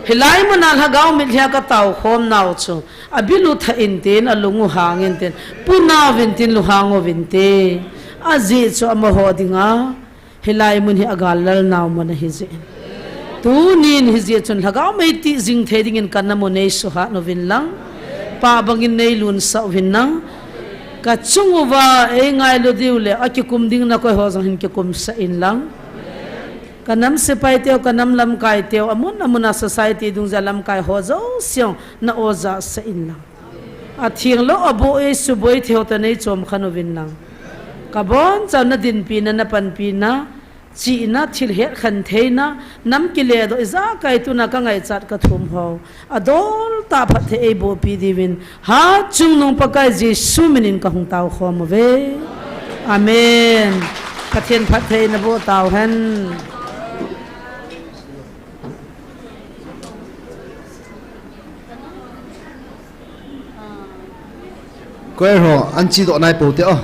Hilai muna Lhagao mitlhi a ka taokhomnau chu abil u thah intin, alung u hang intin, puna uvin tin lunghang uvinte. Ajeh chu amaho dinga hilai mun hi agal lalnau mun ahi jeh in. Tunin hijeh chun Lhagao Meitei jing thei dingin ka nam u neisuhat uvin lang, Pa bangin neilunsah uvin lang. Ka chung uva eingailu diu le akikum ding nakoi ho jong hin kikumsah in lang. Ka nam sepai teu, ka nam lamkai teu, amun amun a society dungjuia lamkai ho jouse jong na ojahsah in lang. Athenglou aboh ei suboi thei ho toh neichom khen uvin lang. Ka bonchauva na dinpina, na panpina, chihna, thil hetkhen theina, nam kiledoh, ijakai tuna kangaichat kathum ho adol tah phatthei eibohpi diuvin, hatchungnung Pakai Jesu minin kahung taokhom uve. Amen. Pathen phatthei naboh tauhen. Choir ho, anche doh nai poute o.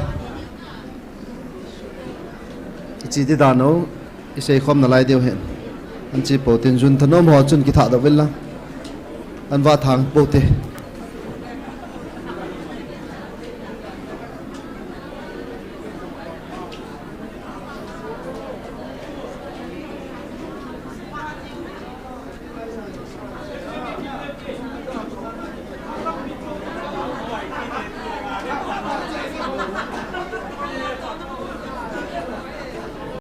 Iche di dan u, iseikhom nalai diu ahin. Anche poutin, jun thanom ho chun kithahdoh uvin lang. Anva thang poute.